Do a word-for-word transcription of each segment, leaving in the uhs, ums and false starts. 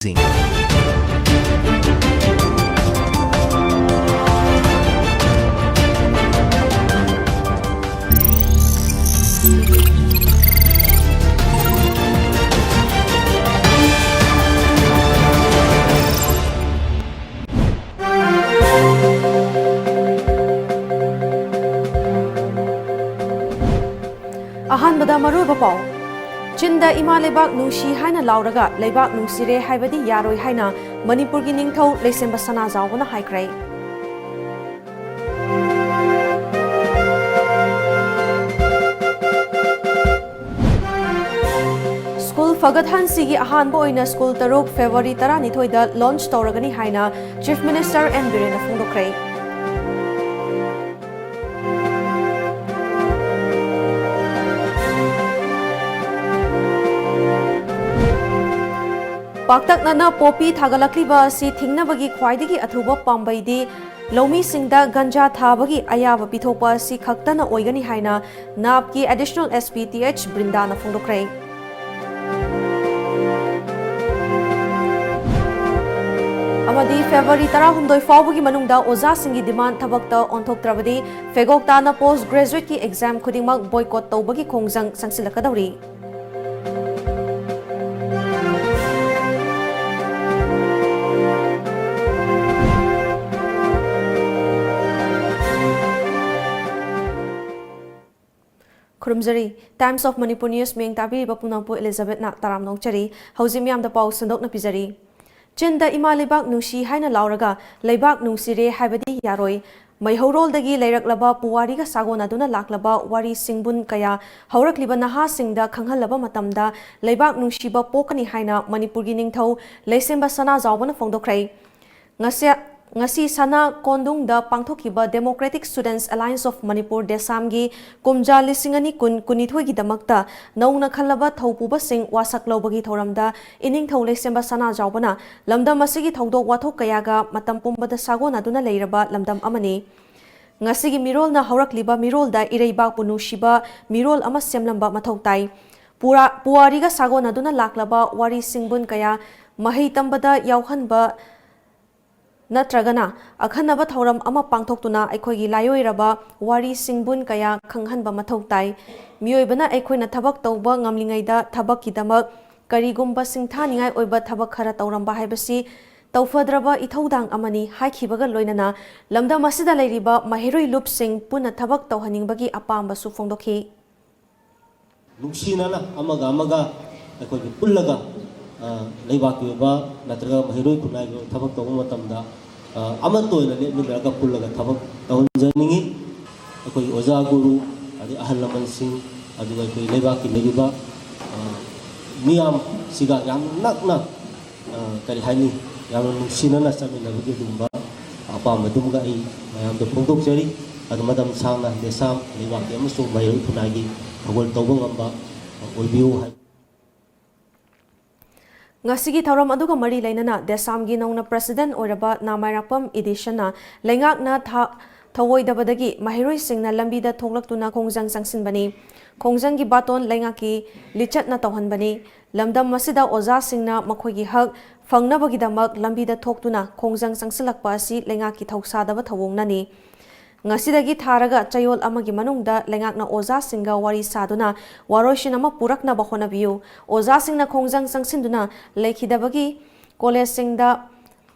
ꯁꯤꯡ꯫ ꯑꯍꯥꯟꯕꯗ ꯃꯔꯨꯑꯣꯏꯕ ꯄꯥꯎ꯫ ꯆꯤꯟꯗ "ꯏꯃꯥ ꯂꯩꯕꯥꯛ ꯅꯨꯡꯁꯤ" ꯍꯥꯏꯅ ꯂꯥꯎꯔꯒ ꯂꯩꯕꯥꯛ ꯅꯨꯡꯁꯤꯔꯦ ꯍꯥꯏꯕꯗꯤ ꯌꯥꯔꯣꯏ ꯍꯥꯏꯅ ꯃꯅꯤꯄꯨꯔꯒꯤ ꯅꯤꯡꯊꯧ ꯂꯩꯁꯦꯝꯕ ꯁꯅꯥꯖꯥꯎꯕꯅ ꯍꯥꯏꯈ꯭ꯔꯦ꯫ ꯁ꯭ꯀꯨꯜ ꯐꯒꯠꯍꯟꯁꯤꯒꯤ ꯑꯍꯥꯟꯕ ꯑꯣꯏꯅ ꯁ꯭ꯀꯨꯜ ꯇꯔꯨꯛ ꯐꯦꯕ꯭ꯔꯨꯋꯥꯔꯤ ꯇꯔꯥꯅꯤꯊꯣꯏꯗ ꯂꯣꯟꯆ ꯇꯧꯔꯒꯅꯤ ꯍꯥꯏꯅ ꯆꯤꯐ ꯃꯤꯅꯤꯁꯇꯔ ꯑꯦꯟ ꯕꯤꯔꯦꯟꯅ ꯐꯣꯡꯗꯣꯛꯈ꯭ꯔꯦ꯫ ꯄꯥꯛꯇꯛꯅꯅ ꯄꯣꯄꯤ ꯊꯥꯒꯠꯂꯛꯂꯤꯕ ꯑꯁꯤ ꯊꯤꯡꯅꯕꯒꯤ ꯈ꯭ꯋꯥꯏꯗꯒꯤ ꯑꯊꯨꯕ ꯄꯥꯝꯕꯩꯗꯤ ꯂꯧꯃꯤꯁꯤꯡꯗ ꯒꯟꯖꯥ ꯊꯥꯕꯒꯤ ꯑꯌꯥꯕ ꯄꯤꯊꯣꯛꯄ ꯑꯁꯤ ꯈꯛꯇꯅ ꯑꯣꯏꯒꯅꯤ ꯍꯥꯏꯅ ꯅꯥꯞꯀꯤ additional S P T H ꯕ꯭ꯔꯤꯟꯗꯥꯅ ꯐꯣꯡꯗꯣꯛꯈ꯭ꯔꯦ꯫ ꯑꯃꯗꯤ ꯐꯦꯕ꯭ꯔꯨꯋꯥꯔꯤ ꯇꯔꯥꯍꯨꯝꯗꯣꯏ ꯐꯥꯎꯕꯒꯤ ꯃꯅꯨꯡꯗ ꯑꯣꯖꯥꯁꯤꯡꯒꯤ ꯗꯤꯃꯥꯟ ꯊꯕꯛꯇ ꯑꯣꯟꯊꯣꯛꯇ꯭ꯔꯕꯗꯤ ꯐꯦꯒꯣꯛ ꯇꯥꯅ ꯄꯣꯁ ꯒ꯭ꯔꯦꯖꯨꯋꯦꯠꯀꯤ ꯑꯦꯛꯖꯥꯝ ꯈꯨꯗꯤꯡꯃꯛ ꯕꯣꯏꯀꯣꯠ ꯇꯧꯕꯒꯤ ꯈꯣꯡꯖꯪ ꯆꯪꯁꯤꯜꯂꯛꯀꯗꯧꯔꯤ꯫ ꯈꯨꯔꯨꯝꯖꯔꯤ꯫ Times of Manipur News ꯃꯤꯌꯦꯡ ꯇꯥꯕꯤꯔꯤꯕ ꯄꯨꯝꯅꯃꯛꯄꯨ ꯑꯦꯂꯤꯖꯥꯕꯦꯠꯅ ꯇꯔꯥꯝꯅ ꯑꯣꯛꯆꯔꯤ꯫ ꯍꯧꯖꯤꯛ ꯃꯤꯌꯥꯝꯗ ꯄꯥꯎ ꯁꯟꯗꯣꯛꯅ ꯄꯤꯖꯔꯤ꯫ ꯆꯤꯟꯗ "ꯏꯃꯥ ꯂꯩꯕꯥꯛ ꯅꯨꯡꯁꯤ" ꯍꯥꯏꯅ ꯂꯥꯎꯔꯒ ꯂꯩꯕꯥꯛ ꯅꯨꯡꯁꯤꯔꯦ ꯍꯥꯏꯕꯗꯤ ꯌꯥꯔꯣꯏ꯫ ꯃꯩꯍꯧꯔꯣꯜꯗꯒꯤ ꯂꯩꯔꯛꯂꯕ ꯄꯨꯋꯥꯔꯤꯒ ꯁꯥꯒꯣꯟꯅꯗꯨꯅ ꯂꯥꯛꯂꯕ ꯋꯥꯔꯤ ꯁꯤꯡꯕꯨꯟ ꯀꯌꯥ ꯍꯧꯔꯛꯂꯤꯕ ꯅꯍꯥꯁꯤꯡꯗ ꯈꯪꯍꯜꯂꯕ ꯃꯇꯝꯗ ꯂꯩꯕꯥꯛ ꯅꯨꯡꯁꯤꯕ ꯄꯣꯛꯀꯅꯤ ꯍꯥꯏꯅ ꯃꯅꯤꯄꯨꯔꯒꯤ ꯅꯤꯡꯊꯧ ꯂꯩꯁꯦꯝꯕ ꯁꯅꯥꯖꯥꯎꯕꯅ ꯐꯣꯡꯗꯣꯛꯈ꯭ꯔꯦ꯫ ꯉꯁꯤ, ꯉꯁꯤ ꯁꯅꯥ ꯀꯣꯟꯗꯨꯡꯗ ꯄꯥꯡꯊꯣꯛꯈꯤꯕ Democratic Students Alliance of Manipur, ꯗꯦꯁꯥꯝꯒꯤ ꯀꯨꯝꯖꯥ ꯂꯤꯁꯤꯡ ꯑꯅꯤ ꯀꯨꯟ ꯀꯨꯟꯅꯤꯊꯣꯏꯒꯤꯗꯃꯛꯇ ꯅꯧꯅ ꯈꯜꯂꯕ ꯊꯧꯄꯨꯕꯁꯤꯡ ꯋꯥꯁꯛ ꯂꯧꯕꯒꯤ ꯊꯧꯔꯝꯗ ꯏꯅꯤꯡꯊꯧ ꯂꯩꯁꯦꯝꯕ ꯁꯅꯥꯖꯥꯎꯕꯅ ꯂꯝꯗꯝ ꯑꯁꯤꯒꯤ ꯊꯧꯗꯣꯛ ꯋꯥꯊꯣꯛ ꯀꯌꯥꯒ ꯃꯇꯝ ꯄꯨꯝꯕꯗ ꯁꯥꯒꯣꯟꯅꯗꯨꯅ ꯂꯩꯔꯕ ꯂꯝꯗꯝ ꯑꯃꯅꯤ꯫ ꯉꯁꯤꯒꯤ ꯃꯤꯔꯣꯜꯅ ꯍꯧꯔꯛꯂꯤꯕ ꯃꯤꯔꯣꯜꯗ ꯏꯔꯩꯕꯥꯛꯄꯨ ꯅꯨꯡꯁꯤꯕ ꯃꯤꯔꯣꯜ ꯑꯃ ꯁꯦꯝꯂꯝꯕ ꯃꯊꯧ ꯇꯥꯏ꯫ ꯄꯨꯔꯥ-, ꯄꯨꯋꯥꯔꯤꯒ ꯁꯥꯒꯣꯟꯅꯗꯨꯅ ꯂꯥꯛꯂꯕ ꯋꯥꯔꯤ ꯁꯤꯡꯕꯨꯟ ꯀꯌꯥ ꯃꯍꯩ ꯇꯝꯕꯗ ꯌꯥꯎꯍꯟꯕ ꯅꯠꯇ꯭ꯔꯒꯅ ꯑꯈꯟꯅꯕ ꯊꯧꯔꯝ ꯑꯃ ꯄꯥꯡꯊꯣꯛꯇꯨꯅ ꯑꯩꯈꯣꯏꯒꯤ ꯂꯥꯏꯑꯣꯏꯔꯕ ꯋꯥꯔꯤ ꯁꯤꯡꯕꯨꯟ ꯀꯌꯥ ꯈꯪꯍꯟꯕ ꯃꯊꯧ ꯇꯥꯏ꯫ ꯃꯤꯑꯣꯏꯕꯅ ꯑꯩꯈꯣꯏꯅ ꯊꯕꯛ ꯇꯧꯕ ꯉꯝꯂꯤꯉꯩꯗ ꯊꯕꯛꯀꯤꯗꯃꯛ ꯀꯔꯤꯒꯨꯝꯕ ꯁꯤꯡꯊꯥꯅꯤꯡꯉꯥꯏ ꯑꯣꯏꯕ ꯊꯕꯛ ꯈꯔ ꯇꯧꯔꯝꯕ ꯍꯥꯏꯕꯁꯤ ꯇꯧꯐꯗ꯭ꯔꯕ ꯏꯊꯧꯗꯥꯡ ꯑꯃꯅꯤ ꯍꯥꯏꯈꯤꯕꯒ ꯂꯣꯏꯅꯅ ꯂꯝꯗꯝ ꯑꯁꯤꯗ ꯂꯩꯔꯤꯕ ꯃꯍꯩꯔꯣꯏ ꯂꯨꯞꯁꯤꯡ ꯄꯨꯟꯅ ꯊꯕꯛ ꯇꯧꯍꯟꯅꯤꯡꯕꯒꯤ ꯑꯄꯥꯝꯕꯁꯨ ꯐꯣꯡꯗꯣꯛꯈꯤ꯫ ꯅꯨꯡꯁꯤꯅꯅ ꯑꯃꯒ ꯑꯃꯒ ꯑꯩꯈꯣꯏꯒꯤ ꯄꯨꯜꯂꯒ, ꯑ, ꯂꯩꯕꯥꯛꯀꯤ ꯑꯣꯏꯕ ꯅꯠꯇ꯭ꯔꯒ ꯃꯍꯩꯔꯣꯏ ꯈꯨꯟꯅꯥꯏꯒꯤ ꯑꯣꯏꯕ ꯊꯕꯛ ꯇꯧꯕ ꯃꯇꯝꯗ, ꯑ, ꯑꯃꯠꯇ ꯑꯣꯏꯅ ꯂꯦꯞꯃꯤꯟꯅꯔꯒ ꯄꯨꯜꯂꯒ ꯊꯕꯛ ꯇꯧꯍꯟꯖꯅꯤꯡꯉꯤ꯫ ꯑꯩꯈꯣꯏꯒꯤ ꯑꯣꯖꯥ ꯒꯨꯔꯨ, ꯑꯗꯩ ꯑꯍꯜ ꯂꯃꯟꯁꯤꯡ, ꯑꯗꯨꯒ ꯑꯩꯈꯣꯏ ꯂꯩꯕꯥꯛꯀꯤ ꯂꯩꯔꯤꯕ, ꯑ, ꯃꯤꯌꯥꯝꯁꯤꯒ ꯌꯥꯝ ꯅꯛꯅ, ꯑ, ꯀꯔꯤ ꯍꯥꯏꯅꯤ, ꯌꯥꯝꯅ ꯅꯨꯡꯁꯤꯅꯅ ꯆꯠꯃꯤꯟꯅꯕꯒꯤ ꯑꯗꯨꯒꯨꯝꯕ ꯑꯄꯥꯝꯕꯗꯨꯃꯒ ꯑꯩ ꯃꯌꯥꯝꯗ ꯐꯣꯡꯗꯣꯛꯆꯔꯤ꯫ ꯑꯗꯨ ꯃꯇꯝ ꯁꯥꯡꯅ ꯗꯦꯁꯥꯝ ꯂꯩꯕꯥꯛꯀꯤ ꯑꯃꯁꯨꯡ ꯃꯍꯩꯔꯣꯏ ꯈꯨꯟꯅꯥꯏꯒꯤ ꯊꯧꯒꯜ ꯇꯧꯕ ꯉꯝꯕ ꯑꯣꯏꯕꯤꯌꯨ ꯍꯥꯏ꯫ ꯉꯁꯤꯒꯤ ꯊꯧꯔꯝ ꯑꯗꯨꯒ ꯃꯔꯤ ꯂꯩꯅꯅ ꯗꯦꯁꯥꯝꯒꯤ ꯅꯧꯅ president ꯑꯣꯏꯔꯕ ꯅꯥꯃꯥꯏꯔꯥꯛꯄꯝ ꯏꯗꯤꯁꯟꯅ ꯂꯩꯉꯥꯛꯅ ꯊꯥ-, ꯊꯧꯑꯣꯏꯗꯕꯗꯒꯤ ꯃꯍꯩꯔꯣꯏꯁꯤꯡꯅ ꯂꯝꯕꯤꯗ ꯊꯣꯛꯂꯛꯇꯨꯅ ꯈꯣꯡꯖꯪ ꯆꯪꯁꯤꯟꯕꯅꯤ꯫ ꯈꯣꯡꯖꯪꯒꯤ ꯕꯥꯇꯣꯟ ꯂꯩꯉꯥꯛꯀꯤ ꯂꯤꯆꯠꯅ ꯇꯧꯍꯟꯕꯅꯤ꯫ ꯂꯝꯗꯝ ꯑꯁꯤꯗ ꯑꯣꯖꯥꯁꯤꯡꯅ ꯃꯈꯣꯏꯒꯤ ꯍꯛ ꯐꯪꯅꯕꯒꯤꯗꯃꯛ ꯂꯝꯕꯤꯗ ꯊꯣꯛꯇꯨꯅ ꯈꯣꯡꯖꯪ ꯆꯪꯁꯤꯜꯂꯛꯄ ꯑꯁꯤ ꯂꯩꯉꯥꯛꯀꯤ ꯊꯧꯁꯥꯗꯕ ꯊꯧꯑꯣꯡꯅꯅꯤ꯫ ꯉꯁꯤꯗꯒꯤ ꯊꯥꯔꯒ ꯆꯌꯣꯜ ꯑꯃꯒꯤ ꯃꯅꯨꯡꯗ ꯂꯩꯉꯥꯛꯅ ꯑꯣꯖꯥꯁꯤꯡꯒ ꯋꯥꯔꯤ ꯁꯥꯗꯨꯅ ꯋꯥꯔꯣꯏꯁꯤꯟ ꯑꯃ ꯄꯨꯔꯛꯅꯕ ꯍꯣꯠꯅꯕꯤꯌꯨ꯫ ꯑꯣꯖꯥꯁꯤꯡꯅ ꯈꯣꯡꯖꯪ ꯆꯪꯁꯤꯟꯗꯨꯅ ꯂꯩꯈꯤꯗꯕꯒꯤ ꯀꯣꯂꯦꯖꯁꯤꯡꯗ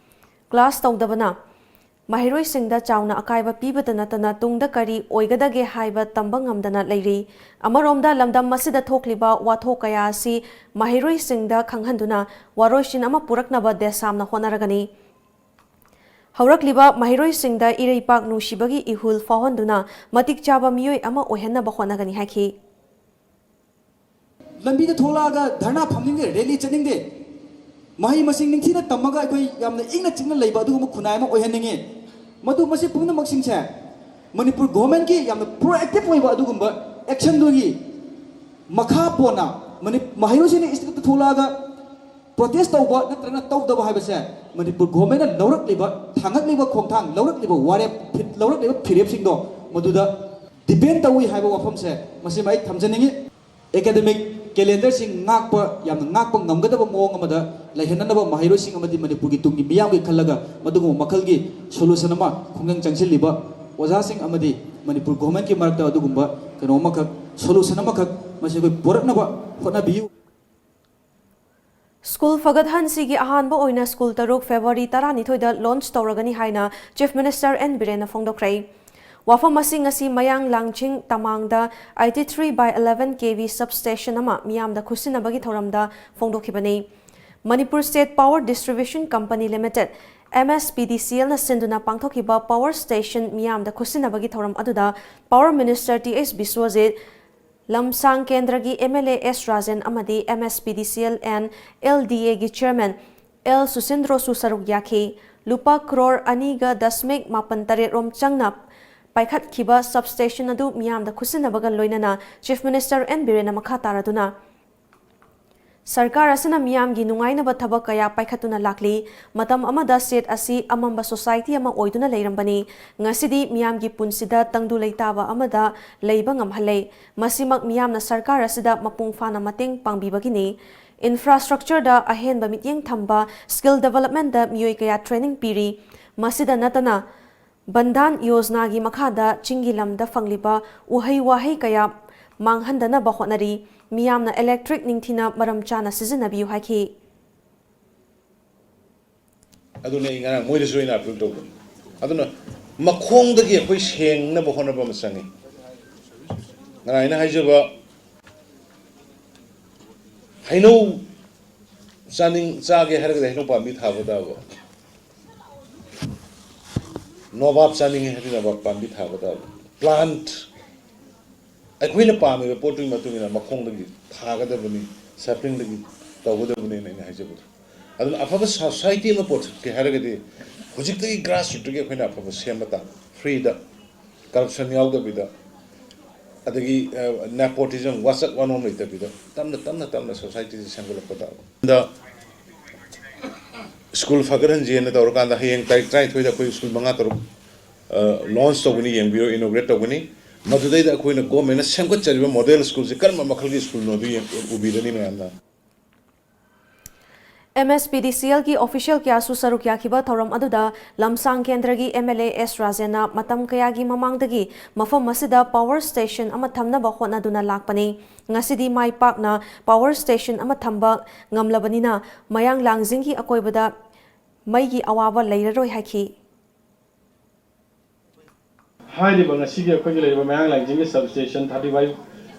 class ꯇꯧꯗꯕꯅ ꯃꯍꯩꯔꯣꯏꯁꯤꯡꯗ ꯆꯥꯎꯅ ꯑꯀꯥꯏꯕ ꯄꯤꯕꯇ ꯅꯠꯇꯅ ꯇꯨꯡꯗ ꯀꯔꯤ ꯑꯣꯏꯒꯗꯒꯦ ꯍꯥꯏꯕ ꯇꯝꯕ ꯉꯝꯗꯅ ꯂꯩꯔꯤ꯫ ꯑꯃꯔꯣꯝꯗ ꯂꯝꯗꯝ ꯑꯁꯤꯗ ꯊꯣꯛꯂꯤꯕ ꯋꯥꯊꯣꯛ ꯀꯌꯥ ꯑꯁꯤ ꯃꯍꯩꯔꯣꯏꯁꯤꯡꯗ ꯈꯪꯍꯟꯗꯨꯅ ꯋꯥꯔꯣꯏꯁꯤꯟ ꯑꯃ ꯄꯨꯔꯛꯅꯕ ꯗꯦꯁꯥꯝꯅ ꯍꯣꯠꯅꯔꯒꯅꯤ꯫ ꯍꯧꯔꯛꯂꯤꯕ ꯃꯍꯩꯔꯣꯏꯁꯤꯡꯗ ꯏꯔꯩꯄꯥꯛ ꯅꯨꯡꯁꯤꯕꯒꯤ ꯏꯍꯨꯜ ꯐꯥꯎꯍꯟꯗꯨꯅ ꯃꯇꯤꯛ ꯆꯥꯕ ꯃꯤꯑꯣꯏ ꯑꯃ ꯑꯣꯏꯍꯟꯅꯕ ꯍꯣꯠꯅꯒꯅꯤ ꯍꯥꯏꯈꯤ꯫ ꯂꯝꯕꯤꯗ ꯊꯣꯛꯂꯛꯑꯒ ꯙꯔꯅꯥ ꯐꯝꯅꯤꯡꯗꯦ, rally ꯆꯠꯅꯤꯡꯗꯦ, ꯃꯍꯩ ꯃꯁꯤꯡ ꯅꯤꯡꯊꯤꯅ ꯇꯝꯃꯒ ꯑꯩꯈꯣꯏ ꯌꯥꯝꯅ ꯏꯪꯅ ꯆꯤꯛꯅ ꯂꯩꯕ ꯑꯗꯨꯒꯨꯝꯕ ꯈꯨꯟꯅꯥꯏ ꯑꯃ ꯑꯣꯏꯍꯟꯅꯤꯡꯉꯤ꯫ ꯃꯗꯨ ꯃꯁꯤ ꯄꯨꯝꯅꯃꯛꯁꯤꯡꯁꯦ ꯃꯅꯤꯄꯨꯔ governmentꯀꯤ ꯌꯥꯝꯅ proactive ꯑꯣꯏꯕ ꯑꯗꯨꯒꯨꯝꯕ actionꯗꯨꯒꯤ ꯃꯈꯥ ꯄꯣꯟꯅ ꯃꯅꯤ-, ꯃꯍꯩꯔꯣꯏꯁꯤꯡꯅ streetꯇ ꯊꯣꯛꯂꯛꯑꯒ protest ꯇꯧꯕ ꯅꯠꯇ꯭ꯔꯒꯅ ꯇꯧꯗꯕ ꯍꯥꯏꯕꯁꯦ ꯃꯅꯤꯄꯨꯔ governmentꯅ ꯂꯧꯔꯛꯂꯤꯕ, ꯊꯥꯡꯒꯠꯂꯤꯕ ꯈꯣꯡꯊꯥꯡ, ꯂꯧꯔꯛꯂꯤꯕ ꯋꯥꯔꯦꯞ, ꯐꯤ-, ꯂꯧꯔꯛꯂꯤꯕ ꯐꯤꯔꯦꯞꯁꯤꯡꯗꯣ ꯃꯗꯨꯗ depend ꯇꯧꯏ ꯍꯥꯏꯕ ꯋꯥꯐꯝꯁꯦ ꯃꯁꯤꯃ ꯑꯩ ꯊꯝꯖꯅꯤꯡꯉꯤ꯫ Academic ꯀꯦꯂꯦꯟꯗꯔꯁꯤꯡ ꯉꯥꯛꯄ, ꯌꯥꯝꯅ ꯉꯥꯛꯄ ꯉꯝꯒꯗꯕ ꯃꯑꯣꯡ ꯑꯃꯗ ꯂꯩꯍꯟꯅꯅꯕ ꯃꯍꯩꯔꯣꯏꯁꯤꯡ ꯑꯃꯗꯤ ꯃꯅꯤꯄꯨꯔꯒꯤ ꯇꯨꯡꯒꯤ ꯃꯤꯌꯥꯝꯒꯤ ꯈꯜꯂꯒ ꯃꯗꯨꯒꯨꯝꯕ ꯃꯈꯜꯒꯤ solution ꯑꯃ ꯈꯣꯡꯖꯪ ꯆꯪꯁꯤꯜꯂꯤꯕ ꯑꯣꯖꯥꯁꯤꯡ ꯑꯃꯗꯤ ꯃꯅꯤꯄꯨꯔ governmentꯀꯤ ꯃꯔꯛꯇ ꯑꯗꯨꯒꯨꯝꯕ ꯀꯩꯅꯣ ꯑꯃꯈꯛ, solution ꯑꯃꯈꯛ ꯃꯁꯤ ꯑꯩꯈꯣꯏ ꯄꯨꯔꯛꯅꯕ ꯍꯣꯠꯅꯕꯤꯌꯨ꯫ ꯁ꯭ꯀꯨꯜ ꯐꯒꯠꯍꯟꯁꯤꯒꯤ ꯑꯍꯥꯟꯕ ꯑꯣꯏꯅ ꯁ꯭ꯀꯨꯜ ꯇꯔꯨꯛ February ꯇꯔꯥꯅꯤꯊꯣꯏꯗ launch ꯇꯧꯔꯒꯅꯤ ꯍꯥꯏꯅ Chief Minister ꯑꯦꯟ ꯕꯤꯔꯦꯟꯅ ꯐꯣꯡꯗꯣꯛꯈ꯭ꯔꯦ꯫ ꯋꯥꯐꯝ ꯑꯁꯤ ꯉꯁꯤ ꯃꯌꯥꯡ ꯂꯥꯡꯖꯤꯡ ꯇꯃꯥꯡꯗ eighty three by eleven K V substation ꯑꯃ ꯃꯤꯌꯥꯝꯗ ꯈꯨꯠꯁꯤꯟꯅꯕꯒꯤ ꯊꯧꯔꯝꯗ ꯐꯣꯡꯗꯣꯛꯈꯤꯕꯅꯤ꯫ Manipur State Power Distribution Company Limited, M S P D C L ꯅ ꯁꯤꯟꯗꯨꯅ ꯄꯥꯡꯊꯣꯛꯈꯤꯕ power station ꯃꯤꯌꯥꯝꯗ ꯈꯨꯠꯁꯤꯟꯅꯕꯒꯤ ꯊꯧꯔꯝ ꯑꯗꯨꯗ Power Minister T H Biswajit, ꯂꯝꯁꯥꯡ ꯀꯦꯟꯗ꯭ꯔꯒꯤ M L A S Rajen ꯑꯃꯗꯤ M S P D C L and L D A ꯒꯤ chairman L ꯁꯨꯁꯤꯟꯗ꯭ꯔꯣꯁꯨ ꯁꯔꯨꯛ ꯌꯥꯈꯤ꯫ ꯂꯨꯄꯥ ꯀ꯭ꯔꯣꯔ ꯑꯅꯤꯒ ꯗꯁꯃꯤꯛ ꯃꯥꯄꯟ ꯇꯔꯦꯠ ꯔꯣꯝ ꯆꯪꯅ ꯄꯥꯏꯈꯠꯈꯤꯕ substation ꯑꯗꯨ ꯃꯤꯌꯥꯝꯗ ꯈꯨꯠꯁꯤꯟꯅꯕꯒ ꯂꯣꯏꯅꯅ Chief Minister ꯑꯦꯟ ꯕꯤꯔꯦꯟꯅ ꯃꯈꯥ ꯇꯥꯔꯗꯨꯅ, ꯁꯔꯀꯥꯔ ꯑꯁꯤꯅ ꯃꯤꯌꯥꯝꯒꯤ ꯅꯨꯡꯉꯥꯏꯅꯕ ꯊꯕꯛ ꯀꯌꯥ ꯄꯥꯏꯈꯠꯇꯨꯅ ꯂꯥꯛꯂꯤ꯫ ꯃꯇꯝ ꯑꯃꯗ state ꯑꯁꯤ ꯑꯃꯝꯕ society ꯑꯃ ꯑꯣꯏꯗꯨꯅ ꯂꯩꯔꯝꯕꯅꯤ꯫ ꯉꯁꯤꯗꯤ ꯃꯤꯌꯥꯝꯒꯤ ꯄꯨꯟꯁꯤꯗ ꯇꯪꯗꯨ ꯂꯩꯇꯥꯕ ꯑꯃꯗ ꯂꯩꯕ ꯉꯝꯍꯜꯂꯦ꯫ ꯃꯁꯤꯃꯛ ꯃꯤꯌꯥꯝꯅ ꯁꯔꯀꯥꯔ ꯑꯁꯤꯗ ꯃꯄꯨꯡ ꯐꯥꯅ ꯃꯇꯦꯡ ꯄꯥꯡꯕꯤꯕꯒꯤꯅꯤ꯫ Infrastructure ꯗ ꯑꯍꯦꯟꯕ ꯃꯤꯠꯌꯦꯡ ꯊꯝꯕ, skill development ꯗ ꯃꯤꯑꯣꯏ ꯀꯌꯥ training ꯄꯤꯔꯤ꯫ ꯃꯁꯤꯗ ꯅꯠꯇꯅ, ꯕꯟꯙꯥꯟ ꯌꯣꯖꯅꯥꯒꯤ ꯃꯈꯥꯗ ꯆꯤꯡꯒꯤ ꯂꯝꯗ ꯐꯪꯂꯤꯕ ꯎꯍꯩ ꯋꯥꯍꯩ ꯀꯌꯥ ꯃꯥꯡꯍꯟꯗꯅꯕ ꯍꯣꯠꯅꯔꯤ꯫ ꯃꯤꯌꯥꯝꯅ electric ꯅꯤꯡꯊꯤꯅ ꯃꯔꯝ ꯆꯥꯅ ꯁꯤꯖꯤꯟꯅꯕꯤꯌꯨ ꯍꯥꯏꯈꯤ꯫ ꯑꯗꯨꯅ ꯑꯩ ꯉꯔꯥꯡ ꯃꯣꯏꯗꯁꯨ ꯑꯩꯅ appeal ꯇꯧꯕꯅꯤ꯫ ꯑꯗꯨꯅ ꯃꯈꯣꯡꯗꯒꯤ ꯑꯩꯈꯣꯏ ꯁꯦꯡꯅꯕ ꯍꯣꯠꯅꯕ ꯑꯃ ꯆꯪꯉꯤ꯫ ꯉꯔꯥꯡ ꯑꯩꯅ ꯍꯥꯏꯖꯕ, ꯍꯩꯅꯧ ꯆꯥꯅꯤꯡ, ꯆꯥꯒꯦ ꯍꯥꯏꯔꯒꯗꯤ ꯍꯩꯅꯧ ꯄꯥꯝꯕꯤ ꯊꯥꯕ ꯇꯥꯕ, ꯅꯣꯕꯥꯞ ꯆꯥꯅꯤꯡꯉꯦ ꯍꯥꯏꯔꯗꯤ ꯅꯣꯕꯥꯞ ꯄꯥꯝꯕꯤ ꯊꯥꯕ ꯇꯥꯕ꯫ Plant ꯑꯩꯈꯣꯏꯅ ꯄꯥꯝꯃꯤꯕ ꯄꯣꯠꯇꯨꯒꯤ ꯃꯇꯨꯡ ꯏꯟꯅ ꯃꯈꯣꯡꯗꯒꯤ ꯊꯥꯒꯗꯕꯅꯤ, saplingꯗꯒꯤ ꯇꯧꯒꯗꯕꯅꯤꯅ ꯑꯩꯅ ꯍꯥꯏꯖꯕꯗꯣ꯫ ꯑꯗꯨꯅ ꯑꯐꯕ society ꯑꯃ ꯄꯨꯔꯛꯀꯦ ꯍꯥꯏꯔꯒꯗꯤ ꯍꯧꯖꯤꯛꯇꯒꯤ grassrootꯇꯒꯤ ꯑꯩꯈꯣꯏꯅ ꯑꯐꯕ ꯁꯦꯝꯕ ꯇꯥꯕ꯫ Freeꯗ, corruption ꯌꯥꯎꯗꯕꯤꯗ, ꯑꯗꯒꯤ nepotism, ꯋꯥꯆꯠ ꯋꯥꯅꯣꯝ ꯂꯩꯇꯕꯤꯗ ꯇꯞꯅ ꯇꯞꯅ ꯇꯞꯅ societyꯁꯦ ꯁꯦꯝꯒꯠꯂꯛꯄ ꯇꯥꯕ꯫ ꯑꯗ ꯁ꯭ꯀꯨꯜ ꯐꯒꯠꯍꯟꯁꯦꯅ ꯇꯧꯔꯀꯥꯟꯗ ꯍꯌꯦꯡ ꯇꯥꯔꯤꯛ ꯇꯔꯥꯅꯤꯊꯣꯏꯗ ꯑꯩꯈꯣꯏ ꯁ꯭ꯀꯨꯜ ꯃꯉꯥ ꯇꯔꯨꯛ launch ꯇꯧꯒꯅꯤ, ꯌꯦꯡꯕꯤꯌꯨ, inaugurate ꯇꯧꯒꯅꯤ꯫ ꯃꯗꯨꯗꯩꯗ ꯑꯩꯈꯣꯏꯅ ꯒꯣꯔꯃꯦꯟꯅ ꯁꯦꯝꯒꯠꯆꯔꯤꯕ ꯃꯣꯗꯦꯜ ꯁ꯭ꯀꯨꯜꯁꯦ ꯀꯔꯝꯕ ꯃꯈꯜꯒꯤ ꯁ꯭ꯀꯨꯜꯅꯣ ꯑꯗꯨ ꯌꯦꯡ-, ꯎꯕꯤꯔꯅꯤ ꯃꯌꯥꯝꯅ꯫ ꯑꯦꯝ ꯑꯦꯁ ꯄꯤ ꯗꯤ ꯁꯤ ꯑꯦꯜꯒꯤ ꯑꯣꯐꯤꯁꯤꯌꯦꯜ ꯀꯌꯥꯁꯨ ꯁꯔꯨꯛ ꯌꯥꯈꯤꯕ ꯊꯧꯔꯝ ꯑꯗꯨꯗ ꯂꯝꯁꯥꯡ ꯀꯦꯟꯗ꯭ꯔꯒꯤ ꯑꯦꯝ ꯑꯦꯜ ꯑꯦ ꯑꯦꯁ ꯔꯥꯖꯦꯟꯅ ꯃꯇꯝ ꯀꯌꯥꯒꯤ ꯃꯃꯥꯡꯗꯒꯤ ꯃꯐꯝ ꯑꯁꯤꯗ ꯄꯥꯋꯔ ꯁ꯭ꯇꯦꯁꯟ ꯑꯃ ꯊꯝꯅꯕ ꯍꯣꯠꯅꯗꯨꯅ ꯂꯥꯛꯄꯅꯤ꯫ ꯉꯁꯤꯗꯤ ꯃꯥꯏ ꯄꯥꯛꯅ ꯄꯥꯋꯔ ꯁ꯭ꯇꯦꯁꯟ ꯑꯃ ꯊꯝꯕ ꯉꯝꯂꯕꯅꯤꯅ ꯃꯌꯥꯡ ꯂꯥꯡꯖꯤꯡꯒꯤ ꯑꯀꯣꯏꯕꯗ ꯃꯩꯒꯤ ꯑꯋꯥꯕ ꯂꯩꯔꯔꯣꯏ ꯍꯥꯏꯈꯤ꯫ ꯍꯥꯏꯔꯤꯕ ꯉꯁꯤꯒꯤ ꯑꯩꯈꯣꯏꯒꯤ ꯂꯩꯔꯤꯕ ꯃꯌꯥꯡ ꯂꯥꯡꯖꯤꯡꯒꯤ substation thirty five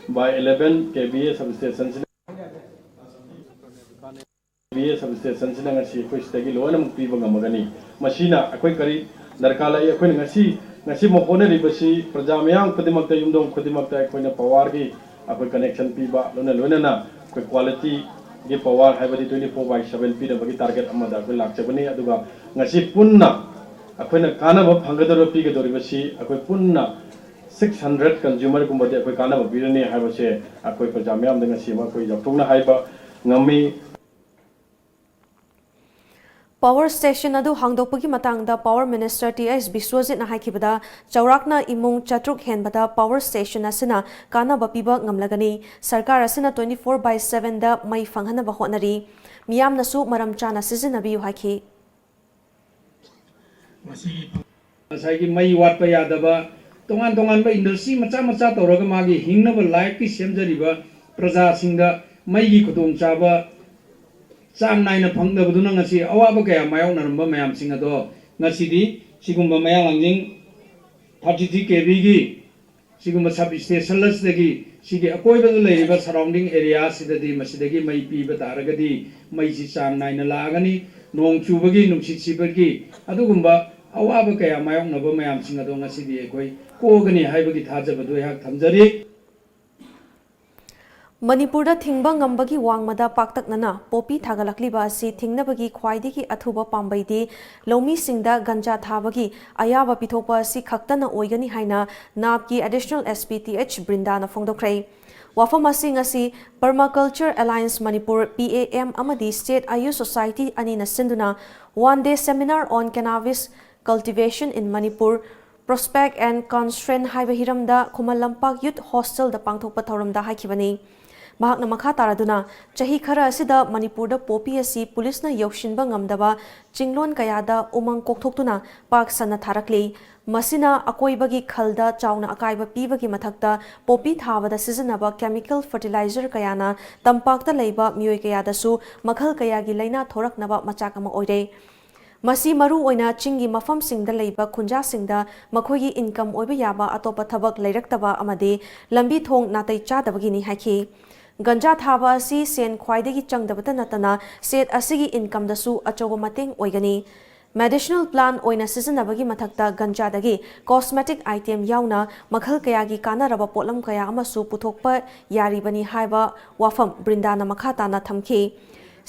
by eleven K V A substationꯁꯤꯅ, K V A substationꯁꯤꯅ ꯉꯁꯤ ꯑꯩꯈꯣꯏ ꯁꯤꯗꯒꯤ ꯂꯣꯏꯅꯃꯛ ꯄꯤꯕ ꯉꯝꯃꯒꯅꯤ꯫ ꯃꯁꯤꯅ ꯑꯩꯈꯣꯏ ꯀꯔꯤ ꯗꯔꯀꯥꯔ ꯂꯩ? ꯑꯩꯈꯣꯏꯅ ꯉꯁꯤ, ꯉꯁꯤꯃꯛ ꯍꯣꯠꯅꯔꯤꯕꯁꯤ ꯄ꯭ꯔꯖꯥ ꯃꯤꯌꯥꯝ ꯈꯨꯗꯤꯡꯃꯛꯇ, ꯌꯨꯝꯊꯣꯡ ꯈꯨꯗꯤꯡꯃꯛꯇ ꯑꯩꯈꯣꯏꯅ powerꯒꯤ ꯑꯩꯈꯣꯏ connection ꯄꯤꯕ, ꯂꯣꯏꯅ ꯂꯣꯏꯅꯅ ꯑꯩꯈꯣꯏ qualityꯒꯤ power ꯍꯥꯏꯕꯗꯤ twenty four by seven ꯄꯤꯅꯕꯒꯤ target ꯑꯃꯗ ꯑꯩꯈꯣꯏ ꯂꯥꯛꯆꯕꯅꯤ꯫ ꯑꯗꯨꯒ ꯉꯁꯤ ꯄꯨꯟꯅ ꯑꯩꯈꯣꯏꯅ ꯀꯥꯟꯅꯕ ꯐꯪꯒꯗꯧꯔꯤꯕ, ꯄꯤꯒꯗꯧꯔꯤꯕꯁꯤ ꯑꯩꯈꯣꯏ ꯄꯨꯟꯅ six hundred consumerꯒꯨꯝꯕꯗꯤ ꯑꯩꯈꯣꯏ ꯀꯥꯟꯅꯕ ꯄꯤꯔꯅꯤ ꯍꯥꯏꯕꯁꯦ ꯑꯩꯈꯣꯏ ꯄ꯭ꯔꯖꯥ ꯃꯤꯌꯥꯝꯗ ꯉꯁꯤꯃꯛ ꯑꯩꯈꯣꯏ ꯌꯥꯎꯊꯣꯛꯅ ꯍꯥꯏꯕ ꯉꯝꯃꯤ꯫ ꯄꯥꯋꯔ ꯁ꯭ꯇꯦꯁꯟ ꯑꯗꯨ ꯍꯥꯡꯗꯣꯛꯄꯒꯤ ꯃꯇꯥꯡꯗ ꯄꯥꯋꯔ ꯃꯤꯅꯤꯁꯇꯔ ꯇꯤ ꯑꯩꯆ ꯕꯤꯁ꯭ꯋꯖꯤꯠꯅ ꯍꯥꯏꯈꯤꯕꯗ, ꯆꯥꯎꯔꯥꯛꯅ ꯏꯃꯨꯡ ꯆꯥꯇ꯭ꯔꯨꯛ ꯍꯦꯟꯕꯗ ꯄꯥꯋꯔ ꯁ꯭ꯇꯦꯁꯟ ꯑꯁꯤꯅ ꯀꯥꯟꯅꯕ ꯄꯤꯕ ꯉꯝꯂꯒꯅꯤ꯫ ꯁꯔꯀꯥꯔ ꯑꯁꯤꯅ twenty four by sevenꯗ ꯃꯩ ꯐꯪꯍꯟꯅꯕ ꯍꯣꯠꯅꯔꯤ꯫ ꯃꯤꯌꯥꯝꯅꯁꯨ ꯃꯔꯝ ꯆꯥꯅ ꯁꯤꯖꯤꯟꯅꯕꯤꯌꯨ ꯍꯥꯏꯈꯤ꯫ ꯉꯁꯥꯏꯒꯤ ꯃꯩ ꯋꯥꯠꯄ ꯌꯥꯗꯕ, ꯇꯣꯉꯥꯟ ꯇꯣꯉꯥꯟꯕ industry ꯃꯆꯥ ꯃꯆꯥ ꯇꯧꯔꯒ ꯃꯥꯒꯤ ꯍꯤꯡꯅꯕ lifeꯀꯤ ꯁꯦꯝꯖꯔꯤꯕ ꯄ꯭ꯔꯖꯥꯁꯤꯡꯗ ꯃꯩꯒꯤ ꯈꯨꯗꯣꯡꯆꯥꯕ ꯆꯥꯡ ꯅꯥꯏꯅ ꯐꯪꯗꯕꯗꯨꯅ ꯉꯁꯤ ꯑꯋꯥꯕ ꯀꯌꯥ ꯃꯥꯌꯣꯛꯅꯔꯝꯕ ꯃꯌꯥꯝꯁꯤꯡ ꯑꯗꯣ ꯉꯁꯤꯗꯤ ꯁꯤꯒꯨꯝꯕ ꯃꯌꯥꯡ ꯂꯥꯡꯖꯤꯡ thirty three KVꯒꯤ ꯁꯤꯒꯨꯝꯕ substation ꯑꯁꯤꯗꯒꯤ ꯁꯤꯒꯤ ꯑꯀꯣꯏꯕꯗ ꯂꯩꯔꯤꯕ surrounding area ꯑꯁꯤꯗꯗꯤ ꯃꯁꯤꯗꯒꯤ ꯃꯩ ꯄꯤꯕ ꯇꯥꯔꯒꯗꯤ ꯃꯩꯁꯤ ꯆꯥꯡ ꯅꯥꯏꯅ ꯂꯥꯛꯑꯒꯅꯤ꯫ ꯅꯣꯡ ꯆꯨꯕꯒꯤ, ꯅꯨꯡꯁꯤꯠ ꯁꯤꯕꯒꯤ ꯑꯗꯨꯒꯨꯝꯕ ꯑꯋꯥꯕ ꯀꯌꯥ ꯃꯥꯌꯣꯛꯅꯕ ꯃꯌꯥꯝꯁꯤꯡ ꯑꯗꯣ ꯉꯁꯤꯗꯤ ꯑꯩꯈꯣꯏ ꯀꯣꯛꯑꯒꯅꯤ ꯍꯥꯏꯕꯒꯤ ꯊꯥꯖꯕꯗꯨ ꯑꯩꯍꯥꯛ ꯊꯝꯖꯔꯤ꯫ ꯃꯅꯤꯄꯨꯔꯗ ꯊꯤꯡꯕ ꯉꯝꯕꯒꯤ ꯋꯥꯡꯃꯗ ꯄꯥꯛꯇꯛꯅꯅ ꯄꯣꯄꯤ ꯊꯥꯒꯠꯂꯛꯂꯤꯕ ꯑꯁꯤ ꯊꯤꯡꯅꯕꯒꯤ ꯈ꯭ꯋꯥꯏꯗꯒꯤ ꯑꯊꯨꯕ ꯄꯥꯝꯕꯩꯗꯤ ꯂꯧꯃꯤꯁꯤꯡꯗ ꯒꯟꯖꯥ ꯊꯥꯕꯒꯤ ꯑꯌꯥꯕ ꯄꯤꯊꯣꯛꯄ ꯑꯁꯤ ꯈꯛꯇꯅ ꯑꯣꯏꯒꯅꯤ ꯍꯥꯏꯅ ꯅꯥꯞꯀꯤ Additional S P Th ꯕ꯭ꯔꯤꯟꯗꯥꯅ ꯐꯣꯡꯗꯣꯛꯈ꯭ꯔꯦ꯫ ꯋꯥꯐꯝ ꯑꯁꯤ ꯉꯁꯤ Permaculture Alliance Manipur, P A M, ꯑꯃꯗꯤ State Ayush Society ꯑꯅꯤꯅ ꯁꯤꯟꯗꯨꯅ One Day Seminar on Cannabis Cultivation in Manipur Prospect and Constraint ꯍꯥꯏꯕ ꯍꯤꯔꯝꯗ ꯈꯨꯃꯟ ꯂꯝꯄꯥꯛ Youth Hostelꯗ ꯄꯥꯡꯊꯣꯛꯄ ꯊꯧꯔꯝꯗ ꯍꯥꯏꯈꯤꯕꯅꯤ꯫ ꯃꯍꯥꯛꯅ ꯃꯈꯥ ꯇꯥꯔꯗꯨꯅ, ꯆꯍꯤ ꯈꯔ ꯑꯁꯤꯗ ꯃꯅꯤꯄꯨꯔꯗ poppy ꯑꯁꯤ ꯄꯨꯂꯤꯁꯅ ꯌꯧꯁꯤꯟꯕ ꯉꯝꯗꯕ ꯆꯤꯡꯂꯣꯟ ꯀꯌꯥꯗ ꯎꯃꯪ ꯀꯣꯛꯊꯣꯛꯇꯨꯅ ꯄꯥꯛ ꯁꯟꯅ ꯊꯥꯔꯛꯂꯤ꯫ ꯃꯁꯤꯅ ꯑꯀꯣꯏꯕꯒꯤ ꯈꯜꯗ ꯆꯥꯎꯅ ꯑꯀꯥꯏꯕ ꯄꯤꯕꯒꯤ ꯃꯊꯛꯇ, poppy ꯊꯥꯕꯗ ꯁꯤꯖꯤꯟꯅꯕ chemical fertilizer ꯀꯌꯥꯅ ꯇꯝꯄꯥꯛꯇ ꯂꯩꯕ ꯃꯤꯑꯣꯏ ꯀꯌꯥꯗꯁꯨ ꯃꯈꯜ ꯀꯌꯥꯒꯤ ꯂꯥꯏꯅꯥ ꯊꯣꯔꯛꯅꯕ ꯃꯆꯥꯛ ꯑꯃ ꯑꯣꯏꯔꯦ꯫ ꯃꯁꯤ ꯃꯔꯨ ꯑꯣꯏꯅ ꯆꯤꯡꯒꯤ ꯃꯐꯝꯁꯤꯡꯗ ꯂꯩꯕ ꯈꯨꯟꯖꯥꯁꯤꯡꯗ ꯃꯈꯣꯏꯒꯤ income ꯑꯣꯏꯕ ꯌꯥꯕ ꯑꯇꯣꯞꯄ ꯊꯕꯛ ꯂꯩꯔꯛꯇꯕ ꯑꯃꯗꯤ ꯂꯝꯕꯤ ꯊꯣꯡ ꯅꯥꯇꯩ ꯆꯥꯗꯕꯒꯤꯅꯤ ꯍꯥꯏꯈꯤ꯫ ꯒꯟꯖꯥ ꯊꯥꯕ ꯑꯁꯤ ꯁꯦꯟ ꯈ꯭ꯋꯥꯏꯗꯒꯤ ꯆꯪꯗꯕꯇ ꯅꯠꯇꯅ state ꯑꯁꯤꯒꯤ incomeꯗꯁꯨ ꯑꯆꯧꯕ ꯃꯇꯦꯡ ꯑꯣꯏꯒꯅꯤ꯫ Medicinal plant ꯑꯣꯏꯅ ꯁꯤꯖꯤꯟꯅꯕꯒꯤ ꯃꯊꯛꯇ ꯒꯟꯖꯥꯗꯒꯤ cosmetic item ꯌꯥꯎꯅ ꯃꯈꯜ ꯀꯌꯥꯒꯤ ꯀꯥꯟꯅꯔꯕ ꯄꯣꯠꯂꯝ ꯀꯌꯥ ꯑꯃꯁꯨ ꯄꯨꯊꯣꯛꯄ ꯌꯥꯔꯤꯕꯅꯤ ꯍꯥꯏꯕ ꯋꯥꯐꯝ ꯕ꯭ꯔꯤꯟꯗꯥꯅ ꯃꯈꯥ ꯇꯥꯅ ꯊꯝꯈꯤ꯫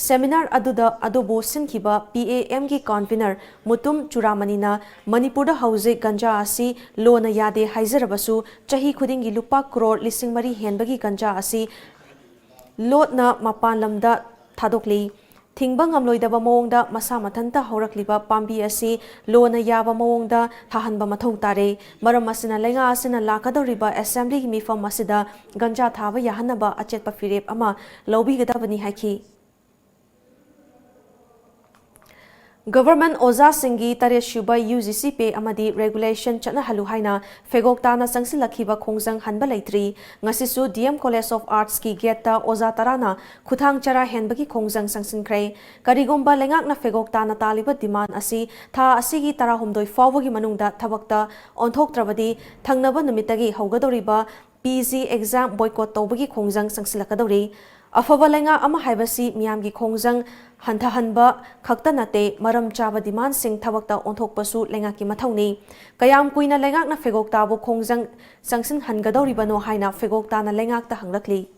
Seminar ꯑꯗꯨꯗ ꯑꯗꯨꯕꯨ ꯁꯤꯟꯈꯤꯕ P A Mꯒꯤ convener ꯃꯨꯇꯨꯝ ꯆꯨꯔꯥꯃꯅꯤꯅ ꯃꯅꯤꯄꯨꯔꯗ ꯍꯧꯖꯤꯛ ꯒꯟꯖꯥ ꯑꯁꯤ ꯂꯣꯅ ꯌꯥꯗꯦ ꯍꯥꯏꯖꯔꯕꯁꯨ, ꯆꯍꯤ ꯈꯨꯗꯤꯡꯒꯤ ꯂꯨꯄꯥ ꯀ꯭ꯔꯣꯔ ꯂꯤꯁꯤꯡ ꯃꯔꯤ ꯍꯦꯟꯕꯒꯤ ꯒꯟꯖꯥ ꯑꯁꯤ ꯂꯣꯠꯅ ꯃꯄꯥꯟ ꯂꯝꯗ ꯊꯥꯗꯣꯛꯂꯤ꯫ ꯊꯤꯡꯕ ꯉꯝꯂꯣꯏꯗꯕ ꯃꯑꯣꯡꯗ ꯃꯁꯥ ꯃꯊꯟꯇ ꯍꯧꯔꯛꯂꯤꯕ ꯄꯥꯝꯕꯤ ꯑꯁꯤ ꯂꯣꯅ ꯌꯥꯕ ꯃꯑꯣꯡꯗ ꯊꯥꯍꯟꯕ ꯃꯊꯧ ꯇꯥꯔꯦ꯫ ꯃꯔꯝ ꯑꯁꯤꯅ ꯂꯩꯉꯥꯛ ꯑꯁꯤꯅ ꯂꯥꯛꯀꯗꯧꯔꯤꯕ assemblyꯒꯤ ꯃꯤꯐꯝ ꯑꯁꯤꯗ ꯒꯟꯖꯥ ꯊꯥꯕ ꯌꯥꯍꯟꯅꯕ ꯑꯆꯦꯠꯄ ꯐꯤꯔꯦꯞ ꯑꯃ ꯂꯧꯕꯤꯒꯗꯕꯅꯤ ꯍꯥꯏꯈꯤ꯫ Government ꯑꯣꯖꯥꯁꯤꯡꯒꯤ ꯇꯔꯦꯠ ꯁꯨꯕ U G C pay ꯑꯃꯗꯤ regulation ꯆꯠꯅꯍꯜꯂꯨ ꯍꯥꯏꯅ ꯐꯦꯒꯣꯛ ꯇꯥꯅ ꯆꯪꯁꯤꯜꯂꯛꯈꯤꯕ ꯈꯣꯡꯖꯪ ꯍꯟꯕ ꯂꯩꯇ꯭ꯔꯤ꯫ ꯉꯁꯤꯁꯨ D M College of Artsꯀꯤ gateꯇ ꯑꯣꯖꯥ ꯇꯔꯥꯅ ꯈꯨꯊꯥꯡ ꯆꯔꯥ ꯍꯦꯟꯕꯒꯤ ꯈꯣꯡꯖꯪ ꯆꯪꯁꯤꯟꯈ꯭ꯔꯦ꯫ ꯀꯔꯤꯒꯨꯝꯕ ꯂꯩꯉꯥꯛꯅ ꯐꯦꯒꯣꯛ ꯇꯥꯅ ꯇꯥꯜꯂꯤꯕ demand ꯑꯁꯤ ꯊꯥ ꯑꯁꯤꯒꯤ ꯇꯔꯥꯍꯨꯝꯗꯣꯏ ꯐꯥꯎꯕꯒꯤ ꯃꯅꯨꯡꯗ ꯊꯕꯛꯇ ꯑꯣꯟꯊꯣꯛꯇ꯭ꯔꯕꯗꯤ, ꯊꯪꯅꯕ ꯅꯨꯃꯤꯠꯇꯒꯤ ꯍꯧꯒꯗꯧꯔꯤꯕ P G exam boycott ꯇꯧꯕꯒꯤ ꯈꯣꯡꯖꯪ ꯆꯪꯁꯤꯜꯂꯛꯀꯗꯧꯔꯤ꯫ ꯑꯐꯕ ꯂꯩꯉꯥꯛ ꯑꯃ ꯍꯥꯏꯕꯁꯤ ꯃꯤꯌꯥꯝꯒꯤ ꯈꯣꯡꯖꯪ ꯍꯟꯊꯍꯟꯕ ꯈꯛꯇ ꯅꯠꯇꯦ, ꯃꯔꯝ ꯆꯥꯕ demandꯁꯤꯡ ꯊꯕꯛꯇ ꯑꯣꯟꯊꯣꯛꯄꯁꯨ ꯂꯩꯉꯥꯛꯀꯤ ꯃꯊꯧꯅꯤ꯫ ꯀꯌꯥꯝ ꯀꯨꯏꯅ ꯂꯩꯉꯥꯛꯅ ꯐꯦꯒꯣꯛ ꯇꯥꯕꯨ ꯈꯣꯡꯖꯪ ꯆꯪꯁꯤꯟꯍꯟꯒꯗꯧꯔꯤꯕꯅꯣ ꯍꯥꯏꯅ ꯐꯦꯒꯣꯛ ꯇꯥꯅ ꯂꯩꯉꯥꯛꯇ ꯍꯪꯂꯛꯂꯤ꯫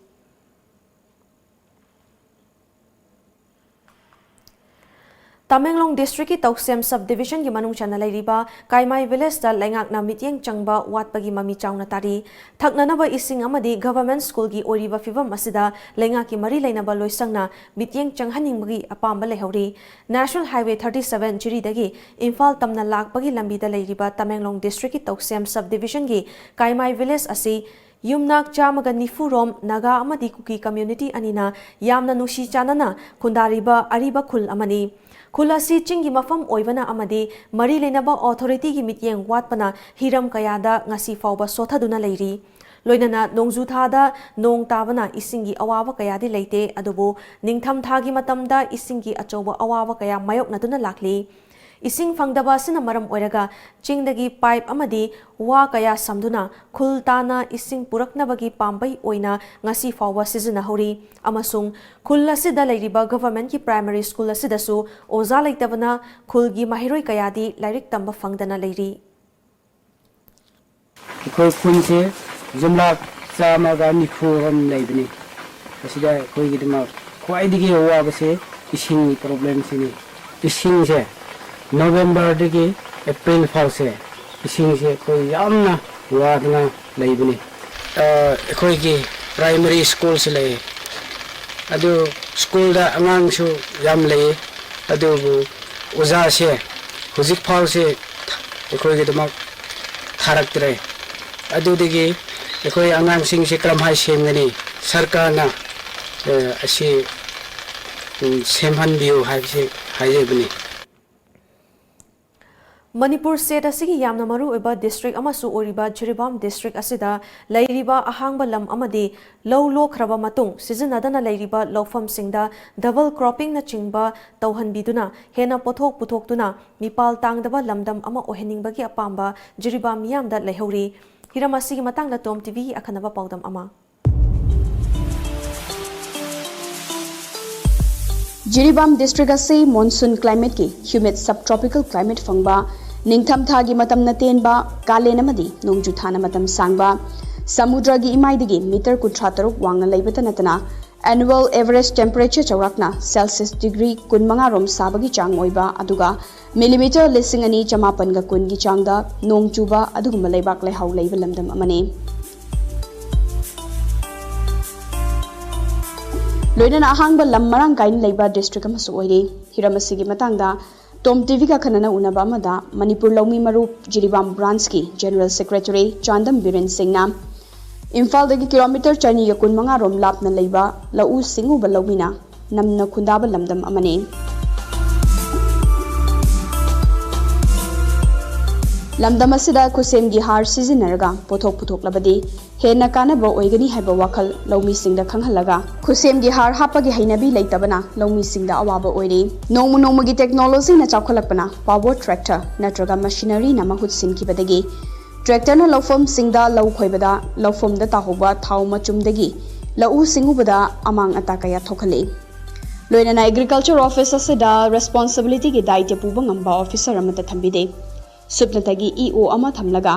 ꯇꯃꯦꯡꯂꯣꯡ ꯗꯤꯁꯇ꯭ꯔꯤꯛꯀꯤ ꯇꯧꯁꯦꯝ ꯁꯕ ꯗꯤꯕꯤꯖꯟꯒꯤ ꯃꯅꯨꯡ ꯆꯟꯅ ꯂꯩꯔꯤꯕ ꯀꯥꯏꯃꯥꯏ ꯚꯤꯂꯦꯖꯇ ꯂꯩꯉꯥꯛꯅ ꯃꯤꯠꯌꯦꯡ ꯆꯪꯕ ꯋꯥꯠꯄꯒꯤ ꯃꯃꯤ ꯆꯥꯎꯅ ꯇꯥꯔꯤ꯫ ꯊꯛꯅꯅꯕ ꯏꯁꯤꯡ ꯑꯃꯗꯤ ꯒꯚꯔꯟꯃꯦꯟꯠ ꯁ꯭ꯀꯨꯜꯒꯤ ꯑꯣꯏꯔꯤꯕ ꯐꯤꯚꯝ ꯑꯁꯤꯗ ꯂꯩꯉꯥꯛꯀꯤ ꯃꯔꯤ ꯂꯩꯅꯕ ꯂꯣꯏꯁꯪꯅ ꯃꯤꯠꯌꯦꯡ ꯆꯪꯍꯟꯅꯤꯡꯕꯒꯤ ꯑꯄꯥꯝꯕ ꯂꯩꯍꯧꯔꯤ꯫ ꯅꯦꯁꯅꯦꯜ ꯍꯥꯏꯋꯦ thirty seven ꯖꯤꯔꯤꯗꯒꯤ ꯏꯝꯐꯥꯜ ꯇꯝꯅ ꯂꯥꯛꯄꯒꯤ ꯂꯝꯕꯤꯗ ꯂꯩꯔꯤꯕ ꯇꯃꯦꯡꯂꯣꯡ ꯗꯤꯁꯇ꯭ꯔꯤꯛꯀꯤ ꯇꯧꯁꯦꯝ ꯁꯕ ꯗꯤꯕꯤꯖꯟꯒꯤ ꯀꯥꯏꯃꯥꯏ ꯚꯤꯂꯦꯖ ꯑꯁꯤ ꯌꯨꯝꯅꯥꯛ ꯆꯥꯝꯃꯒ ꯅꯤꯐꯨ ꯔꯣꯝ ꯅꯥꯒꯥ ꯑꯃꯗꯤ ꯀꯨꯀꯤ ꯀꯝꯃ꯭ꯌꯨꯅꯤꯇꯤ ꯑꯅꯤꯅ ꯌꯥꯝꯅ ꯅꯨꯡꯁꯤ ꯆꯥꯟꯅꯅ ꯈꯨꯟꯗꯥꯔꯤꯕ ꯑꯔꯤꯕ ꯈꯨꯜ ꯑꯃꯅꯤ꯫ ꯈꯨꯜ ꯑꯁꯤ ꯆꯤꯡꯒꯤ ꯃꯐꯝ ꯑꯣꯏꯕꯅ ꯑꯃꯗꯤ ꯃꯔꯤ ꯂꯩꯅꯕ ꯑꯣꯊꯣꯔꯤꯇꯤꯒꯤ ꯃꯤꯠꯌꯦꯡ ꯋꯥꯠꯄꯅ ꯍꯤꯔꯝ ꯀꯌꯥꯗ ꯉꯁꯤ ꯐꯥꯎꯕ ꯁꯣꯊꯗꯨꯅ ꯂꯩꯔꯤ꯫ ꯂꯣꯏꯅꯅ ꯅꯣꯡꯖꯨ ꯊꯥꯗ ꯅꯣꯡ ꯇꯥꯕꯅ ꯏꯁꯤꯡꯒꯤ ꯑꯋꯥꯕ ꯀꯌꯥꯗꯤ ꯂꯩꯇꯦ, ꯑꯗꯨꯕꯨ ꯅꯤꯡꯊꯝ ꯊꯥꯒꯤ ꯃꯇꯝꯗ ꯏꯁꯤꯡꯒꯤ ꯑꯆꯧꯕ ꯑꯋꯥꯕ ꯀꯌꯥ ꯃꯥꯌꯣꯛꯅꯗꯨꯅ ꯂꯥꯛꯂꯤ꯫ ꯏꯁꯤꯡ ꯐꯪꯗꯕ ꯑꯁꯤꯅ ꯃꯔꯝ ꯑꯣꯏꯔꯒ ꯆꯤꯡꯗꯒꯤ ꯄꯥꯏꯞ ꯑꯃꯗꯤ ꯋꯥ ꯀꯌꯥ ꯁꯝꯗꯨꯅ ꯈꯨꯜ ꯇꯥꯅ ꯏꯁꯤꯡ ꯄꯨꯔꯛꯅꯕꯒꯤ ꯄꯥꯝꯕꯩ ꯑꯣꯏꯅ ꯉꯁꯤ ꯐꯥꯎꯕ ꯁꯤꯖꯤꯟꯅꯍꯧꯔꯤ, ꯑꯃꯁꯨꯡ ꯈꯨꯜ ꯑꯁꯤꯗ ꯂꯩꯔꯤꯕ ꯒꯚꯔꯟꯃꯦꯟꯠꯀꯤ ꯄ꯭ꯔꯥꯏꯃꯔꯤ ꯁ꯭ꯀꯨꯜ ꯑꯁꯤꯗꯁꯨ ꯑꯣꯖꯥ ꯂꯩꯇꯕꯅ ꯈꯨꯜꯒꯤ ꯃꯍꯩꯔꯣꯏ ꯀꯌꯥꯗꯤ ꯂꯥꯏꯔꯤꯛ ꯇꯝꯕ ꯐꯪꯗꯅ ꯂꯩꯔꯤ꯫ ꯑꯩꯈꯣꯏ ꯈꯨꯟꯁꯦ ꯌꯨꯝꯂꯥꯛ ꯆꯥꯝꯃꯒ ꯅꯤꯐꯨ ꯔꯣꯝ ꯂꯩꯕꯅꯤ꯫ ꯑꯁꯤꯗ ꯑꯩꯈꯣꯏꯒꯤꯗꯃꯛ ꯈ꯭ꯋꯥꯏꯗꯒꯤ ꯑꯋꯥꯕꯁꯦ ꯏꯁꯤꯡꯒꯤ ꯄ꯭ꯔꯣꯕ꯭ꯂꯦꯝꯁꯤꯅꯤ꯫ ꯏꯁꯤꯡꯁꯦ ꯅꯣꯕꯦꯝꯕꯔꯗꯒꯤ ꯑꯦꯄ꯭ꯔꯤꯜ ꯐꯥꯎꯁꯦ ꯏꯁꯤꯡꯁꯦ ꯑꯩꯈꯣꯏ ꯌꯥꯝꯅ ꯋꯥꯗꯅ ꯂꯩꯕꯅꯤ꯫ ꯑꯩꯈꯣꯏꯒꯤ ꯄ꯭ꯔꯥꯏꯃꯔꯤ ꯁ꯭ꯀꯨꯜꯁꯨ ꯂꯩ꯫ ꯑꯗꯨ ꯁ꯭ꯀꯨꯜꯗ ꯑꯉꯥꯡꯁꯨ ꯌꯥꯝ ꯂꯩ꯫ ꯑꯗꯨꯕꯨ ꯑꯣꯖꯥꯁꯦ ꯍꯧꯖꯤꯛ ꯐꯥꯎꯁꯦ ꯑꯩꯈꯣꯏꯒꯤꯗꯃꯛ ꯊꯥꯔꯛꯇ꯭ꯔꯦ꯫ ꯑꯗꯨꯗꯒꯤ ꯑꯩꯈꯣꯏ ꯑꯉꯥꯡꯁꯤꯡꯁꯦ ꯀꯔꯝꯍꯥꯏ ꯁꯦꯝꯒꯅꯤ? ꯁꯔꯀꯥꯔꯅ ꯑꯁꯤ ꯁꯦꯝꯍꯟꯕꯤꯌꯨ ꯍꯥꯏꯕꯁꯤ ꯍꯥꯏꯖꯕꯅꯤ꯫ ꯃꯅꯤꯄꯨꯔ ꯁ꯭ꯇꯦꯠ ꯑꯁꯤꯒꯤ ꯌꯥꯝꯅ ꯃꯔꯨꯑꯣꯏꯕ ꯗꯤꯁꯇ꯭ꯔꯤꯛ ꯑꯃꯁꯨ ꯑꯣꯏꯔꯤꯕ ꯖꯤꯔꯤꯕꯥꯝ ꯗꯤꯁꯇ꯭ꯔꯤꯛ ꯑꯁꯤꯗ ꯂꯩꯔꯤꯕ ꯑꯍꯥꯡꯕ ꯂꯝ ꯑꯃꯗꯤ ꯂꯧ ꯂꯣꯛꯈ꯭ꯔꯕ ꯃꯇꯨꯡ ꯁꯤꯖꯤꯟꯅꯗꯅ ꯂꯩꯔꯤꯕ ꯂꯧꯐꯝꯁꯤꯡꯗ ꯗꯕꯜ ꯀ꯭ꯔꯣꯞꯄꯤꯡꯅꯆꯤꯡꯕ ꯇꯧꯍꯟꯕꯤꯗꯨꯅ ꯍꯦꯟꯅ ꯄꯣꯠꯊꯣꯛ ꯄꯨꯊꯣꯛꯇꯨꯅ ꯃꯤꯄꯥꯜ ꯇꯥꯡꯗꯕ ꯂꯝꯗꯝ ꯑꯃ ꯑꯣꯏꯍꯟꯅꯤꯡꯕꯒꯤ ꯑꯄꯥꯝꯕ ꯖꯤꯔꯤꯕꯥꯝ ꯃꯤꯌꯥꯝꯗ ꯂꯩꯍꯧꯔꯤ꯫ ꯍꯤꯔꯝ ꯑꯁꯤꯒꯤ ꯃꯇꯥꯡꯗ ꯇꯣꯝ ꯇꯤꯚꯤꯒꯤ ꯑꯈꯟꯅꯕ ꯄꯥꯎꯗꯝ ꯑꯃ꯫ ꯖꯤꯔꯤꯕꯥꯝ ꯗꯤꯁꯇ꯭ꯔꯤꯛ ꯑꯁꯤ ꯃꯣꯟꯁꯨꯟ ꯀ꯭ꯂꯥꯏꯃꯦꯠꯀꯤ ꯍ꯭ꯌꯨꯃꯤꯗ ꯁꯕ ꯇ꯭ꯔꯣꯄꯤꯀꯦꯜ ꯀ꯭ꯂꯥꯏꯃꯦꯠ ꯐꯪꯕ, ꯅꯤꯡꯊꯝꯊꯥꯒꯤ ꯃꯇꯝꯅ ꯇꯦꯟꯕ, ꯀꯥꯂꯦꯟ ꯑꯃꯗꯤ ꯅꯣꯡꯖꯨ ꯊꯥꯅ ꯃꯇꯝ ꯁꯥꯡꯕ, ꯁꯃꯨꯗ꯭ꯔꯒꯤ ꯏꯃꯥꯏꯗꯒꯤ ꯃꯤꯇꯔ ꯀꯨꯟꯊ꯭ꯔꯥ ꯇꯔꯨꯛ ꯋꯥꯡꯅ ꯂꯩꯕꯇ ꯅꯠꯇꯅ Annual average temperature ꯆꯥꯎꯔꯥꯛꯅ Celsius degree ꯀꯨꯟꯃꯉꯥ ꯔꯣꯝ ꯁꯥꯕꯒꯤ ꯆꯥꯡ ꯑꯣꯏꯕ, ꯑꯗꯨꯒ millimeter ꯂꯤꯁꯤꯡ ꯑꯅꯤ ꯆꯃꯥꯄꯟꯒ ꯀꯨꯟꯒꯤ ꯆꯥꯡꯗ ꯅꯣꯡ ꯆꯨꯕ ꯑꯗꯨꯒꯨꯝꯕ ꯂꯩꯕꯥꯛ ꯂꯩꯍꯥꯎ ꯂꯩꯕ ꯂꯝꯗꯝ ꯑꯃꯅꯤ꯫ ꯂꯣꯏꯅꯅ ꯑꯍꯥꯡꯕ ꯂꯝ ꯃꯔꯥꯡ ꯀꯥꯏꯅ ꯂꯩꯕ district ꯑꯃꯁꯨ ꯑꯣꯏꯔꯤ꯫ ꯍꯤꯔꯝ ꯑꯁꯤꯒꯤ ꯃꯇꯥꯡꯗ Tom TV ꯀꯥꯈꯟꯅꯅ ꯎꯅꯕ ꯑꯃꯗ ꯃꯅꯤꯄꯨꯔ ꯂꯧꯃꯤ ꯃꯔꯨꯞ ꯖꯤꯔꯤꯕꯥꯝ branchꯀꯤ General Secretary ꯆꯥꯟꯗꯝ ꯕꯤꯔꯦꯟ ꯁꯤꯡꯅ ꯏꯝꯐꯥꯜꯗꯒꯤ kilometre ꯆꯅꯤꯒ ꯀꯨꯟꯃꯉꯥ ꯔꯣꯝ ꯂꯥꯞꯅ ꯂꯩꯕ ꯂꯧꯎ ꯁꯤꯡꯎꯕ ꯂꯧꯃꯤꯅ ꯅꯝꯅ ꯈꯨꯟꯗꯥꯕ ꯂꯝꯗꯝ ꯑꯃꯅꯤ꯫ ꯂꯝꯗꯝ ꯑꯁꯤꯗ ꯈꯨꯠꯁꯦꯝꯒꯤ ꯍꯥꯔ ꯁꯤꯖꯤꯟꯅꯔꯒ ꯄꯣꯠꯊꯣꯛ ꯄꯨꯊꯣꯛꯂꯕꯗꯤ ꯍꯦꯟꯅ ꯀꯥꯟꯅꯕ ꯑꯣꯏꯒꯅꯤ ꯍꯥꯏꯕ ꯋꯥꯈꯜ ꯂꯧꯃꯤꯁꯤꯡꯗ ꯈꯪꯍꯜꯂꯒ, ꯈꯨꯠꯁꯦꯝꯒꯤ ꯍꯥꯔ ꯍꯥꯞꯄꯒꯤ ꯍꯩꯅꯕꯤ ꯂꯩꯇꯕꯅ ꯂꯧꯃꯤꯁꯤꯡꯗ ꯑꯋꯥꯕ ꯑꯣꯏꯔꯤ꯫ ꯅꯣꯡꯃ ꯅꯣꯡꯃꯒꯤ technologyꯅ ꯆꯥꯎꯈꯠꯂꯛꯄꯅ power tractor ꯅꯠꯇ꯭ꯔꯒ machineryꯅ ꯃꯍꯨꯠ ꯁꯤꯟꯈꯤꯕꯗꯒꯤ tractorꯅ ꯂꯧꯐꯝꯁꯤꯡꯗ ꯂꯧ ꯈꯣꯏꯕꯗ, ꯂꯧꯐꯝꯗ ꯇꯥꯍꯧꯕ ꯊꯥꯎ ꯃꯆꯨꯝꯗꯒꯤ ꯂꯧꯎ ꯁꯤꯡꯎꯕꯗ ꯑꯃꯥꯡ ꯑꯇꯥ ꯀꯌꯥ ꯊꯣꯛꯍꯜꯂꯤ꯫ ꯂꯣꯏꯅꯅ agriculture office ꯑꯁꯤꯗ responsibilityꯒꯤ ꯗꯥꯏꯇ꯭ꯌ ꯄꯨꯕ ꯉꯝꯕ officer ꯑꯃꯠꯇ ꯊꯝꯕꯤꯗꯦ꯫ ꯁꯨꯞꯅꯇꯒꯤ EO ꯑꯃ ꯊꯝꯂꯒ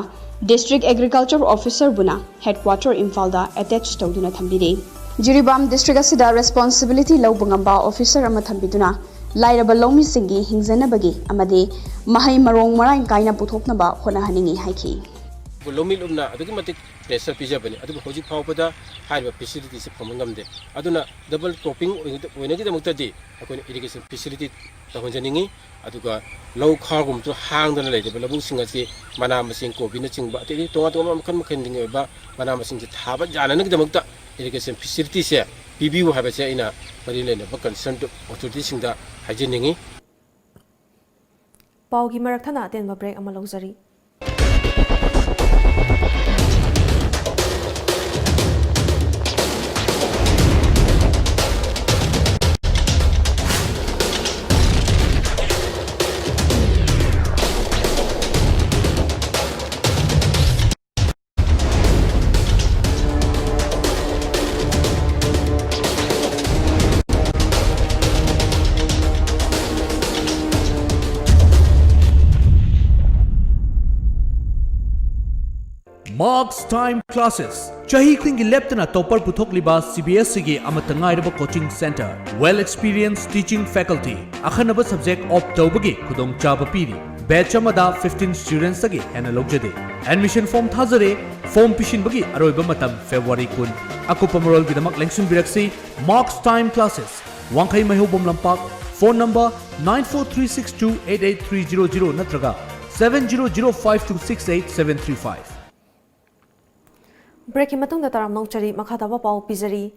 district agriculture officerꯕꯨꯅ headquarter ꯏꯝꯐꯥꯜꯗ attach ꯇꯧꯗꯨꯅ ꯊꯝꯕꯤꯔꯤ꯫ ꯖꯤꯔꯤꯕꯥꯝ district ꯑꯁꯤꯗ responsibility ꯂꯧꯕ ꯉꯝꯕ officer ꯑꯃ ꯊꯝꯕꯤꯗꯨꯅ ꯂꯥꯏꯔꯕ ꯂꯧꯃꯤꯁꯤꯡꯒꯤ ꯍꯤꯡꯖꯅꯕꯒꯤ ꯑꯃꯗꯤ ꯃꯍꯩ ꯃꯔꯣꯡ ꯃꯔꯥꯡ ꯀꯥꯏꯅ ꯄꯨꯊꯣꯛꯅꯕ ꯍꯣꯠꯅꯍꯟꯅꯤꯡꯏ ꯍꯥꯏꯈꯤ꯫ ꯂꯧꯃꯤ ꯂꯨꯞꯅ ꯑꯗꯨꯛꯀꯤ ꯃꯇꯤꯛ pressure ꯄꯤꯖꯕꯅꯤ, ꯑꯗꯨꯕꯨ ꯍꯧꯖꯤꯛ ꯐꯥꯎꯕꯗ ꯍꯥꯏꯔꯤꯕ facilityꯁꯦ ꯐꯪꯕ ꯉꯝꯗꯦ꯫ ꯑꯗꯨꯅ double cropping ꯑꯣꯏꯅ-, ꯑꯣꯏꯅꯕꯒꯤꯗꯃꯛꯇꯗꯤ ꯑꯩꯈꯣꯏꯅ irrigation facility ꯇꯧꯍꯟꯖꯅꯤꯡꯉꯤ꯫ ꯑꯗꯨꯒ ꯂꯧ ꯈꯥꯎꯒꯨꯝꯕꯁꯨ ꯍꯥꯡꯗꯅ ꯂꯩꯔꯤꯕ ꯂꯧꯕꯨꯛꯁꯤꯡ ꯑꯁꯤ ꯃꯅꯥ ꯃꯁꯤꯡ ꯀꯣꯕꯤꯅꯆꯤꯡꯕ ꯑꯇꯩ ꯑꯇꯩ ꯇꯣꯉꯥꯟ ꯇꯣꯉꯥꯟꯕ ꯃꯈꯜ ꯃꯈꯜꯒꯤ ꯑꯣꯏꯕ ꯃꯅꯥ ꯃꯁꯤꯡꯁꯦ ꯊꯥꯕ ꯌꯥꯅꯅꯕꯒꯤꯗꯃꯛꯇ irrigation facilityꯁꯦ ꯄꯤꯕꯤꯌꯨ ꯍꯥꯏꯕꯁꯦ ꯑꯩꯅ ꯃꯔꯤ ꯂꯩꯅꯕ concerned authorityꯁꯤꯡꯗ ꯍꯥꯏꯖꯅꯤꯡꯉꯤ꯫ ꯄꯥꯎꯒꯤ ꯃꯔꯛ ꯊꯠꯅ ꯑꯇꯦꯟꯕ break ꯑꯃ ꯂꯧꯖꯔꯤ꯫ Marks Time Classes, ꯆꯍꯤ ꯈꯨꯗꯤꯡꯒꯤ ꯂꯦꯞꯇꯅ ꯇꯣꯄꯔ ꯄꯨꯊꯣꯛꯂꯤꯕ ꯁꯤ ꯕꯤ ꯑꯦꯁ ꯏꯒꯤ ꯑꯃꯠꯇ ꯉꯥꯏꯔꯕ coaching centre, well experience teaching faculty, ꯑꯈꯟꯅꯕ ꯁꯕꯖꯦꯛ ꯑꯣꯞ ꯇꯧꯕꯒꯤ ꯈꯨꯗꯣꯡꯆꯥꯕ ꯄꯤꯔꯤ꯫ ꯕꯦꯆ ꯑꯃꯗ ꯐꯤꯐꯇꯤꯟ ꯁ꯭ꯇꯨꯗꯦꯟꯠꯁꯇꯒꯤ ꯍꯦꯟꯅ ꯂꯧꯖꯗꯦ꯫ ꯑꯦꯗꯃꯤꯁꯟ ꯐꯣꯔꯝ ꯊꯥꯖꯔꯦ꯫ ꯐꯣꯔꯝ ꯄꯤꯁꯤꯟꯕꯒꯤ ꯑꯔꯣꯏꯕ ꯃꯇꯝ ꯐꯦꯕ꯭ꯔꯨꯋꯥꯔꯤ ꯀꯨꯟ꯫ ꯑꯀꯨꯞꯄ ꯃꯔꯣꯜꯒꯤꯗꯃꯛ ꯂꯦꯡꯁꯤꯟꯕꯤꯔꯛꯁꯤ, Marks Time Classes, ꯋꯥꯡꯈꯩ ꯃꯩꯍꯧꯕꯝ ꯂꯝꯄꯥꯛ, phone number nine four three six two eight eight three zero zero ꯅꯠꯇ꯭ꯔꯒ seven zero zero five two six eight seven three five꯫ ꯕ꯭ꯔꯦꯛꯀꯤ ꯃꯇꯨꯡꯗ ꯇꯔꯥꯝꯅ ꯑꯣꯛꯆꯔꯤ, ꯃꯈꯥ ꯇꯥꯕ ꯄꯥꯎ ꯄꯤꯖꯔꯤ꯫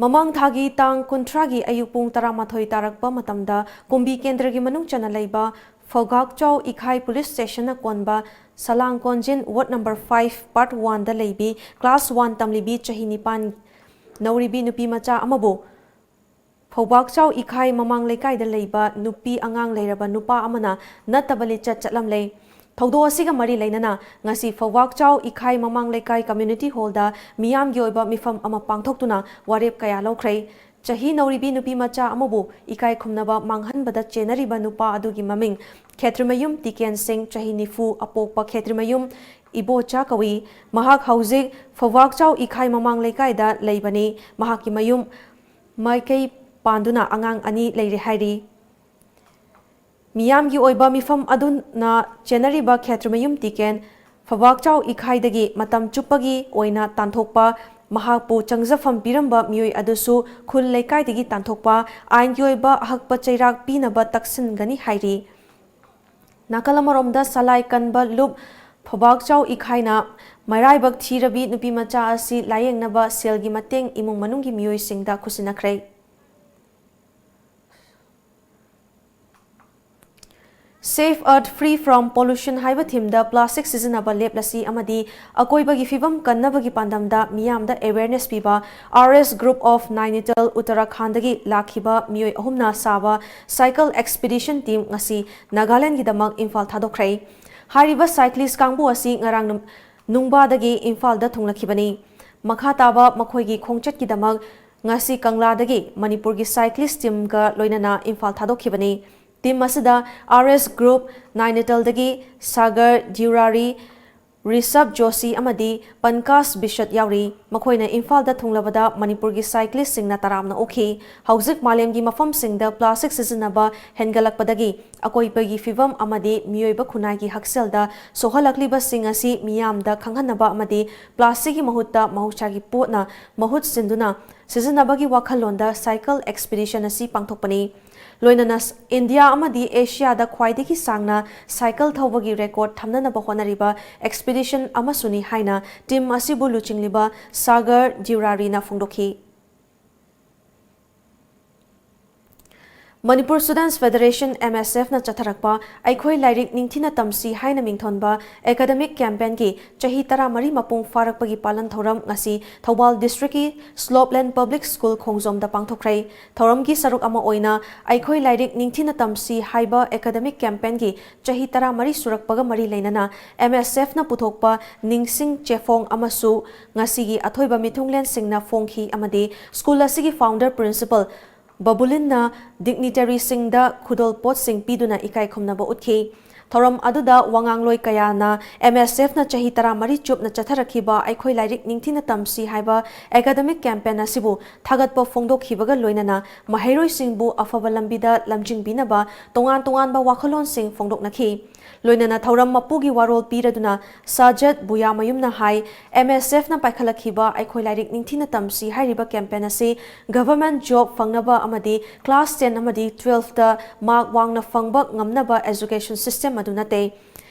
ꯃꯃꯥꯡ ꯊꯥꯒꯤ ꯇꯥꯡ ꯀꯨꯟꯊ꯭ꯔꯥꯒꯤ ꯑꯌꯨꯛ ꯄꯨꯡ ꯇꯔꯥꯃꯥꯊꯣꯏ ꯇꯥꯔꯛꯄ ꯃꯇꯝꯗ ꯀꯨꯝꯕꯤ ꯀꯦꯟꯗ꯭ꯔꯒꯤ ꯃꯅꯨꯡ ꯆꯟꯅ ꯂꯩꯕ ꯐꯧꯒꯥꯛꯆꯥꯎ ꯏꯈꯥꯏ ꯄꯨꯂꯤꯁ ꯁ꯭ꯇꯦꯁꯟꯅ ꯀꯣꯟꯕ ꯁꯂꯥꯡ ꯀꯣꯟꯖꯤꯟ ꯋꯥꯔꯗ ꯅꯝꯕꯔ ꯐꯥꯏꯚ ꯄꯥꯔꯠ ꯋꯥꯟꯗ ꯂꯩꯕꯤ ꯀ꯭ꯂꯥꯁ ꯋꯥꯟ ꯇꯝꯂꯤꯕꯤ ꯆꯍꯤ ꯅꯤꯄꯥꯟ ꯅꯧꯔꯤꯕꯤ ꯅꯨꯄꯤ ꯃꯆꯥ ꯑꯃꯕꯨ ꯐꯧꯕꯥꯛꯆꯥꯎ ꯏꯈꯥꯏ ꯃꯃꯥꯡ ꯂꯩꯀꯥꯏꯗ ꯂꯩꯕ ꯅꯨꯄꯤ ꯑꯉꯥꯡ ꯂꯩꯔꯕ ꯅꯨꯄꯥ ꯑꯃꯅ ꯅꯠꯇꯕ ꯂꯤꯆꯠ ꯆꯠꯂꯝꯂꯦ꯫ ꯊꯧꯗꯣꯛ ꯑꯁꯤꯒ ꯃꯔꯤ ꯂꯩꯅꯅ ꯉꯁꯤ ꯐꯧꯕꯥꯛꯆꯥꯎ ꯏꯈꯥꯏ ꯃꯃꯥꯡ ꯂꯩꯀꯥꯏ ꯀꯝꯃ꯭ꯌꯨꯅꯤꯇꯤ ꯍꯣꯜꯗ ꯃꯤꯌꯥꯝꯒꯤ ꯑꯣꯏꯕ ꯃꯤꯐꯝ ꯑꯃ ꯄꯥꯡꯊꯣꯛꯇꯨꯅ ꯋꯥꯔꯦꯞ ꯀꯌꯥ ꯂꯧꯈ꯭ꯔꯦ꯫ ꯆꯍꯤ ꯅꯧꯔꯤꯕꯤ ꯅꯨꯄꯤ ꯃꯆꯥ ꯑꯃꯕꯨ ꯏꯀꯥꯏ ꯈꯨꯝꯅꯕ ꯃꯥꯡꯍꯟꯕꯗ ꯆꯦꯟꯅꯔꯤꯕ ꯅꯨꯄꯥ ꯑꯗꯨꯒꯤ ꯃꯃꯤꯡ ꯈꯦꯇ꯭ꯔꯤꯃꯌꯨꯝ ꯇꯤꯀꯦꯟ ꯁꯤꯡ, ꯆꯍꯤ ꯅꯤꯐꯨ, ꯑꯄꯣꯛꯄ ꯈꯦꯇ꯭ꯔꯤꯃꯌꯨꯝ ꯏꯕꯣꯆꯥ ꯀꯧꯏ꯫ ꯃꯍꯥꯛ ꯍꯧꯖꯤꯛ ꯐꯧꯕꯥꯛꯆꯥꯎ ꯏꯈꯥꯏ ꯃꯃꯥꯡ ꯂꯩꯀꯥꯏꯗ ꯂꯩꯕꯅꯤ꯫ ꯃꯍꯥꯛꯀꯤ ꯃꯌꯨꯝ ꯃꯥꯏꯀꯩ ꯄꯥꯟꯗꯨꯅ ꯑꯉꯥꯡ ꯑꯅꯤ ꯂꯩꯔꯦ ꯍꯥꯏꯔꯤ꯫ ꯃꯤꯌꯥꯝꯒꯤ ꯑꯣꯏꯕ ꯃꯤꯐꯝ ꯑꯗꯨꯅ ꯆꯦꯟꯅꯔꯤꯕ ꯈꯦꯇ꯭ꯔꯤꯃꯌꯨꯝ ꯇꯤꯀꯦꯟ ꯐꯧꯕꯥꯛꯆꯥꯎ ꯏꯈꯥꯏꯗꯒꯤ ꯃꯇꯝ ꯆꯨꯞꯄꯒꯤ ꯑꯣꯏꯅ ꯇꯥꯟꯊꯣꯛꯄ, ꯃꯍꯥꯛꯄꯨ ꯆꯪꯖꯐꯝ ꯄꯤꯔꯝꯕ ꯃꯤꯑꯣꯏ ꯑꯗꯨꯁꯨ ꯈꯨꯜ ꯂꯩꯀꯥꯏꯗꯒꯤ ꯇꯥꯟꯊꯣꯛꯄ, ꯑꯥꯏꯟꯒꯤ ꯑꯣꯏꯕ ꯑꯍꯛꯄ ꯆꯩꯔꯥꯛ ꯄꯤꯅꯕ ꯇꯛꯁꯤꯟꯒꯅꯤ ꯍꯥꯏꯔꯤ꯫ ꯅꯥꯀꯜ ꯑꯃꯔꯣꯝꯗ ꯁꯂꯥꯏ ꯀꯟꯕ ꯂꯨꯞ ꯐꯧꯕꯥꯛꯆꯥꯎ ꯏꯈꯥꯏꯅ ꯃꯔꯥꯏꯕꯛ ꯊꯤꯔꯕꯤ ꯅꯨꯄꯤ ꯃꯆꯥ ꯑꯁꯤ ꯂꯥꯌꯦꯡꯅꯕ ꯁꯦꯜꯒꯤ ꯃꯇꯦꯡ ꯏꯃꯨꯡ ꯃꯅꯨꯡꯒꯤ ꯃꯤꯑꯣꯏꯁꯤꯡꯗ ꯈꯨꯠꯁꯤꯟꯅꯈ꯭ꯔꯦ꯫ Save Earth Free from Pollution ꯍꯥꯏꯕ ꯊꯤꯝꯗ ꯄ꯭ꯂꯥꯁꯇꯤꯛ ꯁꯤꯖꯤꯟꯅꯕ ꯂꯦꯞꯂꯁꯤ ꯑꯃꯗꯤ ꯑꯀꯣꯏꯕꯒꯤ ꯐꯤꯕꯝ ꯀꯟꯅꯕꯒꯤ ꯄꯥꯟꯗꯝꯗ ꯃꯤꯌꯥꯝꯗ ꯑꯦꯋꯦꯔꯅꯦꯁ ꯄꯤꯕ R S Group of Nainital ꯎꯠꯇꯔꯥꯈꯥꯟꯗꯒꯤ ꯂꯥꯛꯈꯤꯕ ꯃꯤꯑꯣꯏ ꯑꯍꯨꯝꯅ ꯁꯥꯕ ꯁꯥꯏꯀꯜ ꯑꯦꯛꯁꯄꯤꯗꯤꯁꯟ ꯇꯤꯝ ꯉꯁꯤ ꯅꯥꯒꯥꯂꯦꯟꯒꯤꯗꯃꯛ ꯏꯝꯐꯥꯜ ꯊꯥꯗꯣꯛꯈ꯭ꯔꯦ꯫ ꯍꯥꯏꯔꯤꯕ ꯁꯥꯏꯀ꯭ꯂꯤꯁ ꯀꯥꯡꯕꯨ ꯑꯁꯤ ꯉꯔꯥꯡ ꯅꯨꯡ-, ꯅꯨꯡꯕꯥꯗꯒꯤ ꯏꯝꯐꯥꯜꯗ ꯊꯨꯡꯂꯛꯈꯤꯕꯅꯤ꯫ ꯃꯈꯥ ꯇꯥꯕ ꯃꯈꯣꯏꯒꯤ ꯈꯣꯡꯆꯠꯀꯤꯗꯃꯛ ꯉꯁꯤ ꯀꯪꯂꯥꯗꯒꯤ ꯃꯅꯤꯄꯨꯔꯒꯤ ꯁꯥꯏꯀ꯭ꯂꯤꯁ ꯇꯤꯝꯒ ꯂꯣꯏꯅꯅ ꯏꯝꯐꯥꯜ ꯊꯥꯗꯣꯛꯈꯤꯕꯅꯤ꯫ ꯇꯤꯝ ꯑꯁꯤꯗ R S Group, ꯅꯥꯏꯅꯤꯇꯥꯜꯗꯒꯤ Sagar ꯗ꯭ꯌꯨꯔꯥꯔꯤ, ꯔꯤꯁꯕ Joshi ꯑꯃꯗꯤ ꯄꯟꯀꯥꯖ ꯕꯤꯁꯠ ꯌꯥꯎꯔꯤ꯫ ꯃꯈꯣꯏꯅ ꯏꯝꯐꯥꯜꯗ ꯊꯨꯡꯂꯕꯗ ꯃꯅꯤꯄꯨꯔꯒꯤ ꯁꯥꯏꯀ꯭ꯂꯤꯁꯁꯤꯡꯅ ꯇꯔꯥꯝꯅ ꯑꯣꯛꯈꯤ꯫ ꯍꯧꯖꯤꯛ ꯃꯥꯂꯦꯝꯒꯤ ꯃꯐꯝꯁꯤꯡꯗ ꯄ꯭ꯂꯥꯁꯇꯤꯛ ꯁꯤꯖꯤꯟꯅꯕ ꯍꯦꯟꯒꯠꯂꯛꯄꯗꯒꯤ ꯑꯀꯣꯏꯕꯒꯤ ꯐꯤꯕꯝ ꯑꯃꯗꯤ ꯃꯤꯑꯣꯏꯕ ꯈꯨꯟꯅꯥꯏꯒꯤ ꯍꯛꯁꯦꯜꯗ ꯁꯣꯛꯍꯜꯂꯛꯂꯤꯕꯁꯤꯡ ꯑꯁꯤ ꯃꯤꯌꯥꯝꯗ ꯈꯪꯍꯟꯅꯕ ꯑꯃꯗꯤ ꯄ꯭ꯂꯥꯁꯇꯤꯛꯀꯤ ꯃꯍꯨꯠꯇ ꯃꯍꯧꯁꯥꯒꯤ ꯄꯣꯠꯅ ꯃꯍꯨꯠ ꯁꯤꯟꯗꯨꯅ ꯁꯤꯖꯤꯟꯅꯕꯒꯤ ꯋꯥꯈꯜꯂꯣꯟꯗ ꯁꯥꯏꯀꯜ ꯑꯦꯛꯁꯄꯤꯗꯤꯁꯟ ꯑꯁꯤ ꯄꯥꯡꯊꯣꯛꯄꯅꯤ꯫ ꯂꯣꯏꯅꯅ ꯏꯟꯗꯤꯌꯥ ꯑꯃꯗꯤ ꯑꯦꯁꯤꯌꯥꯗ ꯈ꯭ꯋꯥꯏꯗꯒꯤ ꯁꯥꯡꯅ ꯁꯥꯏꯀꯜ ꯊꯧꯕꯒꯤ ꯔꯦꯀꯣꯔꯗ ꯊꯝꯅꯅꯕ ꯍꯣꯠꯅꯔꯤꯕ ꯑꯦꯛꯁꯄꯤꯗꯤꯁꯟ ꯑꯃꯁꯨꯅꯤ ꯍꯥꯏꯅ ꯇꯤꯝ ꯑꯁꯤꯕꯨ ꯂꯨꯆꯤꯡꯂꯤꯕ ꯁꯥꯒꯔ ꯗ꯭ꯌꯨꯔꯥꯔꯤꯅ ꯐꯣꯡꯗꯣꯛꯈꯤ꯫ ꯃꯅꯤꯄꯨꯔ ꯁ꯭ꯇꯨꯗꯦꯟꯠꯁ ꯐꯦꯗꯔꯦꯁꯟ, ꯑꯦꯝ ꯑꯦꯁ ꯑꯦꯐꯅ ꯆꯠꯊꯔꯛꯄ ꯑꯩꯈꯣꯏ ꯂꯥꯏꯔꯤꯛ ꯅꯤꯡꯊꯤꯅ ꯇꯝꯁꯤ ꯍꯥꯏꯅ ꯃꯤꯡꯊꯣꯟꯕ ꯑꯦꯀꯥꯗꯃꯤꯛ ꯀꯦꯝꯄꯦꯟꯒꯤ ꯆꯍꯤ ꯇꯔꯥꯃꯔꯤ ꯃꯄꯨꯡ ꯐꯥꯔꯛꯄꯒꯤ ꯄꯥꯂꯟ ꯊꯧꯔꯝ ꯉꯁꯤ ꯊꯧꯕꯥꯜ ꯗꯤꯁꯇ꯭ꯔꯤꯛꯀꯤ ꯁ꯭ꯂꯣꯞꯂꯦꯟ ꯄꯕ꯭ꯂꯤꯛ ꯁ꯭ꯀꯨꯜ ꯈꯣꯡꯖꯣꯝꯗ ꯄꯥꯡꯊꯣꯛꯈ꯭ꯔꯦ꯫ ꯊꯧꯔꯝꯒꯤ ꯁꯔꯨꯛ ꯑꯃ ꯑꯣꯏꯅ ꯑꯩꯈꯣꯏ ꯂꯥꯏꯔꯤꯛ ꯅꯤꯡꯊꯤꯅ ꯇꯝꯁꯤ ꯍꯥꯏꯕ ꯑꯦꯀꯥꯗꯃꯤꯛ ꯀꯦꯝꯄꯦꯟꯒꯤ ꯆꯍꯤ ꯇꯔꯥꯃꯔꯤ ꯁꯨꯔꯛꯄꯒ ꯃꯔꯤ ꯂꯩꯅꯅ ꯑꯦꯝ ꯑꯦꯁ ꯑꯦꯐꯅ ꯄꯨꯊꯣꯛꯄ ꯅꯤꯡꯁꯤꯡ ꯆꯦꯐꯣꯡ ꯑꯃꯁꯨ ꯉꯁꯤꯒꯤ ꯑꯊꯣꯏꯕ ꯃꯤꯊꯨꯡꯂꯦꯟꯁꯤꯡꯅ ꯐꯣꯡꯈꯤ ꯑꯃꯗꯤ ꯁ꯭ꯀꯨꯜ ꯑꯁꯤꯒꯤ ꯐꯥꯎꯟꯗꯔ ꯄ꯭ꯔꯤꯟꯁꯤꯄꯜ ꯕꯕꯨꯂꯤꯟꯅ ꯗꯤꯒꯅꯤꯇꯔꯤꯁꯤꯡꯗ ꯈꯨꯗꯣꯜꯄꯣꯠꯁꯤꯡ ꯄꯤꯗꯨꯅ ꯏꯀꯥꯏ ꯈꯨꯝꯅꯕ ꯎꯠꯈꯤ꯫ ꯊꯧꯔꯝ ꯑꯗꯨꯗ ꯋꯥꯉꯥꯡꯂꯣꯏ ꯀꯌꯥꯅ ꯑꯦꯝ ꯑꯦꯁ ꯑꯦꯐꯅ ꯆꯍꯤ ꯇꯔꯥꯃꯔꯤ ꯆꯨꯞꯅ ꯆꯠꯊꯔꯛꯈꯤꯕ ꯑꯩꯈꯣꯏ ꯂꯥꯏꯔꯤꯛ ꯅꯤꯡꯊꯤꯅ ꯇꯝꯁꯤ ꯍꯥꯏꯕ ꯑꯦꯀꯥꯗꯃꯤꯛ ꯀꯦꯝꯄꯦꯟ ꯑꯁꯤꯕꯨ ꯊꯥꯒꯠꯄ ꯐꯣꯡꯗꯣꯛꯈꯤꯕꯒ ꯂꯣꯏꯅꯅ ꯃꯍꯩꯔꯣꯏꯁꯤꯡꯕꯨ ꯑꯐꯕ ꯂꯝꯕꯤꯗ ꯂꯝꯖꯤꯡꯕꯤꯅꯕ ꯇꯣꯉꯥꯟ ꯇꯣꯉꯥꯟꯕ ꯋꯥꯈꯜꯂꯣꯟꯁꯤꯡ ꯐꯣꯡꯗꯣꯛꯅꯈꯤ꯫ ꯂꯣꯏꯅꯅ ꯊꯧꯔꯝ ꯃꯄꯨꯒꯤ ꯋꯥꯔꯣꯜ ꯄꯤꯔꯗꯨꯅ ꯁꯥꯖꯠ ꯕꯨꯌꯥꯃꯌꯨꯝꯅ ꯍꯥꯏ, ꯑꯦꯝ ꯑꯦꯁ ꯑꯦꯐꯅ ꯄꯥꯏꯈꯠꯂꯛꯈꯤꯕ ꯑꯩꯈꯣꯏ ꯂꯥꯏꯔꯤꯛ ꯅꯤꯡꯊꯤꯅ ꯇꯝꯁꯤ ꯍꯥꯏꯔꯤꯕ ꯀꯦꯝꯄꯦꯟ ꯑꯁꯤ ꯒꯚꯔꯟꯃꯦꯟꯠ ꯖꯣꯕ ꯐꯪꯅꯕ ꯑꯃꯗꯤ ꯀ꯭ꯂꯥꯁ ꯇꯦꯟ ꯑꯃꯗꯤ ꯇꯨꯋꯦꯜꯐꯇ ꯃꯥꯔꯛ ꯋꯥꯡꯅ ꯐꯪꯕ ꯉꯝꯅꯕ ꯑꯦꯖꯨꯀꯦꯁꯟ ꯁꯤꯁꯇꯦꯝ ꯑꯗꯨ ꯅꯠꯇꯦ꯫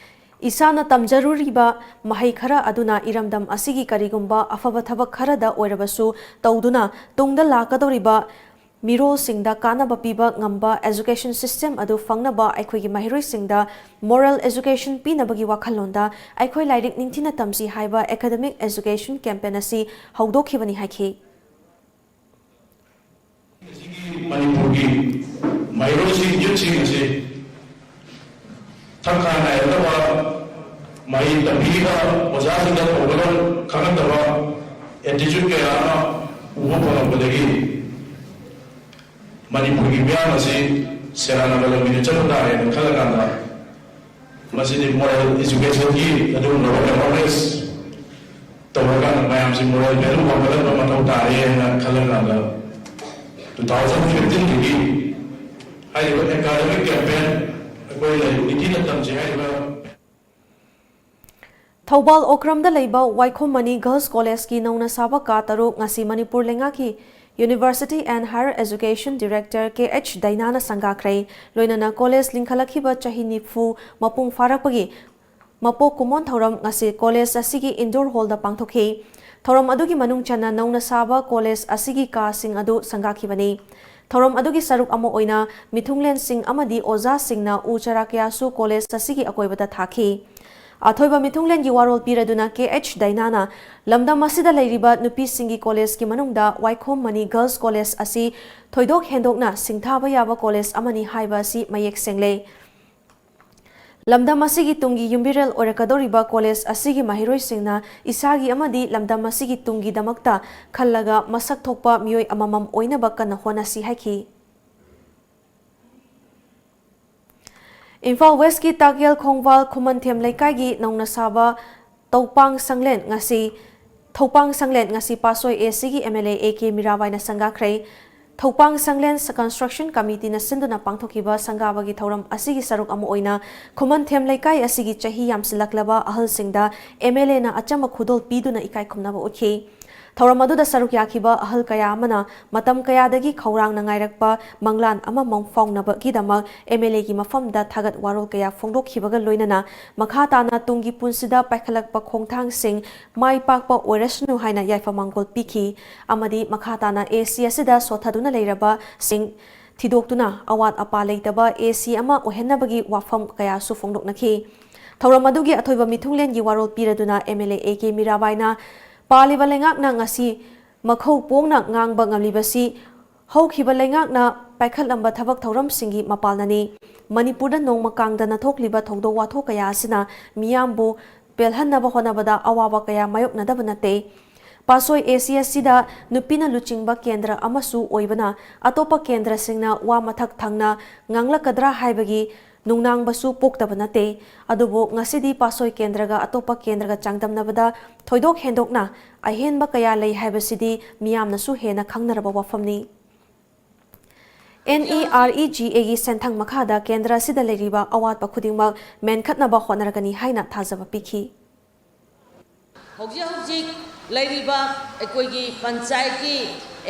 ꯏꯁꯥꯅ ꯇꯝꯖꯔꯨꯔꯤꯕ ꯃꯍꯩ ꯈꯔ ꯑꯗꯨꯅ ꯏꯔꯝꯗꯝ ꯑꯁꯤꯒꯤ ꯀꯔꯤꯒꯨꯝꯕ ꯑꯐꯕ ꯊꯕꯛ ꯈꯔꯗ ꯑꯣꯏꯔꯕꯁꯨ ꯇꯧꯗꯨꯅ ꯇꯨꯡꯗ ꯂꯥꯛꯀꯗꯧꯔꯤꯕ ꯃꯤꯔꯣꯜꯁꯤꯡꯗ ꯀꯥꯟꯅꯕ ꯄꯤꯕ ꯉꯝꯕ ꯑꯦꯖꯨꯀꯦꯁꯟ ꯁꯤꯁꯇꯦꯝ ꯑꯗꯨ ꯐꯪꯅꯕ ꯑꯩꯈꯣꯏꯒꯤ ꯃꯍꯩꯔꯣꯏꯁꯤꯡꯗ ꯃꯣꯔꯦꯜ ꯑꯦꯖꯨꯀꯦꯁꯟ ꯄꯤꯅꯕꯒꯤ ꯋꯥꯈꯜꯂꯣꯟꯗ ꯑꯩꯈꯣꯏ ꯂꯥꯏꯔꯤꯛ ꯅꯤꯡꯊꯤꯅ ꯇꯝꯁꯤ ꯍꯥꯏꯕ ꯑꯦꯀꯥꯗꯃꯤꯛ ꯑꯦꯖꯨꯀꯦꯁꯟ ꯀꯦꯝꯄꯦꯟ ꯑꯁꯤ ꯍꯧꯗꯣꯛꯈꯤꯕꯅꯤ ꯍꯥꯏꯈꯤ꯫ ꯃꯅꯤꯄꯨꯔꯒꯤ ꯃꯍꯩꯔꯣꯏꯁꯤꯡ, ꯌꯨꯠꯁꯤꯡ ꯑꯁꯤ ꯊꯛ ꯈꯥ ꯅꯥꯏꯔꯛꯇꯕ, ꯃꯍꯩ ꯇꯝꯕꯤꯔꯤꯕ ꯑꯣꯖꯥꯁꯤꯡꯗ ꯇꯧꯒꯗꯕ ꯈꯪꯍꯟꯗꯕ attitude ꯀꯌꯥ ꯑꯃ ꯎꯕ ꯐꯪꯂꯛꯄꯗꯒꯤ ꯃꯅꯤꯄꯨꯔꯒꯤ ꯃꯤꯌꯥꯝ ꯑꯁꯤ ꯁꯦꯔꯥꯟꯅꯕ ꯂꯝꯕꯤꯗ ꯆꯠꯄ ꯇꯥꯔꯦꯅ ꯈꯜꯂꯀꯥꯟꯗ ꯃꯁꯤꯗꯤ moral educationꯒꯤ ꯑꯗꯨꯒꯨꯝꯂꯕ awareness ꯇꯧꯔꯀꯥꯟꯗ ꯃꯌꯥꯝꯁꯤ moral value ꯋꯥꯡꯈꯠꯍꯟꯕ ꯃꯊꯧ ꯇꯥꯔꯦ ꯍꯥꯏꯅ ꯈꯜꯂꯀꯥꯟꯗ two thousand fifteenꯗꯒꯤ ꯍꯥꯏꯔꯤꯕ academic campaign ꯑꯩꯈꯣꯏ ꯂꯩ ꯅꯤꯡꯊꯤꯅ ꯇꯝꯁꯤ ꯍꯥꯏꯔꯤꯕ ꯊꯧꯕꯥꯜ ꯑꯣꯀ꯭ꯔꯝꯗ ꯂꯩꯕ ꯋꯥꯏꯈꯣꯝ ꯃꯅꯤ Girls Collegeꯀꯤ ꯅꯧꯅ ꯁꯥꯕ ꯀꯥ ꯇꯔꯨꯛ ꯉꯁꯤ ꯃꯅꯤꯄꯨꯔ ꯂꯩꯉꯥꯛꯀꯤ University and Higher Education Director K H ꯗꯥꯏꯅꯥꯅ ꯁꯪꯒꯥꯈ꯭ꯔꯦ꯫ ꯂꯣꯏꯅꯅ ꯀꯣꯂꯦꯖ ꯂꯤꯡꯈꯠꯂꯛꯈꯤꯕ ꯆꯍꯤ ꯅꯤꯐꯨ ꯃꯄꯨꯡ ꯐꯥꯔꯛꯄꯒꯤ ꯃꯄꯣꯛ ꯀꯨꯝꯑꯣꯟ ꯊꯧꯔꯝ ꯉꯁꯤ ꯀꯣꯂꯦꯖ ꯑꯁꯤꯒꯤ indoor hallꯗ ꯄꯥꯡꯊꯣꯛꯈꯤ꯫ ꯊꯧꯔꯝ ꯑꯗꯨꯒꯤ ꯃꯅꯨꯡ ꯆꯟꯅ ꯅꯧꯅ ꯁꯥꯕ ꯀꯣꯂꯦꯖ ꯑꯁꯤꯒꯤ ꯀꯥꯁꯤꯡ ꯑꯗꯨ ꯁꯪꯒꯥꯈꯤꯕꯅꯤ꯫ ꯊꯧꯔꯝ ꯑꯗꯨꯒꯤ ꯁꯔꯨꯛ ꯑꯃ ꯑꯣꯏꯅ ꯃꯤꯊꯨꯡꯂꯦꯟꯁꯤꯡ ꯑꯃꯗꯤ ꯑꯣꯖꯥꯁꯤꯡꯅ ꯎ ꯆꯥꯔꯥ ꯀꯌꯥꯁꯨ ꯀꯣꯂꯦꯖ ꯑꯁꯤꯒꯤ ꯑꯀꯣꯏꯕꯗ ꯊꯥꯈꯤ꯫ ꯑꯊꯣꯏꯕ ꯃꯤꯊꯨꯡꯂꯦꯟꯒꯤ ꯋꯥꯔꯣꯜ ꯄꯤꯔꯗꯨꯅ K H ꯗꯥꯏꯅꯥꯅ ꯂꯝꯗꯝ ꯑꯁꯤꯗ ꯂꯩꯔꯤꯕ ꯅꯨꯄꯤꯁꯤꯡꯒꯤ ꯀꯣꯂꯦꯖꯀꯤ ꯃꯅꯨꯡꯗ ꯋꯥꯏꯈꯣꯝ ꯃꯅꯤ Girls College ꯑꯁꯤ ꯊꯣꯏꯗꯣꯛ ꯍꯦꯟꯗꯣꯛꯅ ꯁꯤꯡꯊꯥꯕ ꯌꯥꯕ ꯀꯣꯂꯦꯖ ꯑꯃꯅꯤ ꯍꯥꯏꯕ ꯑꯁꯤ ꯃꯌꯦꯛ ꯁꯦꯡꯂꯦ꯫ ꯂꯝꯗꯝ ꯑꯁꯤꯒꯤ ꯇꯨꯡꯒꯤ ꯌꯨꯝꯕꯤꯔꯦꯜ ꯑꯣꯏꯔꯛꯀꯗꯧꯔꯤꯕ ꯀꯣꯂꯦꯖ ꯑꯁꯤꯒꯤ ꯃꯍꯩꯔꯣꯏꯁꯤꯡꯅ ꯏꯁꯥꯒꯤ ꯑꯃꯗꯤ ꯂꯝꯗꯝ ꯑꯁꯤꯒꯤ ꯇꯨꯡꯒꯤꯗꯃꯛꯇ ꯈꯜꯂꯒ ꯃꯁꯛ ꯊꯣꯛꯄ ꯃꯤꯑꯣꯏ ꯑꯃꯃꯝ ꯑꯣꯏꯅꯕ ꯀꯟꯅ ꯍꯣꯠꯅꯁꯤ ꯍꯥꯏꯈꯤ꯫ ꯏꯝꯐꯥꯜ ꯋꯦꯁꯀꯤ ꯇꯥꯛꯌꯦꯜ ꯈꯣꯡꯕꯥꯜ ꯈꯨꯃꯟꯊꯦꯝ ꯂꯩꯀꯥꯏꯒꯤ ꯅꯧꯅ ꯁꯥꯕ ꯇꯧꯄꯥꯡ ꯁꯪꯂꯦꯟ ꯉꯁꯤ ꯊꯧꯄꯥꯡ ꯁꯪꯂꯦꯟ ꯉꯁꯤ ꯄꯥꯠꯁꯣꯏ A Cꯒꯤ M L A A K ꯃꯤꯔꯥꯕꯥꯏꯅ ꯁꯪꯒꯥꯈ꯭ꯔꯦ꯫ ꯊꯧꯄꯥꯡ ꯁꯪꯂꯦꯟ Construction Committeeꯅ ꯁꯤꯟꯗꯨꯅ ꯄꯥꯡꯊꯣꯛꯈꯤꯕ ꯁꯪꯒꯥꯕꯒꯤ ꯊꯧꯔꯝ ꯑꯁꯤꯒꯤ ꯁꯔꯨꯛ ꯑꯃ ꯑꯣꯏꯅ ꯈꯨꯃꯟꯊꯦꯝ ꯂꯩꯀꯥꯏ ꯑꯁꯤꯒꯤ ꯆꯍꯤ ꯌꯥꯝꯁꯤꯜꯂꯛꯂꯕ ꯑꯍꯜꯁꯤꯡꯗ M L Aꯅ ꯑꯆꯝꯕ ꯈꯨꯗꯣꯜ ꯄꯤꯗꯨꯅ ꯏꯀꯥꯏ ꯈꯨꯝꯅꯕ ꯎꯠꯈꯤ꯫ ꯊꯧꯔꯝ ꯑꯗꯨꯗ ꯁꯔꯨꯛ ꯌꯥꯈꯤꯕ ꯑꯍꯜ ꯀꯌꯥ ꯑꯃꯅ ꯃꯇꯝ ꯀꯌꯥꯗꯒꯤ ꯈꯧꯔꯥꯡꯅ ꯉꯥꯏꯔꯛꯄ ꯃꯪꯂꯥꯟ ꯑꯃ ꯃꯪꯐꯥꯎꯅꯕꯒꯤꯗꯃꯛ M L Aꯒꯤ ꯃꯐꯝꯗ ꯊꯥꯒꯠ ꯋꯥꯔꯣꯜ ꯀꯌꯥ ꯐꯣꯡꯗꯣꯛꯈꯤꯕꯒ ꯂꯣꯏꯅꯅ ꯃꯈꯥ ꯇꯥꯅ ꯇꯨꯡꯒꯤ ꯄꯨꯟꯁꯤꯗ ꯄꯥꯏꯈꯠꯂꯛꯄ ꯈꯣꯡꯊꯥꯡꯁꯤꯡ ꯃꯥꯏ ꯄꯥꯛꯄ ꯑꯣꯏꯔꯁꯅꯨ ꯍꯥꯏꯅ ꯌꯥꯏꯐ ꯃꯥꯡꯒꯣꯜ ꯄꯤꯈꯤ ꯑꯃꯗꯤ ꯃꯈꯥ ꯇꯥꯅ A C ꯑꯁꯤꯗ ꯁꯣꯠꯊꯗꯨꯅ ꯂꯩꯔꯕꯁꯤꯡ ꯊꯤꯗꯣꯛꯇꯨꯅ ꯑꯋꯥꯠ ꯑꯄꯥ ꯂꯩꯇꯕ A C ꯑꯃ ꯑꯣꯏꯍꯟꯅꯕꯒꯤ ꯋꯥꯐꯝ ꯀꯌꯥꯁꯨ ꯐꯣꯡꯗꯣꯛꯅꯈꯤ꯫ ꯊꯧꯔꯝ ꯑꯗꯨꯒꯤ ꯑꯊꯣꯏꯕ ꯃꯤꯊꯨꯡꯂꯦꯟꯒꯤ ꯋꯥꯔꯣꯜ ꯄꯤꯔꯗꯨꯅ M L A A K ꯃꯤꯔꯥꯕꯥꯏꯅ ꯄꯥꯜꯂꯤꯕ ꯂꯩꯉꯥꯛꯅ ꯉꯁꯤ ꯃꯈꯧ ꯄꯣꯡꯅ ꯉꯥꯡꯕ ꯉꯝꯂꯤꯕꯁꯤ ꯍꯧꯈꯤꯕ ꯂꯩꯉꯥꯛꯅ ꯄꯥꯏꯈꯠꯂꯝꯕ ꯊꯕꯛ ꯊꯧꯔꯝꯁꯤꯡꯒꯤ ꯃꯄꯥꯜꯅꯅꯤ꯫ ꯃꯅꯤꯄꯨꯔꯗ ꯅꯣꯡꯃ ꯀꯥꯡꯗꯅ ꯊꯣꯛꯂꯤꯕ ꯊꯧꯗꯣꯛ ꯋꯥꯊꯣꯛ ꯀꯌꯥ ꯑꯁꯤꯅ ꯃꯤꯌꯥꯝꯕꯨ ꯄꯦꯜꯍꯟꯅꯕ ꯍꯣꯠꯅꯕꯗ ꯑꯋꯥꯕ ꯀꯌꯥ ꯃꯥꯌꯣꯛꯅꯗꯕ ꯅꯠꯇꯦ꯫ ꯄꯥꯠꯁꯣꯏ A C ꯑꯁꯤꯗ ꯅꯨꯄꯤꯅ ꯂꯨꯆꯤꯡꯕ ꯀꯦꯟꯗ꯭ꯔ ꯑꯃꯁꯨ ꯑꯣꯏꯕꯅ ꯑꯇꯣꯞꯄ ꯀꯦꯟꯗ꯭ꯔꯁꯤꯡꯅ ꯋꯥ ꯃꯊꯛ ꯊꯪꯅ ꯉꯥꯡꯂꯛꯀꯗ꯭ꯔꯥ ꯍꯥꯏꯕꯒꯤ ꯅꯨꯡꯅꯥꯡꯕꯁꯨ ꯄꯣꯛꯇꯕ ꯅꯠꯇꯦ꯫ ꯑꯗꯨꯕꯨ ꯉꯁꯤꯗꯤ ꯄꯥꯠꯁꯣꯏ ꯀꯦꯟꯗ꯭ꯔꯒ ꯑꯇꯣꯞꯄ ꯀꯦꯟꯗ꯭ꯔꯒ ꯆꯥꯡꯗꯝꯅꯕꯗ ꯊꯣꯏꯗꯣꯛ ꯍꯦꯟꯗꯣꯛꯅ ꯑꯍꯦꯟꯕ ꯀꯌꯥ ꯂꯩ ꯍꯥꯏꯕꯁꯤꯗꯤ ꯃꯤꯌꯥꯝꯅꯁꯨ ꯍꯦꯟꯅ ꯈꯪꯅꯔꯕ ꯋꯥꯐꯝꯅꯤ꯫ NEREGAꯒꯤ ꯁꯦꯟꯊꯪ ꯃꯈꯥꯗ ꯀꯦꯟꯗ꯭ꯔ ꯑꯁꯤꯗ ꯂꯩꯔꯤꯕ ꯑꯋꯥꯠꯄ ꯈꯨꯗꯤꯡꯃꯛ ꯃꯦꯟꯈꯠꯅꯕ ꯍꯣꯠꯅꯔꯒꯅꯤ ꯍꯥꯏꯅ ꯊꯥꯖꯕ ꯄꯤꯈꯤ꯫ ꯍꯧꯖꯤꯛ ꯍꯧꯖꯤꯛ ꯂꯩꯔꯤꯕ ꯑꯩꯈꯣꯏꯒꯤ ꯄꯟꯆꯥꯌꯠꯀꯤ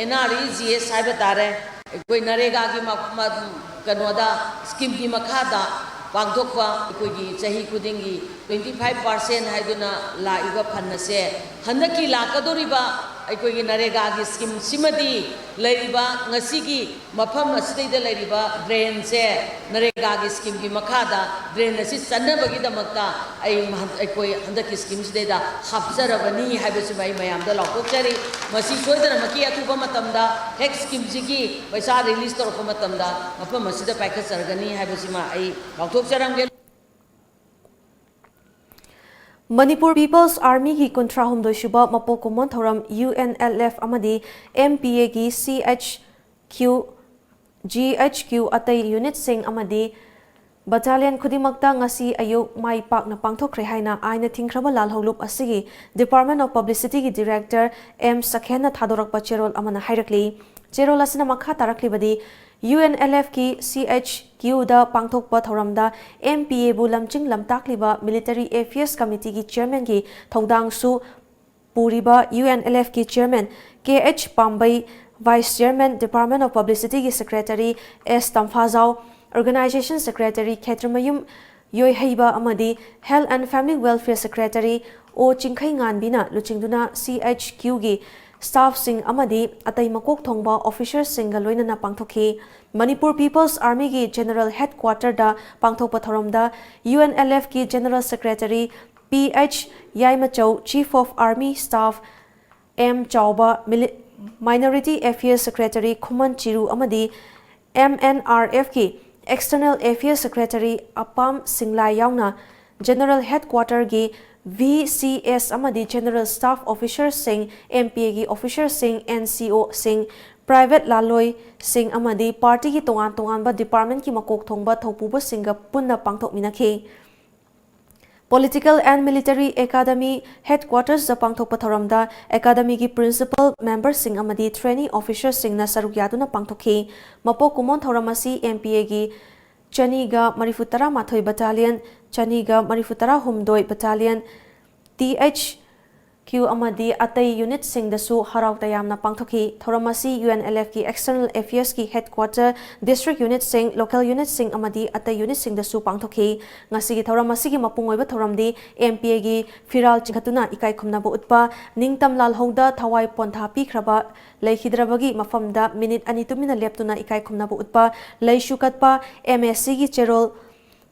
NREGS ꯍꯥꯏꯕ ꯇꯥꯔꯦ, ꯑꯩꯈꯣꯏ ꯅꯔꯦꯒꯥꯒꯤ ꯃ-, ꯃ-, ꯀꯩꯅꯣꯗ, ꯁ꯭ꯀꯤꯝꯒꯤ ꯃꯈꯥꯗ ꯄꯥꯡꯊꯣꯛꯄ ꯑꯩꯈꯣꯏꯒꯤ ꯆꯍꯤ ꯈꯨꯗꯤꯡꯒꯤ twenty five percent ꯍꯥꯏꯗꯨꯅ ꯂꯥꯛꯏꯕ ꯐꯟ ꯑꯁꯦ ꯍꯟꯗꯛꯀꯤ ꯂꯥꯛꯀꯗꯧꯔꯤꯕ ꯑꯩꯈꯣꯏꯒꯤ ꯅꯔꯦꯒꯥꯒꯤ ꯁ꯭ꯀꯤꯝꯁꯤꯃꯗꯤ ꯂꯩꯔꯤꯕ ꯉꯁꯤꯒꯤ ꯃꯐꯝ ꯑꯁꯤꯗꯩꯗ ꯂꯩꯔꯤꯕ ꯗ꯭ꯔꯦꯟꯁꯦ ꯅꯔꯦꯒꯥꯒꯤ ꯁ꯭ꯀꯤꯝꯒꯤ ꯃꯈꯥꯗ ꯗ꯭ꯔꯦꯟ ꯑꯁꯤ ꯆꯟꯅꯕꯒꯤꯗꯃꯛꯇ ꯑꯩ ꯃꯍꯟ-, ꯑꯩꯈꯣꯏ ꯍꯟꯗꯛꯀꯤ ꯁ꯭ꯀꯤꯝꯁꯤꯗꯩꯗ ꯍꯥꯞꯆꯔꯕꯅꯤ ꯍꯥꯏꯕꯁꯤꯃ ꯑꯩ ꯃꯌꯥꯝꯗ ꯂꯥꯎꯊꯣꯛꯆꯔꯤ꯫ ꯃꯁꯤ ꯁꯣꯏꯗꯅꯃꯛꯀꯤ ꯑꯊꯨꯕ ꯃꯇꯝꯗ ꯍꯦꯛ ꯁ꯭ꯀꯤꯝꯁꯤꯒꯤ ꯄꯩꯁꯥ ꯔꯤꯂꯤꯁ ꯇꯧꯔꯛꯄ ꯃꯇꯝꯗ ꯃꯐꯝ ꯑꯁꯤꯗ ꯄꯥꯏꯈꯠꯆꯔꯒꯅꯤ ꯍꯥꯏꯕꯁꯤꯃ ꯑꯩ ꯂꯥꯎꯊꯣꯛꯆꯔꯝꯒꯦ꯫ ꯃꯅꯤꯄꯨꯔ ꯄꯤꯄꯜꯁ ꯑꯥꯔꯃꯤꯒꯤ ꯀꯨꯟꯊ꯭ꯔꯥ ꯍꯨꯝꯗꯣꯏ ꯁꯨꯕ ꯃꯄꯣꯛ ꯀꯨꯝꯑꯣꯟ ꯊꯧꯔꯝ UNLF ꯑꯃꯗꯤ MPAꯒꯤ CHQ, GHQ ꯑꯇꯩ ꯌꯨꯅꯤꯠꯁꯤꯡ ꯑꯃꯗꯤ ꯕꯇꯥꯂꯤꯌꯟ ꯈꯨꯗꯤꯡꯃꯛꯇ ꯉꯁꯤ ꯑꯌꯨꯛ ꯃꯥꯏ ꯄꯥꯛꯅ ꯄꯥꯡꯊꯣꯛꯈ꯭ꯔꯦ ꯍꯥꯏꯅ ꯑꯥꯏꯟꯅ ꯊꯤꯡꯈ꯭ꯔꯕ ꯂꯥꯜꯍꯧꯂꯨꯞ ꯑꯁꯤꯒꯤ Department of Publicityꯒꯤ Director M ꯁꯈꯦꯟꯅ ꯊꯥꯗꯣꯔꯛꯄ ꯆꯦꯔꯣꯜ ꯑꯃꯅ ꯍꯥꯏꯔꯛꯂꯤ꯫ ꯆꯦꯔꯣꯜ ꯑꯁꯤꯅ ꯃꯈꯥ ꯇꯥꯔꯛꯂꯤꯕꯗꯤ, UNLFꯀꯤ CHQꯗ ꯄꯥꯡꯊꯣꯛꯄ ꯊꯧꯔꯝꯗ MPAꯕꯨ ꯂꯝꯖꯤꯡ ꯂꯝꯇꯥꯛꯂꯤꯕ Military Affairs Committeeꯒꯤ Chairmanꯒꯤ ꯊꯧꯗꯥꯡꯁꯨ ꯄꯨꯔꯤꯕ UNLFꯀꯤ Chairman K H ꯄꯥꯝꯕꯩ, Vice Chairman, Department of Publicityꯒꯤ Secretary S ꯇꯝꯐꯥꯖꯥꯎ, Organization Secretary ꯈꯦꯇ꯭ꯔꯃꯌꯨꯝ ꯌꯣꯏꯍꯩꯕ ꯑꯃꯗꯤ Health and Family Welfare Secretary O ꯆꯤꯡꯈꯩꯉꯥꯟꯕꯤꯅ ꯂꯨꯆꯤꯡꯗꯨꯅ CHQꯒꯤ staffꯁꯤꯡ ꯑꯃꯗꯤ ꯑꯇꯩ ꯃꯀꯣꯛ ꯊꯣꯡꯕ officerꯁꯤꯡꯒ ꯂꯣꯏꯅꯅ ꯄꯥꯡꯊꯣꯛꯈꯤ꯫ ꯃꯅꯤꯄꯨꯔ ꯄꯤꯄꯜꯁ ꯑꯥꯔꯃꯤꯒꯤ General Headquarterꯗ ꯄꯥꯡꯊꯣꯛꯄ ꯊꯧꯔꯝꯗ UNLFꯀꯤ General Secretary P H ꯌꯥꯏꯃꯆꯧ, Chief of Army Staff M ꯆꯥꯎꯕ, Mili-, Minority Affairs Secretary ꯈꯨꯃꯟ ꯆꯤꯔꯨ ꯑꯃꯗꯤ MNRFꯀꯤ External Affairs Secretary ꯑꯄꯥꯝ ꯁꯤꯡꯂꯥꯏ ꯌꯥꯎꯅ General Headquarterꯒꯤ VCS ꯑꯃꯗꯤ General Staff Officerꯁꯤꯡ, MPAꯒꯤ officerꯁꯤꯡ, NCOꯁꯤꯡ, private ꯂꯥꯜꯂꯣꯏꯁꯤꯡ ꯑꯃꯗꯤ partyꯒꯤ ꯇꯣꯉꯥꯟ ꯇꯣꯉꯥꯟꯕ departmentꯀꯤ ꯃꯀꯣꯛ ꯊꯣꯡꯕ ꯊꯧꯄꯨꯕꯁꯤꯡꯒ ꯄꯨꯟꯅ ꯄꯥꯡꯊꯣꯛꯃꯤꯟꯅꯈꯤ꯫ Political and Military Academy headquartersꯇ ꯄꯥꯡꯊꯣꯛꯄ ꯊꯧꯔꯝꯗ academyꯒꯤ principal memberꯁꯤꯡ ꯑꯃꯗꯤ training officerꯁꯤꯡꯅ ꯁꯔꯨꯛ ꯌꯥꯗꯨꯅ ꯄꯥꯡꯊꯣꯛꯈꯤ꯫ ꯃꯄꯣꯛ ꯀꯨꯝꯑꯣꯟ ꯊꯧꯔꯝ ꯑꯁꯤ MPAꯒꯤ ꯆꯅꯤꯒ ꯃꯔꯤꯐꯨ ꯇꯔꯥ ꯃꯥꯊꯣꯏ battalion, ꯆꯅꯤꯒ ꯃꯔꯤꯐꯨ ꯇꯔꯥ ꯍꯨꯝꯗꯣꯏ battalion, THQ ꯑꯃꯗꯤ ꯑꯇꯩ unitꯁꯤꯡꯗꯁꯨ ꯍꯔꯥꯎ ꯇꯌꯥꯝꯅ ꯄꯥꯡꯊꯣꯛꯈꯤ꯫ ꯊꯧꯔꯝ ꯑꯁꯤ UNLFꯀꯤ external affairsꯀꯤ headquarter, district unitꯁꯤꯡ, local unitꯁꯤꯡ ꯑꯃꯗꯤ ꯑꯇꯩ unitꯁꯤꯡꯗꯁꯨ ꯄꯥꯡꯊꯣꯛꯈꯤ꯫ ꯉꯁꯤꯒꯤ ꯊꯧꯔꯝ ꯑꯁꯤꯒꯤ ꯃꯄꯨꯡ ꯑꯣꯏꯕ ꯊꯧꯔꯝꯗꯤ MPAꯒꯤ ꯐꯤꯔꯥꯜ ꯆꯤꯡꯈꯠꯇꯨꯅ ꯏꯀꯥꯏ ꯈꯨꯝꯅꯕ ꯎꯠꯄ, ꯅꯤꯡꯇꯝ ꯂꯥꯜꯍꯧꯗ ꯊꯋꯥꯏ ꯄꯣꯟꯊꯥ ꯄꯤꯈ꯭ꯔꯕ ꯂꯩꯈꯤꯗ꯭ꯔꯕꯒꯤ ꯃꯐꯝꯗ minute ꯑꯅꯤ ꯇꯨꯃꯤꯟꯅ ꯂꯦꯞꯇꯨꯅ ꯏꯀꯥꯏ ꯈꯨꯝꯅꯕ ꯎꯠꯄ, ꯂꯩꯁꯨ ꯀꯠꯄ, MACꯒꯤ ꯆꯦꯔꯣꯜ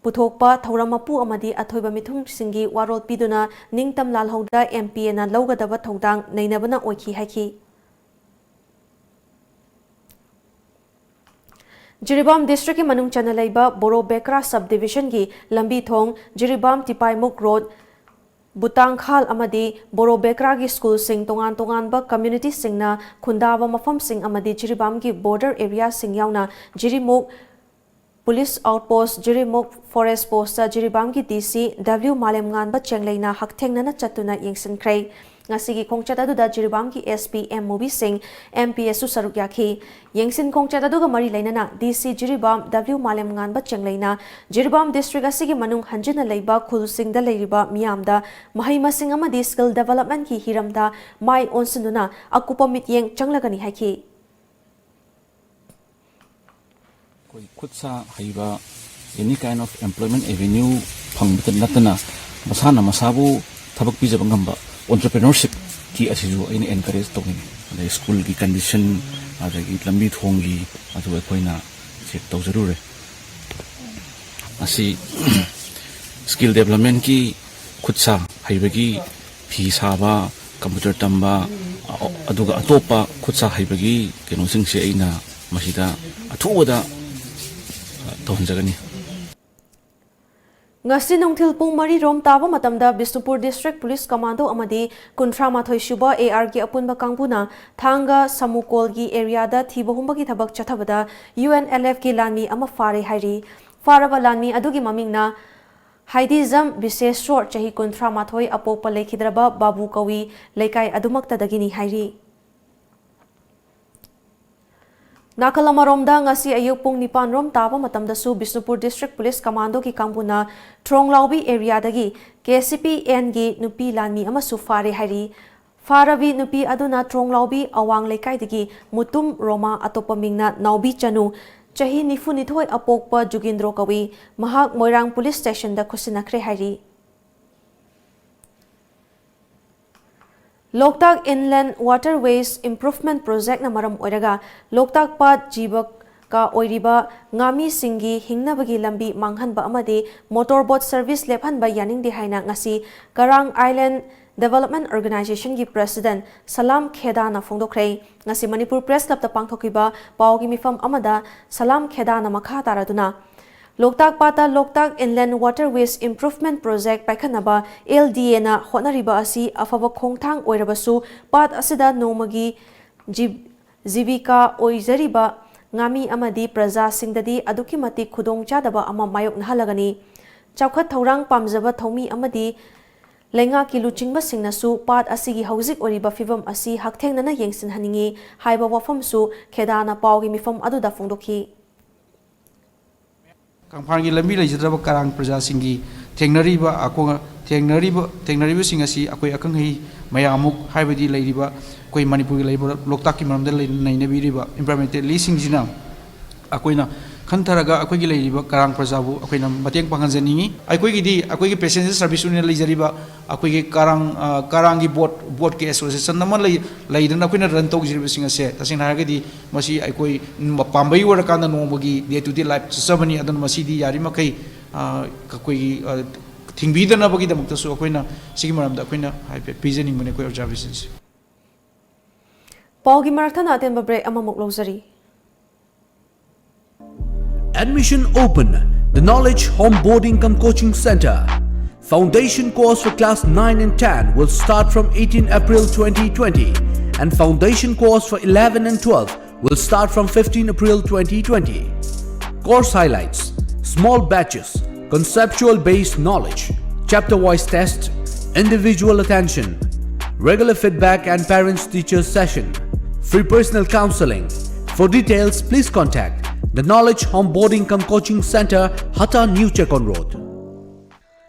ꯄꯨꯊꯣꯛꯄ, ꯊꯧꯔꯝ ꯃꯄꯨ ꯑꯃꯗꯤ ꯑꯊꯣꯏꯕ ꯃꯤꯊꯨꯡꯁꯤꯡꯒꯤ ꯋꯥꯔꯣꯜ ꯄꯤꯗꯨꯅ ꯅꯤꯡꯇꯝ ꯂꯥꯜꯍꯧꯗ MPAꯅ ꯂꯧꯒꯗꯕ ꯊꯧꯗꯥꯡ ꯅꯩꯅꯕꯅ ꯑꯣꯏꯈꯤ ꯍꯥꯏꯈꯤ꯫ ꯖꯤꯔꯤꯕꯥꯝ districtꯀꯤ ꯃꯅꯨꯡ ꯆꯟꯅ ꯂꯩꯕ ꯕꯣꯔꯣ ꯕꯦꯀ꯭ꯔꯥ sub divisionꯒꯤ ꯂꯝꯕꯤ ꯊꯣꯡ, ꯖꯤꯔꯤꯕꯥꯝ ꯇꯤꯄꯥꯏꯃꯨꯛ road, ꯕꯨꯇꯥꯡꯈꯥꯜ ꯑꯃꯗꯤ ꯕꯣꯔꯣ ꯕꯦꯀ꯭ꯔꯥꯒꯤ schoolꯁꯤꯡ, ꯇꯣꯉꯥꯟ ꯇꯣꯉꯥꯟꯕ communityꯁꯤꯡꯅ ꯈꯨꯟꯗꯥꯕ ꯃꯐꯝꯁꯤꯡ ꯑꯃꯗꯤ ꯖꯤꯔꯤꯕꯥꯝꯒꯤ border areaꯁꯤꯡ ꯌꯥꯎꯅ ꯖꯤꯔꯤꯃꯨꯛ police outpost, ꯖꯤꯔꯤꯃꯨꯛ forest postꯇ ꯖꯤꯔꯤꯕꯥꯝꯒꯤ DC W ꯃꯥꯂꯦꯝꯉꯥꯟꯕ ꯆꯦꯡꯂꯩꯅ ꯍꯛꯊꯦꯡꯅꯅ ꯆꯠꯇꯨꯅ ꯌꯦꯡꯁꯤꯟꯈ꯭ꯔꯦ꯫ ꯉꯁꯤꯒꯤ ꯈꯣꯡꯆꯠ ꯑꯗꯨꯗ ꯖꯤꯔꯤꯕꯥꯝꯒꯤ SP M ꯃꯨꯕꯤꯁꯤꯡ, MPSꯁꯨ ꯁꯔꯨꯛ ꯌꯥꯈꯤ꯫ ꯌꯦꯡꯁꯤꯟ ꯈꯣꯡꯆꯠ ꯑꯗꯨꯒ ꯃꯔꯤ ꯂꯩꯅꯅ DC Jiribam W ꯃꯥꯂꯦꯝꯉꯥꯟꯕ ꯆꯦꯡꯂꯩꯅ Jiribam district ꯑꯁꯤꯒꯤ ꯃꯅꯨꯡ ꯍꯟꯖꯤꯟꯅ ꯂꯩꯕ ꯈꯨꯜꯁꯤꯡꯗ ꯂꯩꯔꯤꯕ ꯃꯤꯌꯥꯝꯗ ꯃꯍꯩ ꯃꯁꯤꯡ ꯑꯃꯗꯤ skill developmentꯀꯤ ꯍꯤꯔꯝꯗ ꯃꯥꯏ ꯑꯣꯟꯁꯤꯟꯗꯨꯅ ꯑꯀꯨꯞꯄ ꯃꯤꯠꯌꯦꯡ ꯆꯪꯂꯒꯅꯤ ꯍꯥꯏꯈꯤ꯫ ꯑꯩꯈꯣꯏ ꯈꯨꯠ ꯁꯥ ꯍꯩꯕ, any kind of employment avenue ꯐꯪꯕꯇ ꯅꯠꯇꯅ ꯃꯁꯥꯅ ꯃꯁꯥꯕꯨ ꯊꯕꯛ ꯄꯤꯖꯕ ꯉꯝꯕ entrepreneurshipꯀꯤ ꯑꯁꯤꯁꯨ ꯑꯩꯅ encourage ꯇꯧꯅꯤꯡꯉꯤ꯫ ꯑꯗꯩ schoolꯒꯤ condition, ꯑꯗꯒꯤ ꯂꯝꯕꯤ ꯊꯣꯡꯒꯤ ꯑꯗꯨ ꯑꯩꯈꯣꯏꯅ check ꯇꯧꯖꯔꯨꯔꯦ꯫ ꯑꯁꯤ skill developmentꯀꯤ ꯈꯨꯠ ꯁꯥ ꯍꯩꯕꯒꯤ ꯐꯤ ꯁꯥꯕ, computer ꯇꯝꯕ, ꯑ-, ꯑꯗꯨꯒ ꯑꯇꯣꯞꯄ ꯈꯨꯠ ꯁꯥ ꯍꯩꯕꯒꯤ ꯀꯩꯅꯣꯁꯤꯡꯁꯦ ꯑꯩꯅ ꯃꯁꯤꯗ ꯑꯊꯨꯕꯗ, ꯑ, ꯇꯧꯍꯟꯖꯒꯅꯤ꯫ ꯉꯁꯤ ꯅꯨꯡꯊꯤꯜ ꯄꯨꯡ ꯃꯔꯤ ꯔꯣꯝ ꯇꯥꯕ ꯃꯇꯝꯗ ꯕꯤꯁꯅꯨꯄꯨꯔ District Police Commando ꯑꯃꯗꯤ ꯀꯨꯟꯊ꯭ꯔꯥ ꯃꯥꯊꯣꯏ ꯁꯨꯕ AR ꯒꯤ ꯑꯄꯨꯟꯕ ꯀꯥꯡꯕꯨꯅ ꯊꯥꯡꯒ ꯁꯃꯨꯀꯣꯜꯒꯤ area ꯗ ꯊꯤꯕ ꯍꯨꯝꯕꯒꯤ ꯊꯕꯛ ꯆꯠꯊꯕꯗ UNLF ꯀꯤ ꯂꯥꯟꯃꯤ ꯑꯃ ꯐꯥꯔꯦ ꯍꯥꯏꯔꯤ꯫ ꯐꯥꯔꯕ ꯂꯥꯟꯃꯤ ꯑꯗꯨꯒꯤ ꯃꯃꯤꯡꯅ ꯍꯥꯏꯗꯤꯖꯝ ꯕꯤꯁꯦꯁ꯭ꯋꯔ, ꯆꯍꯤ ꯀꯨꯟꯊ꯭ꯔꯥ ꯃꯥꯊꯣꯏ, ꯑꯄꯣꯛꯄ ꯂꯩꯈꯤꯗ꯭ꯔꯕ ꯕꯥꯕꯨ ꯀꯧꯏ, ꯂꯩꯀꯥꯏ ꯑꯗꯨꯃꯛꯇꯗꯒꯤꯅꯤ ꯍꯥꯏꯔꯤ꯫ ꯅꯥꯀꯜ ꯑꯃꯔꯣꯝꯗ, ꯉꯁꯤ ꯑꯌꯨꯛ ꯄꯨꯡ ꯅꯤꯄꯥꯟ ꯔꯣꯝ ꯇꯥꯕ ꯃꯇꯝꯗꯁꯨ ꯕꯤꯁꯅꯨꯄꯨꯔ District Police Commando ꯒꯤ ꯀꯥꯡꯕꯨꯅ ꯊ꯭ꯔꯣꯡꯂꯥꯎꯕꯤ area ꯗꯒꯤ KCP N ꯒꯤ ꯅꯨꯄꯤ ꯂꯥꯟꯃꯤ ꯑꯃꯁꯨ ꯐꯥꯔꯦ ꯍꯥꯏꯔꯤ꯫ ꯐꯥꯔꯕꯤ ꯅꯨꯄꯤ ꯑꯗꯨꯅ ꯊ꯭ꯔꯣꯡꯂꯥꯎꯕꯤ ꯑꯋꯥꯡ ꯂꯩꯀꯥꯏꯗꯒꯤ ꯃꯨꯇꯨꯝ ꯔꯣꯃꯥ, ꯑꯇꯣꯞꯄ ꯃꯤꯡꯅ ꯅꯥꯎꯕꯤ ꯆꯅꯨ, ꯆꯍꯤ ꯅꯤꯐꯨ ꯅꯤꯊꯣꯏ, ꯑꯄꯣꯛꯄ ꯖꯨꯒꯤꯟꯗ꯭ꯔꯣ ꯀꯧꯏ꯫ ꯃꯍꯥꯛ ꯃꯣꯏꯔꯥꯡ Police Station ꯗ ꯈꯨꯠꯁꯤꯟꯅꯈ꯭ꯔꯦ ꯍꯥꯏꯔꯤ꯫ ꯂꯣꯛꯇꯥꯛ Inland Waterways Improvement Project ꯅ ꯃꯔꯝ ꯑꯣꯏꯔꯒ ꯂꯣꯛꯇꯥꯛ ꯄꯥꯠ ꯖꯤꯕꯀ ꯑꯣꯏꯔꯤꯕ ꯉꯥꯃꯤꯁꯤꯡꯒꯤ ꯍꯤꯡꯅꯕꯒꯤ ꯂꯝꯕꯤ ꯃꯥꯡꯍꯟꯕ ꯑꯃꯗꯤ motor boat service ꯂꯦꯞꯍꯟꯕ ꯌꯥꯅꯤꯡꯗꯦ ꯍꯥꯏꯅ ꯉꯁꯤ ꯀꯔꯥꯡ Island Development Organisation ꯒꯤ President ꯁꯂꯥꯝ ꯈꯦꯗꯥꯅ ꯐꯣꯡꯗꯣꯛꯈ꯭ꯔꯦ꯫ ꯉꯁꯤ ꯃꯅꯤꯄꯨꯔ Press Club ꯇ ꯄꯥꯡꯊꯣꯛꯈꯤꯕ ꯄꯥꯎꯒꯤ ꯃꯤꯐꯝ ꯑꯃꯗ ꯁꯂꯥꯝ ꯈꯦꯗꯥꯅ ꯃꯈꯥ ꯇꯥꯔꯗꯨꯅ, ꯂꯣꯛꯇꯥꯛ ꯄꯥꯠꯇ ꯂꯣꯛꯇꯥꯛ Inland Waterways Improvement Project ꯄꯥꯏꯈꯠꯅꯕ LDA ꯅ ꯍꯣꯠꯅꯔꯤꯕ ꯑꯁꯤ ꯑꯐꯕ ꯈꯣꯡꯊꯥꯡ ꯑꯣꯏꯔꯕꯁꯨ, ꯄꯥꯠ ꯑꯁꯤꯗ ꯅꯣꯡꯃꯒꯤ ꯖꯤ-, ꯖꯤꯕꯤꯀꯥ ꯑꯣꯏꯖꯔꯤꯕ ꯉꯥꯃꯤ ꯑꯃꯗꯤ ꯄ꯭ꯔꯖꯥꯁꯤꯡꯗꯗꯤ ꯑꯗꯨꯛꯀꯤ ꯃꯇꯤꯛ ꯈꯨꯗꯣꯡꯆꯥꯗꯕ ꯑꯃ ꯃꯥꯌꯣꯛꯅꯍꯜꯂꯒꯅꯤ꯫ ꯆꯥꯎꯈꯠ ꯊꯧꯔꯥꯡ ꯄꯥꯝꯖꯕ ꯊꯧꯃꯤ ꯑꯃꯗꯤ ꯂꯩꯉꯥꯛꯀꯤ ꯂꯨꯆꯤꯡꯕꯁꯤꯡꯅꯁꯨ ꯄꯥꯠ ꯑꯁꯤꯒꯤ ꯍꯧꯖꯤꯛ ꯑꯣꯏꯔꯤꯕ ꯐꯤꯕꯝ ꯑꯁꯤ ꯍꯛꯊꯦꯡꯅꯅ ꯌꯦꯡꯁꯤꯟꯍꯟꯅꯤꯡꯏ ꯍꯥꯏꯕ ꯋꯥꯐꯝꯁꯨ ꯈꯦꯗꯥꯅ ꯄꯥꯎꯒꯤ ꯃꯤꯐꯝ ꯑꯗꯨꯗ ꯐꯣꯡꯗꯣꯛꯈꯤ꯫ ꯀꯪꯐꯥꯟꯒꯤ ꯂꯝꯕꯤ ꯂꯩꯖꯗ꯭ꯔꯕ ꯀꯔꯥꯡ ꯄ꯭ꯔꯖꯥꯁꯤꯡꯒꯤ ꯊꯦꯡꯅꯔꯤꯕ ꯑꯀꯣ-, ꯊꯦꯡꯅꯔꯤꯕ, ꯊꯦꯡꯅꯔꯤꯕꯁꯤꯡ ꯑꯁꯤ ꯑꯩꯈꯣꯏ ꯑꯈꯪ ꯑꯍꯩ ꯃꯌꯥꯝꯃꯨꯛ, ꯍꯥꯏꯕꯗꯤ ꯂꯩꯔꯤꯕ ꯑꯩꯈꯣꯏ ꯃꯅꯤꯄꯨꯔꯒꯤ ꯂꯩꯔꯤꯕ ꯂꯣꯛꯇꯥꯛꯀꯤ ꯃꯔꯝꯗ ꯂꯩ-, ꯅꯩꯅꯕꯤꯔꯤꯕ environmentalist ꯁꯤꯡꯁꯤꯅ ꯑꯩꯈꯣꯏꯅ ꯈꯟꯊꯔꯒ ꯑꯩꯈꯣꯏꯒꯤ ꯂꯩꯔꯤꯕ ꯀꯔꯥꯡ ꯄ꯭ꯔꯖꯥꯕꯨ ꯑꯩꯈꯣꯏꯅ ꯃꯇꯦꯡ ꯄꯥꯡꯍꯟꯖꯅꯤꯡꯉꯤ꯫ ꯑꯩꯈꯣꯏꯒꯤꯗꯤ ꯑꯩꯈꯣꯏꯒꯤ passenger service ꯑꯣꯏꯅ ꯂꯩꯖꯔꯤꯕ ꯑꯩꯈꯣꯏꯒꯤ ꯀꯔꯥꯡ, ꯑ, ꯀꯔꯥꯡꯒꯤ boat, boat ꯀꯤ association ꯑꯃ ꯂꯩ-, ꯂꯩꯗꯨꯅ ꯑꯩꯈꯣꯏꯅ run ꯇꯧꯖꯔꯤꯕꯁꯤꯡ ꯑꯁꯦ, ꯇꯁꯦꯡꯅ ꯍꯥꯏꯔꯒꯗꯤ ꯃꯁꯤ ꯑꯩꯈꯣꯏ ꯄꯥꯝꯕꯩ ꯑꯣꯏꯔꯀꯥꯟꯗ ꯅꯣꯡꯃꯒꯤ day to day life ꯆꯠꯆꯕꯅꯤ꯫ ꯑꯗꯨꯅ ꯃꯁꯤꯗꯤ ꯌꯥꯔꯤꯃꯈꯩ, ꯑ, ꯑꯩꯈꯣꯏꯒꯤ, ꯑ, ꯊꯤꯡꯕꯤꯗꯅꯕꯒꯤꯗꯃꯛꯇꯁꯨ ꯑꯩꯈꯣꯏꯅ ꯁꯤꯒꯤ ꯃꯔꯝꯗ ꯑꯩꯈꯣꯏꯅ ꯍꯥꯏꯐꯦꯠ ꯄꯤꯖꯅꯤꯡꯕꯅꯤ ꯑꯩꯈꯣꯏ observation ꯁꯦ꯫ ꯄꯥꯎꯒꯤ ꯃꯔꯛ ꯊꯠꯅ ꯑꯇꯦꯟꯕ break ꯑꯃꯃꯨꯛ ꯂꯧꯖꯔꯤ꯫ Admission open. The Knowledge Home Boarding cum Coaching Center. Foundation course for class nine and ten will start from eighteen April twenty twenty, and foundation course for eleven and twelve will start from fifteen April twenty twenty. Course highlights: small batches, conceptual based knowledge, chapter wise test, individual attention, regular feedback and parents teachers session, free personal counseling. For details, please contact the Knowledge Home Boarding cum Coaching Center, Hata, New Checkon Road.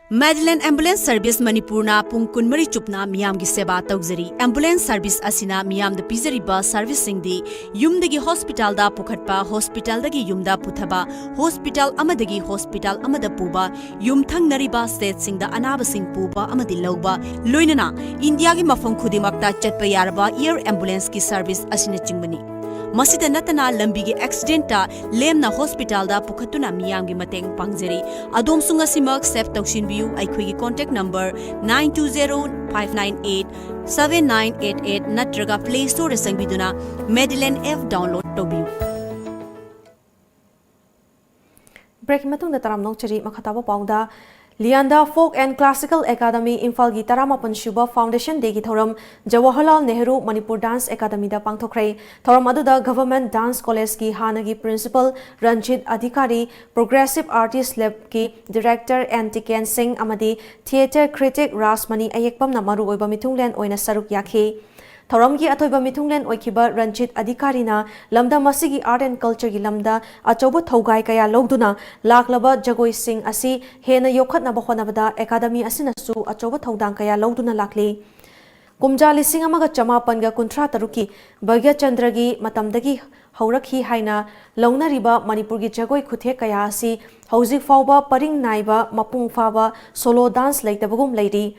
Madeline Ambulance Service Manipurna ꯄꯨꯡ ꯀꯨꯟꯃꯔꯤ ꯆꯨꯞꯅ ꯃꯤꯌꯥꯝꯒꯤ ꯁꯦꯕꯥ ꯇꯧꯖꯔꯤ꯫ Ambulance service ꯑꯁꯤꯅ ꯃꯤꯌꯥꯝꯗ ꯄꯤꯖꯔꯤꯕ serviceꯁꯤꯡꯗꯤ ꯌꯨꯝꯗꯒꯤ hospitalꯗ ꯄꯨꯈꯠꯄ, hospitalꯗꯒꯤ ꯌꯨꯝꯗ ꯄꯨꯊꯕ, hospital ꯑꯃꯗꯒꯤ hospital ꯑꯃꯗ ꯄꯨꯕ, ꯌꯨꯝꯊꯪꯅꯔꯤꯕ stateꯁꯤꯡꯗ ꯑꯅꯥꯕꯁꯤꯡ ꯄꯨꯕ ꯑꯃꯗꯤ ꯂꯧꯕ, ꯂꯣꯏꯅꯅ ꯏꯟꯗꯤꯌꯥꯒꯤ ꯃꯐꯝ ꯈꯨꯗꯤꯡꯃꯛꯇ ꯆꯠꯄ ꯌꯥꯔꯕ air ambulanceꯀꯤ service ꯑꯁꯤꯅꯆꯤꯡꯕꯅꯤ꯫ ꯃꯁꯤꯗ ꯅꯠꯇꯅ ꯂꯝꯕꯤꯒꯤ accidentꯇ ꯂꯦꯝꯅ hospitalꯗ ꯄꯨꯈꯠꯇꯨꯅ ꯃꯤꯌꯥꯝꯒꯤ ꯃꯇꯦꯡ ꯄꯥꯡꯖꯔꯤ꯫ ꯑꯗꯣꯝꯁꯨ ꯉꯁꯤꯃꯛ save ꯇꯧꯁꯤꯟꯕꯤꯌꯨ꯫ ꯑꯩꯈꯣꯏꯒꯤ contact number nine two zero five nine eight seven nine eight eight ꯅꯠꯇ꯭ꯔꯒ Play Storeꯗ ꯆꯪꯕꯤꯗꯨꯅ Madeline app download ꯇꯧꯕꯤꯌꯨ꯫ Breakꯀꯤ ꯃꯇꯨꯡꯗ ꯇꯔꯥꯝꯅ ꯑꯣꯛꯆꯔꯤ꯫ ꯃꯈꯥ ꯇꯥꯕ ꯄꯥꯎꯗ, ꯂꯤꯌꯥꯟꯗ Folk and Classical Academy ꯏꯝꯐꯥꯜꯒꯤ ꯇꯔꯥꯃꯥꯄꯟ ꯁꯨꯕ Foundation Dayꯒꯤ ꯊꯧꯔꯝ ꯖꯋꯥꯍꯔꯂꯥꯜ ꯅꯦꯍꯔꯨ ꯃꯅꯤꯄꯨꯔ Dance Academyꯗ ꯄꯥꯡꯊꯣꯛꯈ꯭ꯔꯦ꯫ ꯊꯧꯔꯝ ꯑꯗꯨꯗ Government Dance Collegeꯀꯤ ꯍꯥꯟꯅꯒꯤ Principal Ranjit ꯑꯙꯤꯀꯥꯔꯤ, Progressive Artist Labꯀꯤ Director N ꯇꯤꯀꯦꯟ ꯁꯤꯡ ꯑꯃꯗꯤ Theatre Critic ꯔꯥꯖꯃꯅꯤ ꯑꯌꯦꯛꯄꯝꯅ ꯃꯔꯨꯑꯣꯏꯕ ꯃꯤꯊꯨꯡꯂꯦꯟ ꯑꯣꯏꯅ ꯁꯔꯨꯛ ꯌꯥꯈꯤ꯫ ꯊꯧꯔꯝꯒꯤ ꯑꯊꯣꯏꯕ ꯃꯤꯊꯨꯡꯂꯦꯟ ꯑꯣꯏꯈꯤꯕ ꯔꯟꯖꯤꯠ ꯑꯙꯤꯀꯥꯔꯤꯅ ꯂꯝꯗꯝ ꯑꯁꯤꯒꯤ Art and Cultureꯒꯤ ꯂꯝꯗ ꯑꯆꯧꯕ ꯊꯧꯒꯥꯏ ꯀꯌꯥ ꯂꯧꯗꯨꯅ ꯂꯥꯛꯂꯕ ꯖꯒꯣꯏꯁꯤꯡ ꯑꯁꯤ ꯍꯦꯟꯅ ꯌꯣꯛꯈꯠꯅꯕ ꯍꯣꯠꯅꯕꯗ Academy ꯑꯁꯤꯅꯁꯨ ꯑꯆꯧꯕ ꯊꯧꯗꯥꯡ ꯀꯌꯥ ꯂꯧꯗꯨꯅ ꯂꯥꯛꯂꯤ꯫ ꯀꯨꯝꯖꯥ ꯂꯤꯁꯤꯡ ꯑꯃꯒ ꯆꯃꯥꯄꯟꯒ ꯀꯨꯟꯊ꯭ꯔꯥ ꯇꯔꯨꯛꯀꯤ ꯚꯒ꯭ꯌꯆꯟꯗ꯭ꯔꯒꯤ ꯃꯇꯝꯗꯒꯤ ꯍꯧꯔꯛꯈꯤ ꯍꯥꯏꯅ ꯂꯧꯅꯔꯤꯕ ꯃꯅꯤꯄꯨꯔꯒꯤ ꯖꯒꯣꯏ ꯈꯨꯊꯦꯛ ꯀꯌꯥ ꯑꯁꯤ ꯍꯧꯖꯤꯛ ꯐꯥꯎꯕ ꯄꯔꯤꯡ ꯅꯥꯏꯕ ꯃꯄꯨꯡ ꯐꯥꯕ solo dance ꯂꯩꯇꯕꯒꯨꯝ ꯂꯩꯔꯤ꯫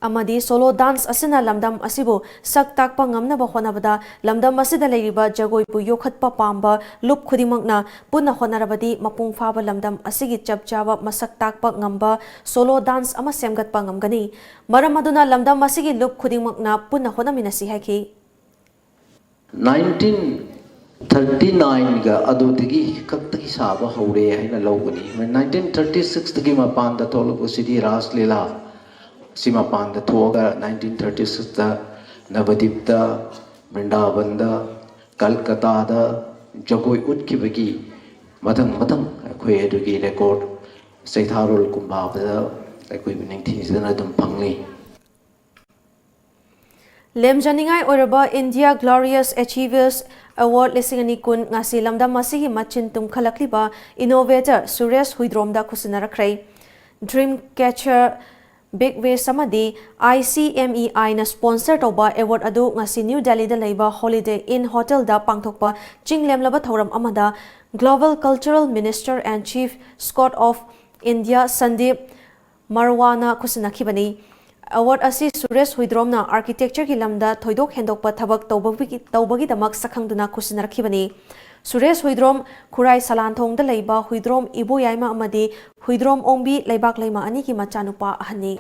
ꯑꯃꯗꯤ solo dance ꯑꯁꯤꯅ ꯂꯝꯗꯝ ꯑꯁꯤꯕꯨ ꯁꯛ ꯇꯥꯛꯄ ꯉꯝꯅꯕ ꯍꯣꯠꯅꯕꯗ ꯂꯝꯗꯝ ꯑꯁꯤꯗ ꯂꯩꯔꯤꯕ ꯖꯒꯣꯏꯕꯨ ꯌꯣꯛꯈꯠꯄ ꯄꯥꯝꯕ ꯂꯨꯞ ꯈꯨꯗꯤꯡꯃꯛꯅ ꯄꯨꯟꯅ ꯍꯣꯠꯅꯔꯕꯗꯤ ꯃꯄꯨꯡ ꯐꯥꯕ ꯂꯝꯗꯝ ꯑꯁꯤꯒꯤ ꯆꯞ ꯆꯥꯕ ꯃꯁꯛ ꯇꯥꯛꯄ ꯉꯝꯕ solo dance ꯑꯃ ꯁꯦꯝꯒꯠꯄ ꯉꯝꯒꯅꯤ꯫ ꯃꯔꯝ ꯑꯗꯨꯅ ꯂꯝꯗꯝ ꯑꯁꯤꯒꯤ ꯂꯨꯞ ꯈꯨꯗꯤꯡꯃꯛꯅ ꯄꯨꯟꯅ ꯍꯣꯠꯅꯃꯤꯟꯅꯁꯤ ꯍꯥꯏꯈꯤ꯫ Nineteen ꯊꯥꯔꯇꯤ ꯅꯥꯏꯟꯒ ꯑꯗꯨꯗꯒꯤ ꯈꯛꯇꯒꯤ ꯁꯥꯕ ꯍꯧꯔꯦ ꯍꯥꯏꯅ ꯂꯧꯒꯅꯤ꯫ ꯅꯥꯏꯟꯇꯤꯟ ꯊꯥꯔꯇꯤ ꯁꯤꯛꯁꯇꯒꯤ ꯃꯄꯥꯟꯗ ꯊꯣꯛꯂꯛꯄꯁꯤꯗꯤ ꯔꯥꯁ ꯂꯤꯂꯥ ꯁꯤ ꯃꯄꯥꯟꯗ ꯊꯣꯛꯑꯒ ꯅꯥꯏꯟꯇꯤꯟ ꯊꯥꯔꯇꯤ ꯁꯤꯛꯁꯇ ꯅꯕꯗꯤꯞꯇ, ꯕ꯭ꯔꯤꯟꯗꯥꯕꯟꯗ, ꯀꯜꯀꯇꯥꯗ ꯖꯒꯣꯏ ꯎꯠꯈꯤꯕꯒꯤ ꯃꯊꯪ ꯃꯊꯪ ꯑꯩꯈꯣꯏ ꯑꯗꯨꯒꯤ ꯔꯦꯀꯣꯔꯠ ꯆꯩꯊꯥꯔꯣꯜ ꯀꯨꯝꯕꯥꯕꯗ ꯑꯩꯈꯣꯏꯕꯨ ꯅꯤꯡꯊꯤꯖꯅ ꯑꯗꯨꯝ ꯐꯪꯂꯤ꯫ ꯂꯦꯝꯖꯅꯤꯡꯉꯥꯏ ꯑꯣꯏꯔꯕ India Glorious Achievers Award ꯂꯤꯁꯤꯡ ꯑꯅꯤ ꯀꯨꯟ ꯉꯁꯤ ꯂꯝꯗꯝ ꯑꯁꯤꯒꯤ ꯃꯆꯤꯟ ꯇꯨꯝꯈꯠꯂꯛꯂꯤꯕ innovator Suresh ꯍꯨꯏꯗ꯭ꯔꯣꯝꯗ ꯈꯨꯠꯁꯤꯟꯅꯔꯛꯈ꯭ꯔꯦ꯫ Dream Catcher, Big Wish ꯑꯃꯗꯤ ICMEI ꯅ sponsor ꯇꯧꯕ award ꯑꯗꯨ ꯉꯁꯤ ꯅ꯭ꯌꯨ ꯗꯦꯜꯂꯤꯗ ꯂꯩꯕ Holiday Inn Hotel ꯗ ꯄꯥꯡꯊꯣꯛꯄ ꯆꯤꯡ ꯂꯦꯝꯂꯕ ꯊꯧꯔꯝ ꯑꯃꯗ Global Cultural Minister and Chief Scout of India Sandeep ꯃꯔꯋꯥꯅ ꯈꯨꯠꯁꯤꯟꯅꯈꯤꯕꯅꯤ꯫ Award ꯑꯁꯤ ꯁꯨꯔꯦꯁ ꯍꯨꯏꯗ꯭ꯔꯣꯝꯅ architecture ꯒꯤ ꯂꯝꯗ ꯊꯣꯏꯗꯣꯛ ꯍꯦꯟꯗꯣꯛꯄ ꯊꯕꯛ ꯇꯧꯕꯒꯤ-, ꯇꯧꯕꯒꯤꯗꯃꯛ ꯁꯛꯈꯪꯗꯨꯅ ꯈꯨꯠꯁꯤꯟꯅꯔꯛꯈꯤꯕꯅꯤ꯫ ꯁꯨꯔꯦꯁ ꯍꯨꯏꯗ꯭ꯔꯣꯝ ꯈꯨꯔꯥꯏ ꯁꯂꯥꯟꯊꯣꯡꯗ ꯂꯩꯕ ꯍꯨꯏꯗ꯭ꯔꯣꯝ ꯏꯕꯣꯌꯥꯏꯃ ꯑꯃꯗꯤ ꯍꯨꯏꯗ꯭ꯔꯣꯝ ꯑꯣꯡꯕꯤ ꯂꯩꯕꯥꯛ ꯂꯩꯃ ꯑꯅꯤꯒꯤ ꯃꯆꯥꯅꯨꯄꯥ ꯑꯍꯟꯅꯤ꯫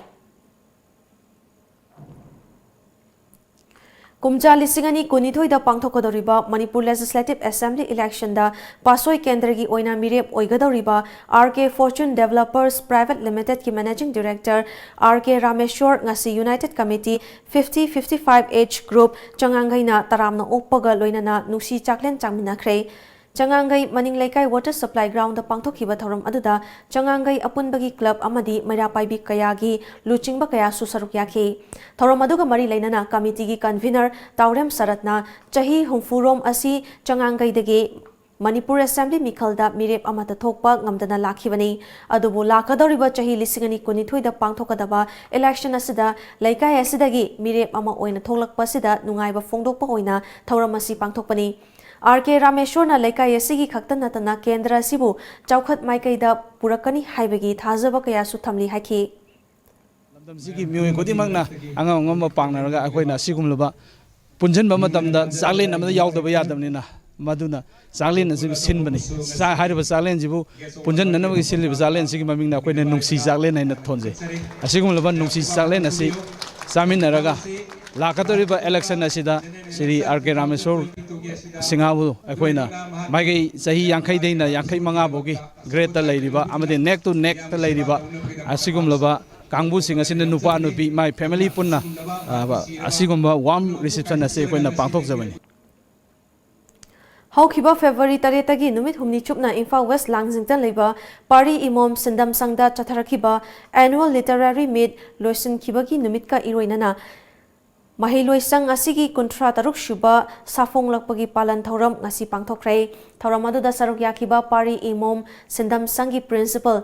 ꯀꯨꯝꯖꯥ ꯂꯤꯁꯤꯡ ꯑꯅꯤ ꯀꯨꯟꯅꯤꯊꯣꯏꯗ ꯄꯥꯡꯊꯣꯛꯀꯗꯧꯔꯤꯕ ꯃꯅꯤꯄꯨꯔ Legislative Assembly election ꯗ ꯄꯥꯠꯁꯣꯏ ꯀꯦꯟꯗ꯭ꯔꯒꯤ ꯑꯣꯏꯅ ꯃꯤꯔꯦꯞ ꯑꯣꯏꯒꯗꯧꯔꯤꯕ R K Fortune Developers Private Limited ꯀꯤ Managing Director R K Rameshwor ꯉꯁꯤ United Committee fifty fifty-five H Group ꯆꯉꯥꯡꯒꯩꯅ ꯇꯔꯥꯝꯅ ꯑꯣꯛꯄꯒ ꯂꯣꯏꯅꯅ ꯅꯨꯡꯁꯤ ꯆꯥꯛꯂꯦꯟ ꯆꯥꯃꯤꯟꯅꯈ꯭ꯔꯦ꯫ ꯆꯉꯥꯡꯒꯩ ꯃꯅꯤꯡ ꯂꯩꯀꯥꯏ Water Supply Ground ꯗ ꯄꯥꯡꯊꯣꯛꯈꯤꯕ ꯊꯧꯔꯝ ꯑꯗꯨꯗ ꯆꯉꯥꯡꯒꯩ ꯑꯄꯨꯟꯕꯒꯤ club ꯑꯃꯗꯤ ꯃꯩꯔꯥ ꯄꯥꯏꯕꯤ ꯀꯌꯥꯒꯤ ꯂꯨꯆꯤꯡꯕ ꯀꯌꯥꯁꯨ ꯁꯔꯨꯛ ꯌꯥꯈꯤ꯫ ꯊꯧꯔꯝ ꯑꯗꯨꯒ ꯃꯔꯤ ꯂꯩꯅꯅ committee ꯒꯤ convener ꯇꯥꯎꯔꯦꯝ ꯁꯔꯠꯅ ꯆꯍꯤ ꯍꯨꯝꯐꯨ ꯔꯣꯝ ꯑꯁꯤ ꯆꯉꯥꯡꯒꯩꯗꯒꯤ ꯃꯅꯤꯄꯨꯔ Assembly ꯃꯤꯈꯜꯗ ꯃꯤꯔꯦꯞ ꯑꯃꯠꯇ ꯊꯣꯛꯄ ꯉꯝꯗꯅ ꯂꯥꯛꯈꯤꯕꯅꯤ꯫ ꯑꯗꯨꯕꯨ ꯂꯥꯛꯀꯗꯧꯔꯤꯕ ꯆꯍꯤ ꯂꯤꯁꯤꯡ ꯑꯅꯤ ꯀꯨꯟꯅꯤꯊꯣꯏꯗ ꯄꯥꯡꯊꯣꯛꯀꯗꯕ election ꯑꯁꯤꯗ ꯂꯩꯀꯥꯏ ꯑꯁꯤꯗꯒꯤ ꯃꯤꯔꯦꯞ ꯑꯃ ꯑꯣꯏꯅ ꯊꯣꯛꯂꯛꯄ ꯑꯁꯤꯗ ꯅꯨꯡꯉꯥꯏꯕ ꯐꯣꯡꯗꯣꯛꯄ ꯑꯣꯏꯅ ꯊꯧꯔꯝ ꯑꯁꯤ ꯄꯥꯡꯊꯣꯛꯄꯅꯤ꯫ R K ꯔꯥꯃꯦꯁꯣꯔꯅ ꯂꯩꯀꯥꯏ ꯑꯁꯤꯒꯤ ꯈꯛꯇ ꯅꯠꯇꯅ ꯀꯦꯟꯗ꯭ꯔ ꯑꯁꯤꯕꯨ ꯆꯥꯎꯈꯠ ꯃꯥꯏꯀꯩꯗ ꯄꯨꯔꯛꯀꯅꯤ ꯍꯥꯏꯕꯒꯤ ꯊꯥꯖꯕ ꯀꯌꯥꯁꯨ ꯊꯝꯂꯤ ꯍꯥꯏꯈꯤ꯫ ꯂꯝꯗꯝꯁꯤꯒꯤ ꯃꯤꯑꯣꯏ ꯈꯨꯗꯤꯡꯃꯛꯅ ꯑꯉꯝ ꯑꯉꯝꯕ ꯄꯥꯡꯅꯔꯒ ꯑꯩꯈꯣꯏꯅ ꯑꯁꯤꯒꯨꯝꯂꯕ ꯄꯨꯟꯁꯤꯟꯕ ꯃꯇꯝꯗ ꯆꯥꯛꯂꯦꯟ ꯑꯃꯗ ꯌꯥꯎꯗꯕ ꯌꯥꯗꯕꯅꯤꯅ ꯃꯗꯨꯅ ꯆꯥꯛꯂꯦꯟ ꯑꯁꯤ ꯁꯤꯟꯕꯅꯤ꯫ ꯆꯥ-, ꯍꯥꯏꯔꯤꯕ ꯆꯥꯛꯂꯦꯟꯁꯤꯕꯨ ꯄꯨꯟꯁꯤꯟꯅꯅꯕꯒꯤ ꯁꯤꯜꯂꯤꯕ ꯆꯥꯛꯂꯦꯟꯁꯤꯒꯤ ꯃꯃꯤꯡꯅ ꯑꯩꯈꯣꯏꯅ ꯅꯨꯡꯁꯤ ꯆꯥꯛꯂꯦꯟ ꯍꯥꯏꯅ ꯊꯣꯟꯖꯩ꯫ ꯑꯁꯤꯒꯨꯝꯂꯕ ꯅꯨꯡꯁꯤ ꯆꯥꯛꯂꯦꯟ ꯑꯁꯤ ꯆꯥꯃꯤꯟꯅꯔꯒ ꯂꯥꯛꯀꯗꯧꯔꯤꯕ election ꯑꯁꯤꯗ ꯁ꯭ꯔꯤ R K ꯔꯥꯃꯦꯁꯣꯔ ꯁꯤꯡꯍꯥꯕꯨ ꯑꯩꯈꯣꯏꯅ ꯃꯥꯏꯀꯩ ꯆꯍꯤ ꯌꯥꯡꯈꯩꯗꯩꯅ ꯌꯥꯡꯈꯩ ꯃꯉꯥ ꯐꯥꯎꯒꯤ grade ꯇ ꯂꯩꯔꯤꯕ ꯑꯃꯗꯤ neck to neck ꯇ ꯂꯩꯔꯤꯕ ꯑꯁꯤꯒꯨꯝꯂꯕ ꯀꯥꯡꯕꯨꯁꯤꯡ ꯑꯁꯤꯅ ꯅꯨꯄꯥ ꯅꯨꯄꯤ ꯃꯥꯏ family ꯄꯨꯟꯅ, ꯑ, ꯑꯁꯤꯒꯨꯝꯕ warm reception ꯑꯁꯤ ꯑꯩꯈꯣꯏꯅ ꯄꯥꯡꯊꯣꯛꯆꯕꯅꯤ꯫ ꯍꯧꯈꯤꯕ February ꯇꯔꯦꯠꯇꯒꯤ ꯅꯨꯃꯤꯠ ꯍꯨꯝꯅꯤ ꯆꯨꯞꯅ ꯏꯝꯐꯥꯜ West ꯂꯥꯡꯖꯤꯡꯗ ꯂꯩꯕ ꯄꯥꯔꯤ ꯏꯃꯣꯝ ꯁꯤꯟꯗꯝ ꯁꯪꯗ ꯆꯠꯊꯔꯛꯈꯤꯕ annual literary meet ꯂꯣꯏꯁꯤꯟꯈꯤꯕꯒꯤ ꯅꯨꯃꯤꯠꯀ ꯏꯔꯣꯏꯅꯅ ꯃꯍꯩꯂꯣꯏꯁꯪ ꯑꯁꯤꯒꯤ ꯀꯨꯟꯊ꯭ꯔꯥ ꯇꯔꯨꯛ ꯁꯨꯕ ꯁꯥꯐꯣꯡꯂꯛꯄꯒꯤ ꯄꯥꯂꯟ ꯊꯧꯔꯝ ꯉꯁꯤ ꯄꯥꯡꯊꯣꯛꯈ꯭ꯔꯦ꯫ ꯊꯧꯔꯝ ꯑꯗꯨꯗ ꯁꯔꯨꯛ ꯌꯥꯈꯤꯕ ꯄꯥꯔꯤ ꯏꯃꯣꯝ ꯁꯤꯟꯗꯝ ꯁꯪꯒꯤ principal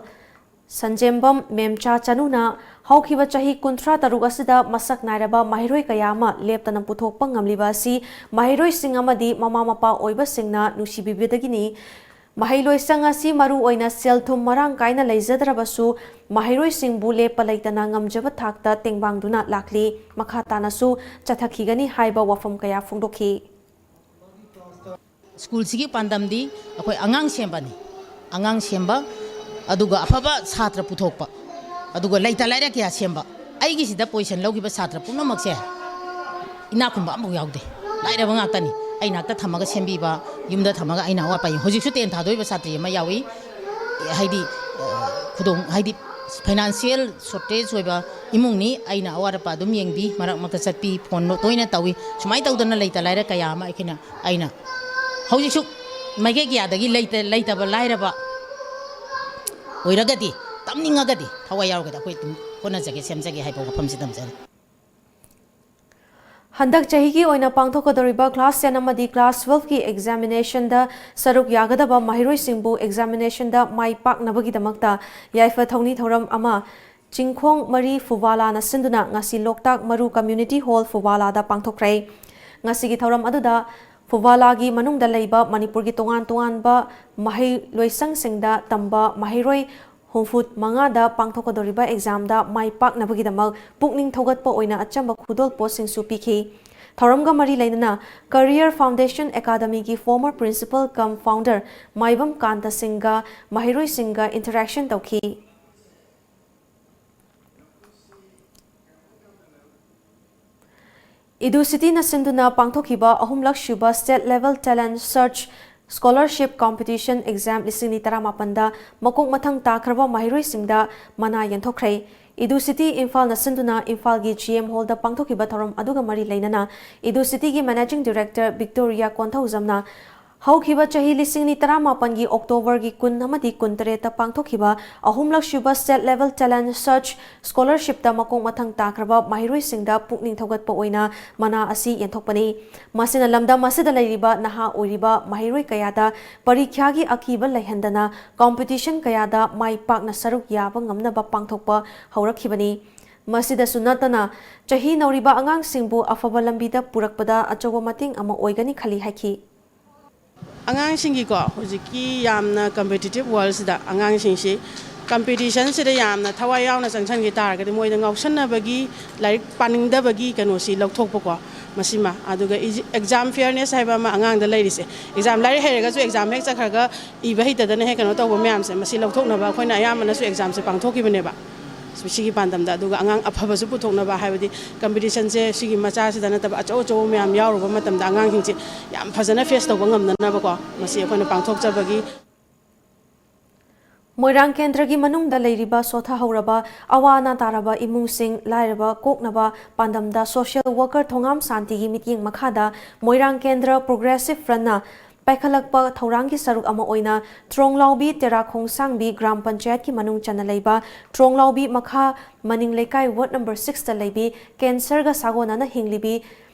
ꯁꯟꯖꯦꯝꯕꯝ ꯃꯦꯝꯆꯥ ꯆꯅꯨꯅ ꯍꯧꯈꯤꯕ ꯆꯍꯤ ꯀꯨꯟꯊ꯭ꯔꯥ ꯇꯔꯨꯛ ꯑꯁꯤꯗ ꯃꯁꯛ ꯅꯥꯏꯔꯕ ꯃꯍꯩꯔꯣꯏ ꯀꯌꯥ ꯑꯃ ꯂꯦꯞꯇꯅ ꯄꯨꯊꯣꯛꯄ ꯉꯝꯂꯤꯕ ꯑꯁꯤ ꯃꯍꯩꯔꯣꯏꯁꯤꯡ ꯑꯃꯗꯤ ꯃꯃꯥ ꯃꯄꯥ ꯑꯣꯏꯕꯁꯤꯡꯅ ꯅꯨꯡꯁꯤꯕꯤꯕꯗꯒꯤꯅꯤ꯫ ꯃꯍꯩꯂꯣꯏꯁꯪ ꯑꯁꯤ ꯃꯔꯨ ꯑꯣꯏꯅ ꯁꯦꯜ ꯊꯨꯝ ꯃꯔꯥꯡ ꯀꯥꯏꯅ ꯂꯩꯖꯗ꯭ꯔꯕꯁꯨ ꯃꯍꯩꯔꯣꯏꯁꯤꯡꯕꯨ ꯂꯦꯞꯄ ꯂꯩꯇꯅ ꯉꯝꯖꯕ ꯊꯥꯛꯇ ꯇꯦꯡꯕꯥꯡꯗꯨꯅ ꯂꯥꯛꯂꯤ꯫ ꯃꯈꯥ ꯇꯥꯅꯁꯨ ꯆꯠꯊꯈꯤꯒꯅꯤ ꯍꯥꯏꯕ ꯋꯥꯐꯝ ꯀꯌꯥ ꯐꯣꯡꯗꯣꯛꯈꯤ꯫ ꯁ꯭ꯀꯨꯜꯁꯤꯒꯤ ꯄꯥꯟꯗꯝꯗꯤ ꯑꯩꯈꯣꯏ ꯑꯉꯥꯡ ꯁꯦꯝꯕꯅꯤ꯫ ꯑꯉꯥꯡ ꯁꯦꯝꯕ, ꯑꯗꯨꯒ ꯑꯐꯕ ꯁꯥꯇ꯭ꯔ ꯄꯨꯊꯣꯛꯄ, ꯑꯗꯨꯒ ꯂꯩꯇ ꯂꯥꯏꯔ ꯀꯌꯥ ꯁꯦꯝꯕ꯫ ꯑꯩꯒꯤꯁꯤꯗ position ꯂꯧꯈꯤꯕ ꯁꯥꯇ꯭ꯔ ꯄꯨꯝꯅꯃꯛꯁꯦ ꯏꯅꯥꯛ ꯈꯨꯟꯕ ꯑꯃꯐꯥꯎ ꯌꯥꯎꯗꯦ, ꯂꯥꯏꯔꯕ ꯉꯥꯛꯇꯅꯤ꯫ ꯑꯩ ꯅꯥꯛꯇ ꯊꯝꯃꯒ ꯁꯦꯝꯕꯤꯕ, ꯌꯨꯝꯗ ꯊꯝꯃꯒ ꯑꯩꯅ ꯑꯋꯥꯠꯄ ꯌꯦꯡ-, ꯍꯧꯖꯤꯛꯁꯨ ten ꯊꯥꯗꯣꯛꯏꯕ ꯁꯥꯇ꯭ꯔꯤ ꯑꯃ ꯌꯥꯎꯏ꯫ ꯍꯥꯏꯗꯤ, ꯑ, ꯈꯨꯗꯣꯡ, ꯍꯥꯏꯗꯤ financial shortage ꯑꯣꯏꯕ ꯏꯃꯨꯡꯅꯤ꯫ ꯑꯩꯅ ꯑꯋꯥꯠ ꯑꯄꯥ ꯑꯗꯨꯝ ꯌꯦꯡꯕꯤ, ꯃꯔꯛ ꯃꯔꯛꯇ ꯆꯠꯄꯤ, phone ꯇꯣꯏꯅ ꯇꯧꯏ꯫ ꯁꯨꯃꯥꯏꯅ ꯇꯧꯗꯅ ꯂꯩꯇ ꯂꯥꯏꯔ ꯀꯌꯥ ꯑꯃ ꯑꯩꯈꯣꯏꯅ, ꯑꯩꯅ ꯍꯧꯖꯤꯛꯁꯨ ꯃꯥꯏꯀꯩ ꯀꯌꯥꯗꯒꯤ ꯂꯩꯇ-, ꯂꯩꯇꯕ ꯂꯥꯏꯔꯕ ꯑꯣꯏꯔꯒꯗꯤ, ꯇꯝꯅꯤꯡꯉꯒꯗꯤ, ꯊꯋꯥꯏ ꯌꯥꯎꯔꯒꯗꯤ ꯑꯩꯈꯣꯏ ꯑꯗꯨꯝ ꯍꯣꯠꯅꯖꯒꯦ, ꯁꯦꯝꯖꯒꯦ ꯍꯥꯏꯕ ꯋꯥꯐꯝꯁꯤ ꯊꯝꯖꯔꯤ꯫ ꯍꯟꯗꯛ ꯆꯍꯤꯒꯤ ꯑꯣꯏꯅ ꯄꯥꯡꯊꯣꯛꯀꯗꯧꯔꯤꯕ class ten ꯑꯃꯗꯤ class twelve ꯀꯤ examination ꯗ ꯁꯔꯨꯛ ꯌꯥꯒꯗꯕ ꯃꯍꯩꯔꯣꯏꯁꯤꯡꯕꯨ examination ꯗ ꯃꯥꯏ ꯄꯥꯛꯅꯕꯒꯤꯗꯃꯛꯇ ꯌꯥꯏꯐ ꯊꯧꯅꯤ ꯊꯧꯔꯝ ꯑꯃ ꯆꯤꯡꯈꯣꯡ ꯃꯔꯤ ꯐꯨꯕꯥꯂꯥꯅ ꯁꯤꯟꯗꯨꯅ ꯉꯁꯤ ꯂꯣꯛꯇꯥꯛ ꯃꯔꯨ Community Hall ꯐꯨꯕꯥꯂꯥꯗ ꯄꯥꯡꯊꯣꯛꯈ꯭ꯔꯦ꯫ ꯉꯁꯤꯒꯤ ꯊꯧꯔꯝ ꯑꯗꯨꯗ ꯐꯨꯕꯥꯂꯥꯒꯤ ꯃꯅꯨꯡꯗ ꯂꯩꯕ ꯃꯅꯤꯄꯨꯔꯒꯤ ꯇꯣꯉꯥꯟ ꯇꯣꯉꯥꯟꯕ ꯃꯍꯩꯂꯣꯏꯁꯪꯁꯤꯡꯗ ꯇꯝꯕ ꯃꯍꯩꯔꯣꯏ ꯍꯨꯝꯐꯨ ꯃꯉꯥꯗ ꯄꯥꯡꯊꯣꯛꯀꯗꯧꯔꯤꯕ exam ꯗ ꯃꯥꯏ ꯄꯥꯛꯅꯕꯒꯤꯗꯃꯛ ꯄꯨꯛꯅꯤꯡ ꯊꯧꯒꯠꯄ ꯑꯣꯏꯅ ꯑꯆꯝꯕ ꯈꯨꯗꯣꯜ ꯄꯣꯠꯁꯤꯡꯁꯨ ꯄꯤꯈꯤ꯫ ꯊꯧꯔꯝꯒ ꯃꯔꯤ ꯂꯩꯅꯅ Career Foundation Academy ꯒꯤ former principal cum founder ꯃꯥꯏꯕꯝ ꯀꯥꯟꯇ ꯁꯤꯡꯒ ꯃꯍꯩꯔꯣꯏꯁꯤꯡꯒ interaction ꯇꯧꯈꯤ꯫ ꯏꯗꯨ ꯁꯤꯇꯤꯅ ꯁꯤꯟꯗꯨꯅ ꯄꯥꯡꯊꯣꯛꯈꯤꯕ ꯑꯍꯨꯝꯂꯛ ꯁꯨꯕ State Level Talent Search Scholarship Competition Exam ꯂꯤꯁꯤꯡ ꯑꯅꯤ ꯇꯔꯥꯃꯥꯄꯟꯗ ꯃꯀꯣꯛ ꯃꯊꯪ ꯇꯥꯈ꯭ꯔꯕ ꯃꯍꯩꯔꯣꯏꯁꯤꯡꯗ ꯃꯅꯥ ꯌꯦꯟꯊꯣꯛꯈ꯭ꯔꯦ꯫ ꯏꯗꯨ ꯁꯤꯇꯤ ꯏꯝꯐꯥꯜꯅ ꯁꯤꯟꯗꯨꯅ ꯏꯝꯐꯥꯜꯒꯤ G M Hallꯗ ꯄꯥꯡꯊꯣꯛꯈꯤꯕ ꯊꯧꯔꯝ ꯑꯗꯨꯒ ꯃꯔꯤ ꯂꯩꯅꯅ ꯏꯗꯨ ꯁꯤꯇꯤꯒꯤ Managing Director Victoria ꯀꯣꯟꯊꯧꯖꯝꯅ ꯍꯧꯈꯤꯕ ꯆꯍꯤ ꯂꯤꯁꯤꯡ ꯑꯅꯤ ꯇꯔꯥꯃꯥꯄꯟꯒꯤ Octoberꯒꯤ ꯀꯨꯟ ꯑꯃꯗꯤ ꯀꯨꯟꯇꯔꯦꯠꯇ ꯄꯥꯡꯊꯣꯛꯈꯤꯕ ꯑꯍꯨꯝꯂꯛ ꯁꯨꯕ State Level Talent Search Scholarshipꯇ ꯃꯀꯣꯛ ꯃꯊꯪ ꯇꯥꯈ꯭ꯔꯕ ꯃꯍꯩꯔꯣꯏꯁꯤꯡꯗ ꯄꯨꯛꯅꯤꯡ ꯊꯧꯒꯠꯄ ꯑꯣꯏꯅ ꯃꯅꯥ ꯑꯁꯤ ꯌꯦꯟꯊꯣꯛꯄꯅꯤ꯫ ꯃꯁꯤꯅ ꯂꯝꯗꯝ ꯑꯁꯤꯗ ꯂꯩꯔꯤꯕ ꯅꯍꯥ ꯑꯣꯏꯔꯤꯕ ꯃꯍꯩꯔꯣꯏ ꯀꯌꯥꯗ ꯄꯔꯤꯈ꯭ꯌꯥꯒꯤ ꯑꯀꯤꯕ ꯂꯩꯍꯟꯗꯅ competition ꯀꯌꯥꯗ ꯃꯥꯏ ꯄꯥꯛꯅ ꯁꯔꯨꯛ ꯌꯥꯕ ꯉꯝꯅꯕ ꯄꯥꯡꯊꯣꯛꯄ ꯍꯧꯔꯛꯈꯤꯕꯅꯤ꯫ ꯃꯁꯤꯗꯁꯨ ꯅꯠꯇꯅ ꯆꯍꯤ ꯅꯧꯔꯤꯕ ꯑꯉꯥꯡꯁꯤꯡꯕꯨ ꯑꯐꯕ ꯂꯝꯕꯤꯗ ꯄꯨꯔꯛꯄꯗ ꯑꯆꯧꯕ ꯃꯇꯦꯡ ꯑꯃ ꯑꯣꯏꯒꯅꯤ ꯈꯜꯂꯤ ꯍꯥꯏꯈꯤ꯫ ꯑꯉꯥꯡꯁꯤꯡꯒꯤꯀꯣ, ꯍꯧꯖꯤꯛꯀꯤ ꯌꯥꯝꯅ competitive worldꯁꯤꯗ ꯑꯉꯥꯡꯁꯤꯡꯁꯤ competitionꯁꯤꯗ ꯌꯥꯝꯅ ꯊꯋꯥꯏ ꯌꯥꯎꯅ ꯆꯪꯁꯤꯟꯈꯤ ꯇꯥꯔꯒꯗꯤ ꯃꯣꯏꯗ ꯉꯥꯎꯁꯟꯅꯕꯒꯤ, ꯂꯥꯏꯔꯤꯛ ꯄꯥꯅꯤꯡꯗꯕꯒꯤ ꯀꯩꯅꯣꯁꯤ ꯂꯧꯊꯣꯛꯄꯀꯣ, ꯃꯁꯤꯃ꯫ ꯑꯗꯨꯒ exam fairness ꯍꯥꯏꯕ ꯑꯃ ꯑꯉꯥꯡꯗ ꯂꯩꯔꯤꯁꯦ, exam ꯂꯥꯏꯔꯤꯛ ꯍꯩꯔꯒꯁꯨ exam ꯍꯦꯛ ꯆꯠꯈ꯭ꯔꯒ ꯏꯕ ꯍꯩꯇꯗꯅ ꯍꯦꯛ ꯀꯩꯅꯣ ꯇꯧꯕ ꯃꯌꯥꯝꯁꯦ, ꯃꯁꯤ ꯂꯧꯊꯣꯛꯅꯕ ꯑꯩꯈꯣꯏꯅ ꯑꯌꯥꯝꯕꯅꯁꯨ examꯁꯦ ꯄꯥꯡꯊꯣꯛꯈꯤꯕꯅꯦꯕ꯫ ꯁꯤꯒꯤ ꯄꯥꯟꯗꯝꯗ, ꯑꯗꯨꯒ ꯑꯉꯥꯡ ꯑꯐꯕꯁꯨ ꯄꯨꯊꯣꯛꯅꯕ, ꯍꯥꯏꯕꯗꯤ competitionꯁꯦ ꯁꯤꯒꯤ ꯃꯆꯥꯁꯤꯗ ꯅꯠꯇꯕ ꯑꯆꯧ ꯑꯆꯧꯕ ꯃꯌꯥꯝ ꯌꯥꯎꯔꯨꯕ ꯃꯇꯝꯗ ꯑꯉꯥꯡꯁꯤꯡꯁꯦ ꯌꯥꯝ ꯐꯖꯅ face ꯇꯧꯕ ꯉꯝꯅꯅꯕꯀꯣ, ꯃꯁꯤ ꯑꯩꯈꯣꯏꯅ ꯄꯥꯡꯊꯣꯛꯆꯕꯒꯤ꯫ ꯃꯣꯏꯔꯥꯡ ꯀꯦꯟꯗ꯭ꯔꯒꯤ ꯃꯅꯨꯡꯗ ꯂꯩꯔꯤꯕ ꯁꯣꯊꯍꯧꯔꯕ, ꯑꯋꯥ ꯑꯅꯥ ꯇꯥꯔꯕ ꯏꯃꯨꯡꯁꯤꯡ ꯂꯥꯏꯔꯕ ꯀꯣꯛꯅꯕ ꯄꯥꯟꯗꯝꯗ social worker ꯊꯣꯉꯥꯝ ꯁꯥꯟꯇꯤꯒꯤ ꯃꯤꯠꯌꯦꯡ ꯃꯈꯥꯗ ꯃꯣꯏꯔꯥꯡ ꯀꯦꯟꯗ꯭ꯔ Progressive Frontꯅ ꯄꯥꯏꯈꯠꯂꯛꯄ ꯊꯧꯔꯥꯡꯒꯤ ꯁꯔꯨꯛ ꯑꯃ ꯑꯣꯏꯅ ꯇ꯭ꯔꯣꯡꯂꯥꯎꯕꯤ ꯇꯦꯔꯥꯈꯣꯡꯁꯥꯡꯕꯤ ꯒ꯭ꯔꯥꯝ ꯄꯟꯆꯥꯌꯠꯀꯤ ꯃꯅꯨꯡ ꯆꯟꯅ ꯂꯩꯕ ꯇ꯭ꯔꯣꯡꯂꯥꯎꯕꯤ ꯃꯈꯥ ꯃꯅꯤꯡ ꯂꯩꯀꯥꯏ ward number sixꯇ ꯂꯩꯕꯤ cancerꯒ ꯁꯥꯒꯣꯟꯅꯅ ꯍꯤꯡꯂꯤꯕꯤ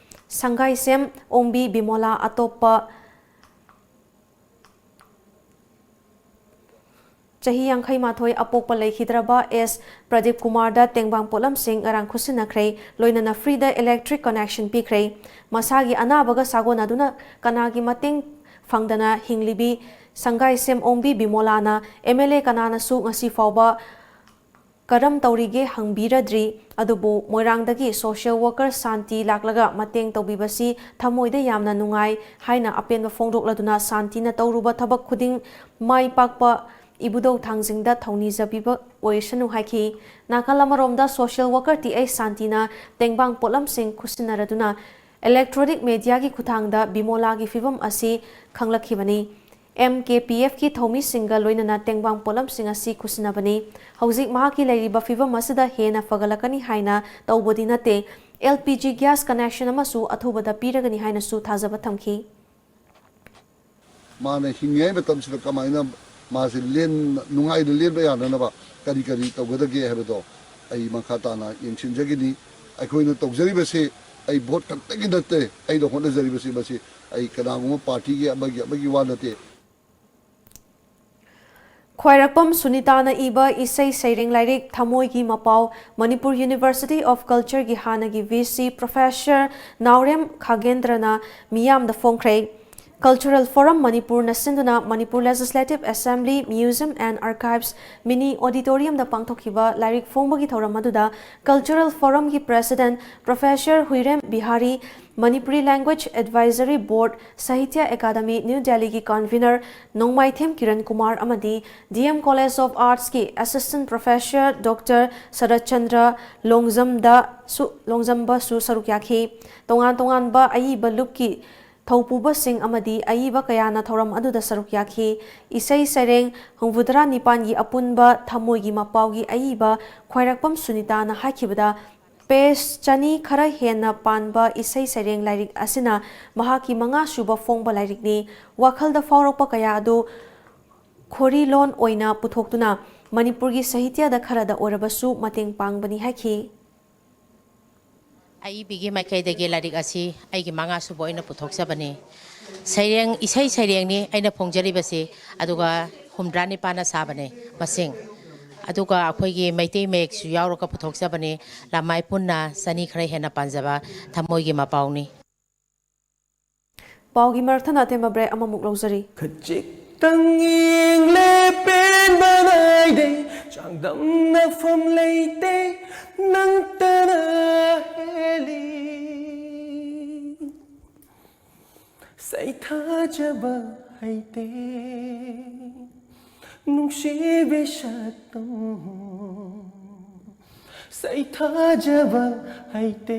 ꯁꯪꯒꯥꯏꯁꯦꯝ ꯑꯣꯡꯕꯤ ꯕꯤꯃꯣꯂꯥ, ꯑꯇꯣꯞꯄ ꯆꯍꯤ ꯌꯥꯡꯈꯩ ꯃꯥꯊꯣꯏ ꯑꯄꯣꯛꯄ ꯂꯩꯈꯤꯗ꯭ꯔꯕ ꯑꯦꯁ ꯄ꯭ꯔꯗꯤꯞ ꯀꯨꯃꯥꯔꯗ ꯇꯦꯡꯕꯥꯡ ꯄꯣꯠꯂꯝꯁꯤꯡ ꯉꯔꯥꯡ ꯈꯨꯠꯁꯤꯟꯅꯈ꯭ꯔꯦ꯫ ꯂꯣꯏꯅꯅ freeꯗ electric connection ꯄꯤꯈ꯭ꯔꯦ꯫ ꯃꯁꯥꯒꯤ ꯑꯅꯥꯕꯒ ꯁꯥꯒꯣꯟꯅꯗꯨꯅ ꯀꯅꯥꯒꯤ ꯃꯇꯦꯡ ꯐꯪꯗꯅ ꯍꯤꯡꯂꯤꯕꯤ ꯁꯪꯒꯥꯏꯁꯦꯝ ꯑꯣꯡꯕꯤ ꯕꯤꯃꯣꯂꯥꯅ M L A ꯀꯅꯥꯅꯁꯨ ꯉꯁꯤ ꯐꯥꯎꯕ ꯀꯔꯝ ꯇꯧꯔꯤꯒꯦ ꯍꯪꯕꯤꯔꯗ꯭ꯔꯤ꯫ ꯑꯗꯨꯕꯨ ꯃꯣꯏꯔꯥꯡꯗꯒꯤ social worker ꯁꯥꯟꯇꯤ ꯂꯥꯛꯂꯒ ꯃꯇꯦꯡ ꯇꯧꯕꯤꯕꯁꯤ ꯊꯃꯣꯏꯗ ꯌꯥꯝꯅ ꯅꯨꯡꯉꯥꯏ ꯍꯥꯏꯅ ꯑꯄꯦꯟꯕ ꯐꯣꯡꯗꯣꯛꯂꯗꯨꯅ ꯁꯥꯟꯇꯤꯅ ꯇꯧꯔꯨꯕ ꯊꯕꯛ ꯈꯨꯗꯤꯡ ꯃꯥꯏ ꯄꯥꯛꯄ ꯏꯕꯨꯙꯧ ꯊꯥꯡꯖꯤꯡꯗ ꯊꯧꯅꯤꯖꯕꯤꯕ ꯑꯣꯏꯁꯅꯨ ꯍꯥꯏꯈꯤ꯫ ꯅꯥꯀꯜ ꯑꯃꯔꯣꯝꯗ social worker ꯇꯤ ꯑꯩꯆ ꯁꯥꯟꯇꯤꯅ ꯇꯦꯡꯕꯥꯡ ꯄꯣꯠꯂꯝꯁꯤꯡ ꯈꯨꯠꯁꯤꯟꯅꯔꯗꯨꯅ electronic media ꯒꯤ ꯈꯨꯠꯊꯥꯡꯗ ꯕꯤꯃꯣꯂꯥꯒꯤ ꯐꯤꯚꯝ ꯑꯁꯤ ꯈꯪꯂꯛꯈꯤꯕꯅꯤ꯫ ꯑꯦꯝ ꯀꯦ ꯄꯤ ꯑꯦꯐ ꯀꯤ ꯊꯧꯃꯤꯁꯤꯡꯒ ꯂꯣꯏꯅꯅ ꯇꯦꯡꯕꯥꯡ ꯄꯣꯠꯂꯝꯁꯤꯡ ꯑꯁꯤ ꯈꯨꯠꯁꯤꯟꯅꯕꯅꯤ꯫ ꯍꯧꯖꯤꯛ ꯃꯍꯥꯛꯀꯤ ꯂꯩꯔꯤꯕ ꯐꯤꯚꯝ ꯑꯁꯤꯗ ꯍꯦꯟꯅ ꯐꯒꯠꯂꯛꯀꯅꯤ ꯍꯥꯏꯅ ꯇꯧꯕꯗꯤ ꯅꯠꯇꯦ꯫ L P G gas connection ꯑꯃꯁꯨ ꯑꯊꯨꯕꯗ ꯄꯤꯔꯒꯅꯤ ꯍꯥꯏꯅꯁꯨ ꯊꯥꯖꯕ ꯊꯝꯈꯤ꯫ ꯃꯥꯅ ꯍꯤꯡꯉꯤꯉꯩ ꯃꯇꯝꯁꯤꯗ ꯀꯃꯥꯏꯅ ꯃꯥꯁꯦ ꯂꯦꯟ-, ꯅꯨꯡꯉꯥꯏꯅ ꯂꯦꯟꯕ ꯌꯥꯅꯅꯕ ꯀꯔꯤ ꯀꯔꯤ ꯇꯧꯒꯗꯒꯦ ꯍꯥꯏꯕꯗꯣ ꯑꯩ ꯃꯈꯥ ꯇꯥꯅ ꯌꯦꯡꯁꯤꯟꯖꯒꯅꯤ꯫ ꯑꯩꯈꯣꯏꯅ ꯇꯧꯖꯔꯤꯕꯁꯤ ꯑꯩ ꯚꯣꯠ ꯈꯛꯇꯒꯤ ꯅꯠꯇꯦ, ꯑꯩꯅ ꯍꯣꯠꯅꯖꯔꯤꯕꯁꯤ ꯃꯁꯤ ꯑꯩ ꯀꯅꯥꯒꯨꯝꯕ ꯄꯥꯔꯇꯤꯒꯤ ꯑꯃꯒꯤ, ꯑꯃꯒꯤ ꯋꯥ ꯅꯠꯇꯦ꯫ ꯈ꯭ꯋꯥꯏꯔꯥꯛꯄꯝ ꯁꯨꯅꯤꯇꯥꯅ ꯏꯕ ꯏꯁꯩ ꯁꯩꯔꯦꯡ ꯂꯥꯏꯔꯤꯛ ꯊꯃꯣꯏꯒꯤ ꯃꯄꯥꯎ, Manipur University of Culture ꯒꯤ ꯍꯥꯟꯅꯒꯤ V C Professor ꯅꯥꯎꯔꯦꯝ ꯈꯥꯒꯦꯟꯗ꯭ꯔꯅ ꯃꯤꯌꯥꯝꯗ ꯐꯣꯡꯈ꯭ꯔꯦ꯫ Cultural Forum ꯃꯅꯤꯄꯨꯔꯅ ꯁꯤꯟꯗꯨꯅ Manipur Legislative Assembly, Museum and Archives, Mini Auditorium ꯗ ꯄꯥꯡꯊꯣꯛꯈꯤꯕ ꯂꯥꯏꯔꯤꯛ ꯐꯣꯡꯕꯒꯤ ꯊꯧꯔꯝ ꯑꯗꯨꯗ Cultural Forum ꯒꯤ President Professor ꯍꯨꯏꯔꯦꯝ Bihari, Manipuri Language Advisory Board, Sahitya Academy, New Delhi ꯒꯤ Convener ꯅꯣꯡꯃꯥꯏꯊꯦꯝ ꯀꯤꯔꯟ ꯀꯨꯃꯥꯔ ꯑꯃꯗꯤ D M College of Arts ꯀꯤ Assistant Professor Doctor ꯁꯔꯠ ꯆꯟꯗ꯭ꯔ ꯂꯣꯡꯖꯝꯗꯁꯨ, ꯂꯣꯡꯖꯝꯕꯁꯨ ꯁꯔꯨꯛ ꯌꯥꯈꯤ꯫ ꯇꯣꯉꯥꯟ ꯇꯣꯉꯥꯟꯕ ꯑꯏꯕ ꯂꯨꯞꯀꯤ ꯊꯧꯄꯨꯕꯁꯤꯡ ꯑꯃꯗꯤ ꯑꯏꯕ ꯀꯌꯥꯅ ꯊꯧꯔꯝ ꯑꯗꯨꯗ ꯁꯔꯨꯛ ꯌꯥꯈꯤ꯫ ꯏꯁꯩ ꯁꯩꯔꯦꯡ ꯍꯨꯝꯐꯨꯇꯔꯥ ꯅꯤꯄꯥꯟꯒꯤ ꯑꯄꯨꯟꯕ ꯊꯃꯣꯏꯒꯤ ꯃꯄꯥꯎꯒꯤ ꯑꯏꯕ ꯈ꯭ꯋꯥꯏꯔꯥꯛꯄꯝ ꯁꯨꯅꯤꯇꯥꯅ ꯍꯥꯏꯈꯤꯕꯗ, page ꯆꯅꯤ ꯈꯔ ꯍꯦꯟꯅ ꯄꯥꯟꯕ ꯏꯁꯩ ꯁꯩꯔꯦꯡ ꯂꯥꯏꯔꯤꯛ ꯑꯁꯤꯅ ꯃꯍꯥꯛꯀꯤ ꯃꯉꯥꯁꯨꯕ ꯐꯣꯡꯕ ꯂꯥꯏꯔꯤꯛꯅꯤ꯫ ꯋꯥꯈꯜꯗ ꯐꯥꯎꯔꯛꯄ ꯀꯌꯥ ꯑꯗꯨ ꯈꯣꯔꯤ ꯂꯣꯟ ꯑꯣꯏꯅ ꯄꯨꯊꯣꯛꯇꯨꯅ ꯃꯅꯤꯄꯨꯔꯒꯤ ꯁꯥꯍꯤꯇ꯭ꯌꯗ ꯈꯔꯗ ꯑꯣꯏꯔꯕꯁꯨ ꯃꯇꯦꯡ ꯄꯥꯡꯕꯅꯤ ꯍꯥꯏꯈꯤ꯫ ꯑꯏꯕꯤꯒꯤ ꯃꯥꯏꯀꯩꯗꯒꯤ ꯂꯥꯏꯔꯤꯛ ꯑꯁꯤ ꯑꯩꯒꯤ ꯃꯉꯥꯁꯨꯕ ꯑꯣꯏꯅ ꯄꯨꯊꯣꯛꯆꯕꯅꯤ꯫ ꯁꯩꯔꯦꯡ, ꯏꯁꯩ ꯁꯩꯔꯦꯡꯅꯤ ꯑꯩꯅ ꯐꯣꯡꯖꯔꯤꯕꯁꯤ, ꯑꯗꯨꯒ ꯍꯨꯝꯗ꯭ꯔꯥ ꯅꯤꯄꯥꯟꯅ ꯁꯥꯕꯅꯤ ꯃꯁꯤꯡ꯫ ꯑꯗꯨꯒ ꯑꯩꯈꯣꯏꯒꯤ ꯃꯩꯇꯩ ꯃꯌꯦꯛꯁꯨ ꯌꯥꯎꯔꯒ ꯄꯨꯊꯣꯛꯆꯕꯅꯤ꯫ ꯂꯃꯥꯏ ꯄꯨꯟꯅ ꯆꯅꯤ ꯈꯔ ꯍꯦꯟꯅ ꯄꯥꯟꯖꯕ ꯊꯃꯣꯏꯒꯤ ꯃꯄꯥꯎꯅꯤ꯫ ꯄꯥꯎꯒꯤ ꯃꯔꯛꯊꯠꯅ ꯑꯇꯦꯟꯕ break ꯑꯃꯃꯨꯛ ꯂꯧꯖꯔꯤ꯫ ꯈꯖꯤꯛꯇꯪ ꯌꯦꯡꯂꯦ ꯄꯦꯟꯕ ꯅꯥꯏꯗꯦ, ꯆꯥꯡꯗꯝꯅꯐꯝ ꯂꯩꯇꯦ ꯅꯪꯇꯅ ꯍꯦꯜꯂꯤ꯫ ꯁꯩꯊꯥꯖꯕ ꯍꯩꯇꯦ꯫ ꯅꯨꯡꯁꯤꯕꯤ ꯁꯛꯇꯝ ꯁꯩꯊꯥꯖꯕ ꯍꯩꯇꯦ,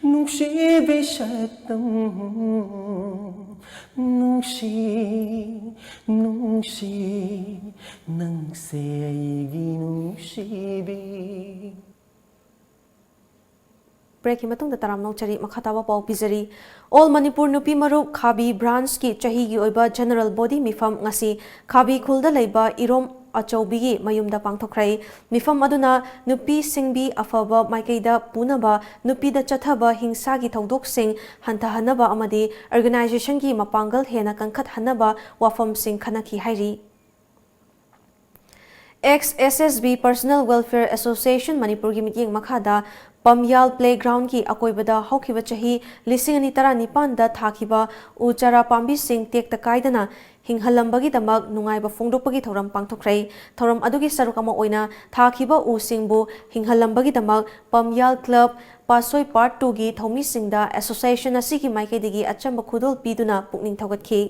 ꯅꯨꯡꯁꯤꯕꯤ ꯁꯛꯇꯝ ꯅꯨꯡꯁꯤ, ꯅꯨꯡꯁꯤ, ꯅꯪꯁꯦ ꯑꯩꯒꯤ ꯅꯨꯡꯁꯤꯕꯤ꯫ ꯕ꯭ꯔꯦꯛꯀꯤ ꯃꯇꯨꯡꯗ ꯇꯔꯥꯝꯅ ꯑꯣꯛꯆꯔꯤ꯫ ꯃꯈꯥ ꯇꯥꯕ ꯄꯥꯎ ꯄꯤꯖꯔꯤ꯫ ꯑꯣꯜ ꯃꯅꯤꯄꯨꯔ ꯅꯨꯄꯤ ꯃꯔꯨꯞ ꯈꯥꯕꯤ ꯕ꯭ꯔꯥꯟꯁꯀꯤ ꯆꯍꯤꯒꯤ ꯑꯣꯏꯕ ꯖꯦꯅꯔꯦꯜ ꯕꯣꯗꯤ ꯃꯤꯐꯝ ꯉꯁꯤ ꯈꯥꯕꯤ ꯈꯨꯜꯗ ꯂꯩꯕ ꯏꯔꯣꯝ ꯑꯆꯧꯕꯤꯒꯤ ꯃꯌꯨꯝꯗ ꯄꯥꯡꯊꯣꯛꯈ꯭ꯔꯦ꯫ ꯃꯤꯐꯝ ꯑꯗꯨꯅ ꯅꯨꯄꯤ ꯁꯤꯡꯕꯤ ꯑꯐꯕ ꯃꯥꯏꯀꯩꯗ ꯄꯨꯅꯕ, ꯅꯨꯄꯤꯗ ꯆꯠꯊꯕ ꯍꯤꯡꯁꯥꯒꯤ ꯊꯧꯗꯣꯛꯁꯤꯡ ꯍꯟꯊꯍꯟꯅꯕ ꯑꯃꯗꯤ ꯑꯣꯔꯒꯅꯥꯏꯖꯦꯁꯟꯒꯤ ꯃꯄꯥꯡꯒꯜ ꯍꯦꯟꯅ ꯀꯟꯈꯠꯍꯟꯅꯕ ꯋꯥꯐꯝꯁꯤꯡ ꯈꯟꯅꯈꯤ ꯍꯥꯏꯔꯤ꯫ ꯑꯦꯛꯁ ꯑꯦꯁ ꯑꯦꯁ ꯕꯤ Personal Welfare Association ꯃꯅꯤꯄꯨꯔꯒꯤ ꯃꯤꯠꯌꯦꯡ ꯃꯈꯥꯗ ꯄꯝꯌꯥꯜ ꯄ꯭ꯂꯦꯒ꯭ꯔꯥꯎꯟꯒꯤ ꯑꯀꯣꯏꯕꯗ ꯍꯧꯈꯤꯕ ꯆꯍꯤ ꯂꯤꯁꯤꯡ ꯑꯅꯤ ꯇꯔꯥꯅꯤꯄꯥꯟꯗ ꯊꯥꯈꯤꯕ ꯎ ꯆꯥꯔꯥ ꯄꯥꯝꯕꯤꯁꯤꯡ ꯇꯦꯛꯇ ꯀꯥꯏꯗꯅ ꯍꯤꯡꯍꯜꯂꯝꯕꯒꯤꯗꯃꯛ ꯅꯨꯡꯉꯥꯏꯕ ꯐꯣꯡꯗꯣꯛꯄꯒꯤ ꯊꯧꯔꯝ ꯄꯥꯡꯊꯣꯛꯈ꯭ꯔꯦ꯫ ꯊꯧꯔꯝ ꯑꯗꯨꯒꯤ ꯁꯔꯨꯛ ꯑꯃ ꯑꯣꯏꯅ ꯊꯥꯈꯤꯕ ꯎꯁꯤꯡꯕꯨ ꯍꯤꯡꯍꯜꯂꯝꯕꯒꯤ ꯗꯃꯛ ꯄꯝꯌꯥꯜ ꯀ꯭ꯂꯕ ꯄꯥꯠꯁꯣꯏ ꯄꯥꯔꯠ ꯇꯨꯒꯤ ꯊꯧꯃꯤꯁꯤꯡꯗ ꯑꯦꯁꯣꯁꯤꯌꯦꯁꯟ ꯑꯁꯤꯒꯤ ꯃꯥꯏꯀꯩꯗꯒꯤ ꯑꯆꯝꯕ ꯈꯨꯗꯣꯜ ꯄꯤꯗꯨꯅ ꯄꯨꯛꯅꯤꯡ ꯊꯧꯒꯠꯈꯤ꯫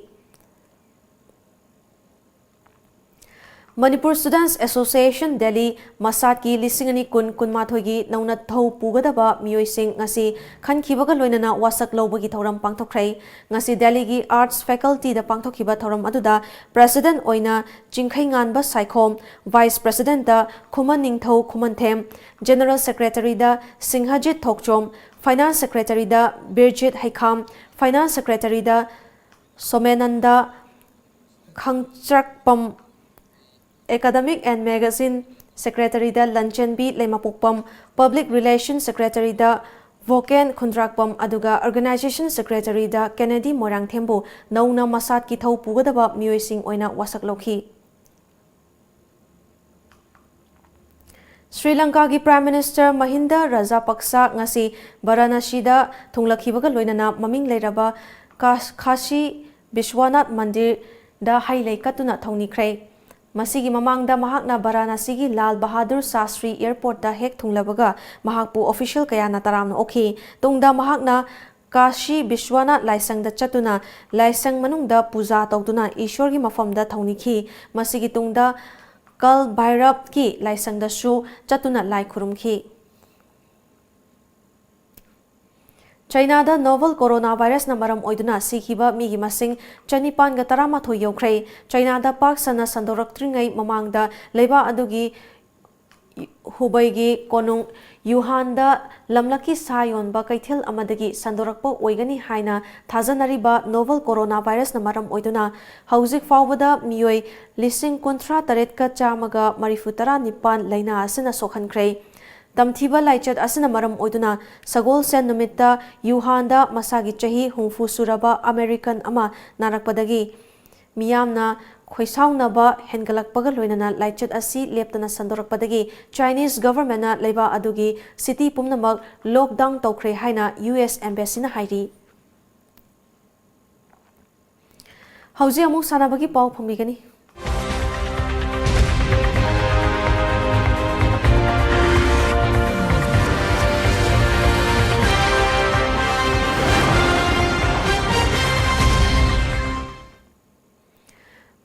ꯃꯅꯤꯄꯨꯔ ꯁ꯭ꯇꯨꯗꯦꯟꯠꯁ ꯑꯦꯁꯣꯁꯤꯌꯦꯁꯟ ꯗꯦꯜꯂꯤ ꯃꯁꯥꯠꯀꯤ ꯂꯤꯁꯤꯡ ꯑꯅꯤ ꯀꯨꯟ ꯀꯨꯟꯃꯥꯊꯣꯏꯒꯤ ꯅꯧꯅ ꯊꯧ ꯄꯨꯒꯗꯕ ꯃꯤꯑꯣꯏꯁꯤꯡ ꯉꯁꯤ ꯈꯟꯈꯤꯕꯒ ꯂꯣꯏꯅꯅ ꯋꯥꯁꯛ ꯂꯧꯕꯒꯤ ꯊꯧꯔꯝ ꯄꯥꯡꯊꯣꯛꯈ꯭ꯔꯦ꯫ ꯉꯁꯤ ꯗꯦꯜꯂꯤꯒꯤ ꯑꯥꯔꯠꯁ ꯐꯦꯀꯜꯇꯤꯗ ꯄꯥꯡꯊꯣꯛꯈꯤꯕ ꯊꯧꯔꯝ ꯑꯗꯨꯗ ꯄ꯭ꯔꯦꯁꯤꯗꯦꯟꯠ ꯑꯣꯏꯅ ꯆꯤꯡꯈꯩꯉꯥꯟꯕ ꯁꯥꯏꯈꯣꯝ, ꯚꯥꯏꯁ ꯄ꯭ꯔꯦꯁꯤꯗꯦꯟꯠꯇ ꯈꯨꯃꯟ ꯅꯤꯡꯊꯧ ꯈꯨꯃꯟꯊꯦꯝ, ꯖꯦꯅꯔꯦꯜ ꯁꯦꯀ꯭ꯔꯦꯇꯔꯤꯗ ꯁꯤꯡꯍꯖꯤꯠ ꯊꯣꯛꯆꯣꯝ, ꯐꯥꯏꯅꯥꯟꯁ ꯁꯦꯀ꯭ꯔꯦꯇꯔꯤꯗ ꯕꯤꯔꯖꯤꯠ ꯍꯩꯈꯥꯝ, ꯐꯥꯏꯅꯥꯟꯁ ꯁꯦꯀ꯭ꯔꯦꯇꯔꯤꯗ Somenanda Khangchrakpam, academic and magazine ꯁꯦꯀ꯭ꯔꯦꯇꯔꯤꯗ ꯂꯟꯆꯦꯟꯕꯤ ꯂꯩꯃꯄꯣꯛꯄꯝ, ꯄꯕ꯭ꯂꯤꯛ ꯔꯤꯂꯦꯁꯟ ꯁꯦꯀ꯭ꯔꯦꯇꯔꯤꯗ ꯚꯣꯀꯦꯟ ꯈꯨꯟꯗ꯭ꯔꯥꯛꯄꯝ, ꯑꯗꯨꯒ ꯑꯣꯔꯒꯅꯥꯏꯖꯦꯁꯟ ꯁꯦꯀ꯭ꯔꯦꯇꯔꯤꯗ ꯀꯦꯅꯦꯗꯤ ꯃꯣꯏꯔꯥꯡꯊꯦꯝꯕꯨ ꯅꯧꯅ ꯃꯁꯥꯠꯀꯤ ꯊꯧ ꯄꯨꯒꯗꯕ ꯃꯤꯑꯣꯏꯁꯤꯡ ꯑꯣꯏꯅ ꯋꯥꯁꯛ ꯂꯧꯈꯤ꯫ ꯁ꯭ꯔꯤ ꯂꯪꯀꯥꯒꯤ ꯄ꯭ꯔꯥꯏꯝ ꯃꯤꯅꯤꯁꯇꯔ ꯃꯍꯤꯟꯗ ꯔꯥꯖꯥꯄꯛꯁꯥ ꯉꯁꯤ ꯕꯔꯥꯅꯥꯁꯤꯗ ꯊꯨꯡꯂꯈꯤꯕꯒ ꯂꯣꯏꯅꯅ ꯃꯃꯤꯡ ꯂꯩꯔꯕ ꯀꯥ-, ꯈꯥꯁꯤ ꯕꯤꯁ꯭ꯋꯥꯅꯥꯊ ꯃꯟꯗꯤꯔꯗ ꯍꯩ ꯂꯩ ꯀꯠꯇꯨꯅ ꯊꯧꯅꯤꯈ꯭ꯔꯦ꯫ ꯃꯁꯤꯒꯤ ꯃꯃꯥꯡꯗ ꯃꯍꯥꯛꯅ ꯕꯔꯥꯅꯥꯁꯤꯒꯤ ꯂꯥꯜ ꯕꯍꯥꯗꯨꯔ ꯁꯥꯁ꯭ꯔꯤ ꯑꯦꯌꯔꯄꯣꯔꯠꯇ ꯍꯦꯛ ꯊꯨꯡꯂꯕꯒ ꯃꯍꯥꯛꯄꯨ ꯑꯣꯐꯤꯁꯤꯌꯦꯜ ꯀꯌꯥꯅ ꯇꯔꯥꯝꯅ ꯑꯣꯛꯈꯤ꯫ ꯇꯨꯡꯗ ꯃꯍꯥꯛꯅ ꯀꯥꯁꯤ ꯕꯤꯁ꯭ꯋꯥꯅꯥꯊ ꯂꯥꯏꯁꯪꯗ ꯆꯠꯇꯨꯅ ꯂꯥꯏꯁꯪ ꯃꯅꯨꯡꯗ ꯄꯨꯖꯥ ꯇꯧꯗꯨꯅ ꯏꯁ꯭ꯋꯔꯒꯤ ꯃꯐꯝꯗ ꯊꯧꯅꯤꯈꯤ꯫ ꯃꯁꯤꯒꯤ ꯇꯨꯡꯗ ꯀꯜ ꯚꯥꯏꯔꯕꯀꯤ ꯂꯥꯏꯁꯪꯗꯁꯨ ꯆꯠꯇꯨꯅ ꯂꯥꯏ ꯈꯨꯔꯨꯝꯈꯤ꯫ ꯆꯥꯏꯅꯥꯗ novel coronavirusꯅ ꯃꯔꯝ ꯑꯣꯏꯗꯨꯅ ꯁꯤꯈꯤꯕ ꯃꯤꯒꯤ ꯃꯁꯤꯡ ꯆꯅꯤꯄꯥꯟꯒ ꯇꯔꯥꯃꯥꯊꯣꯏ ꯌꯧꯈ꯭ꯔꯦ꯫ ꯆꯥꯏꯅꯥꯗ ꯄꯥꯛ ꯁꯟꯅ ꯁꯟꯗꯣꯔꯛꯇ꯭ꯔꯤꯉꯩ ꯃꯃꯥꯡꯗ ꯂꯩꯕꯥꯛ ꯑꯗꯨꯒꯤ ꯍꯨꯕꯩꯒꯤ ꯀꯣꯅꯨꯡ ꯌꯨꯍꯥꯟꯗ ꯂꯝꯂꯛꯀꯤ ꯁꯥ ꯌꯣꯟꯕ ꯀꯩꯊꯦꯜ ꯑꯃꯗꯒꯤ ꯁꯟꯗꯣꯔꯛꯄ ꯑꯣꯏꯒꯅꯤ ꯍꯥꯏꯅ ꯊꯥꯖꯅꯔꯤꯕ novel coronavirusꯅ ꯃꯔꯝ ꯑꯣꯏꯗꯨꯅ ꯍꯧꯖꯤꯛ ꯐꯥꯎꯕꯗ ꯃꯤꯑꯣꯏ ꯂꯤꯁꯤꯡ ꯀꯨꯟꯊ꯭ꯔꯥ ꯇꯔꯦꯠꯀ ꯆꯥꯝꯃꯒ ꯃꯔꯤꯐꯨ ꯇꯔꯥ ꯅꯤꯄꯥꯟ ꯂꯥꯏꯅꯥ ꯑꯁꯤꯅ ꯁꯣꯛꯍꯟꯈ꯭ꯔꯦ꯫ ꯇꯝꯊꯤꯕ ꯂꯥꯏꯆꯠ ꯑꯁꯤꯅ ꯃꯔꯝ ꯑꯣꯏꯗꯨꯅ ꯁꯒꯣꯜꯁꯦꯟ ꯅꯨꯃꯤꯠꯇ ꯌꯨꯍꯥꯟꯗ ꯃꯁꯥꯒꯤ ꯆꯍꯤ ꯍꯨꯝꯐꯨ ꯁꯨꯔꯕ American ꯑꯃ ꯅꯥꯔꯛꯄꯗꯒꯤ ꯃꯤꯌꯥꯝꯅ ꯈꯣꯏꯁꯥꯎꯅꯕ ꯍꯦꯟꯒꯠꯂꯛꯄꯒ ꯂꯣꯏꯅꯅ ꯂꯥꯏꯆꯠ ꯑꯁꯤ ꯂꯦꯞꯇꯅ ꯁꯟꯗꯣꯔꯛꯄꯗꯒꯤ Chinese governmentꯅ ꯂꯩꯕꯥꯛ ꯑꯗꯨꯒꯤ city ꯄꯨꯝꯅꯃꯛ lockdown ꯇꯧꯈ꯭ꯔꯦ ꯍꯥꯏꯅ U S Embassyꯅ ꯍꯥꯏꯔꯤ꯫ ꯍꯧꯖꯤꯛ ꯑꯃꯨꯛ ꯁꯥꯟꯅꯕꯒꯤ ꯄꯥꯎ ꯐꯪꯕꯤꯒꯅꯤ꯫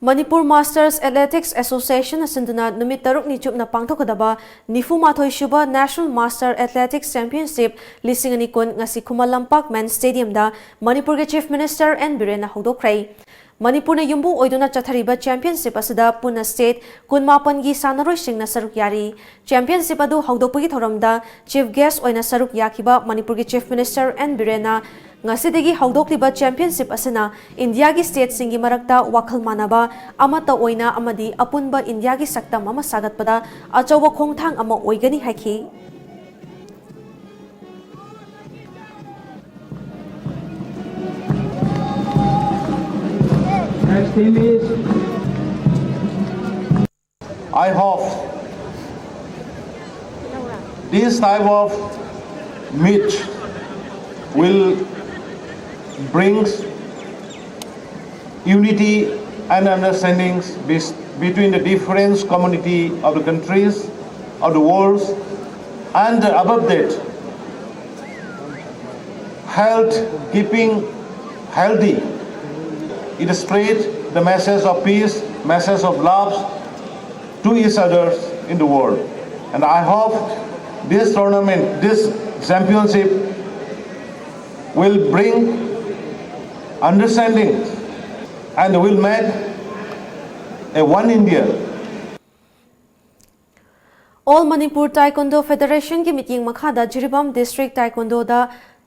Manipur Masters Athletics Associationꯅ ꯁꯤꯟꯗꯨꯅ ꯅꯨꯃꯤꯠ ꯇꯔꯨꯛꯅꯤ ꯆꯨꯞꯅ ꯄꯥꯡꯊꯣꯛꯀꯗꯕ ꯅꯤꯐꯨ ꯃꯥꯊꯣꯏ ꯁꯨꯕ National Master Athletics Championship ꯂꯤꯁꯤꯡ ꯑꯅꯤ ꯀꯨꯟ ꯉꯁꯤ ꯈꯨꯃꯟ ꯂꯝꯄꯥꯛ Men's Stadiumꯗ ꯃꯅꯤꯄꯨꯔꯒꯤ Chief Minister N ꯕꯤꯔꯦꯟꯅ ꯍꯧꯗꯣꯛꯈ꯭ꯔꯦ꯫ ꯃꯅꯤꯄꯨꯔꯅ ꯌꯨꯝꯕꯨ ꯑꯣꯏꯗꯨꯅ ꯆꯠꯊꯔꯤꯕ championship ꯑꯁꯤꯗ ꯄꯨꯟꯅ state ꯀꯨꯟꯃꯥꯄꯟꯒꯤ ꯁꯥꯟꯅꯔꯣꯏꯁꯤꯡꯅ ꯁꯔꯨꯛ ꯌꯥꯔꯤ꯫ Championship ꯑꯗꯨ ꯍꯧꯗꯣꯛꯄꯒꯤ ꯊꯧꯔꯝꯗ chief guest ꯑꯣꯏꯅ ꯁꯔꯨꯛ ꯌꯥꯈꯤꯕ ꯃꯅꯤꯄꯨꯔꯒꯤ Chief Minister N ꯕꯤꯔꯦꯟꯅ ꯉꯁꯤꯗꯒꯤ ꯍꯧꯗꯣꯛꯂꯤꯕ championship ꯑꯁꯤꯅ ꯏꯟꯗꯤꯌꯥꯒꯤ stateꯁꯤꯡꯒꯤ ꯃꯔꯛꯇ ꯋꯥꯈꯜ ꯃꯥꯟꯅꯕ, ꯑꯃꯠꯇ ꯑꯣꯏꯅ ꯑꯃꯗꯤ ꯑꯄꯨꯟꯕ ꯏꯟꯗꯤꯌꯥꯒꯤ ꯁꯛꯇꯝ ꯑꯃ ꯁꯥꯒꯠꯄꯗ ꯑꯆꯧꯕ ꯈꯣꯡꯊꯥꯡ ꯑꯃ ꯑꯣꯏꯒꯅꯤ ꯍꯥꯏꯈꯤ꯫ Next team is I hope this type of meet will bring unity and understandings bes- between the different community of the countries of the world, and above that, health, keeping healthy, it spread the message of peace, message of love to each other in the world. And I hope this tournament, this championship will bring understanding and will make a one India. All Manipur Taekwondo Federation ꯒꯤ ꯃꯤꯠꯌꯦꯡ ꯃꯈꯥꯗ Jiribam District Taekwondo ꯗ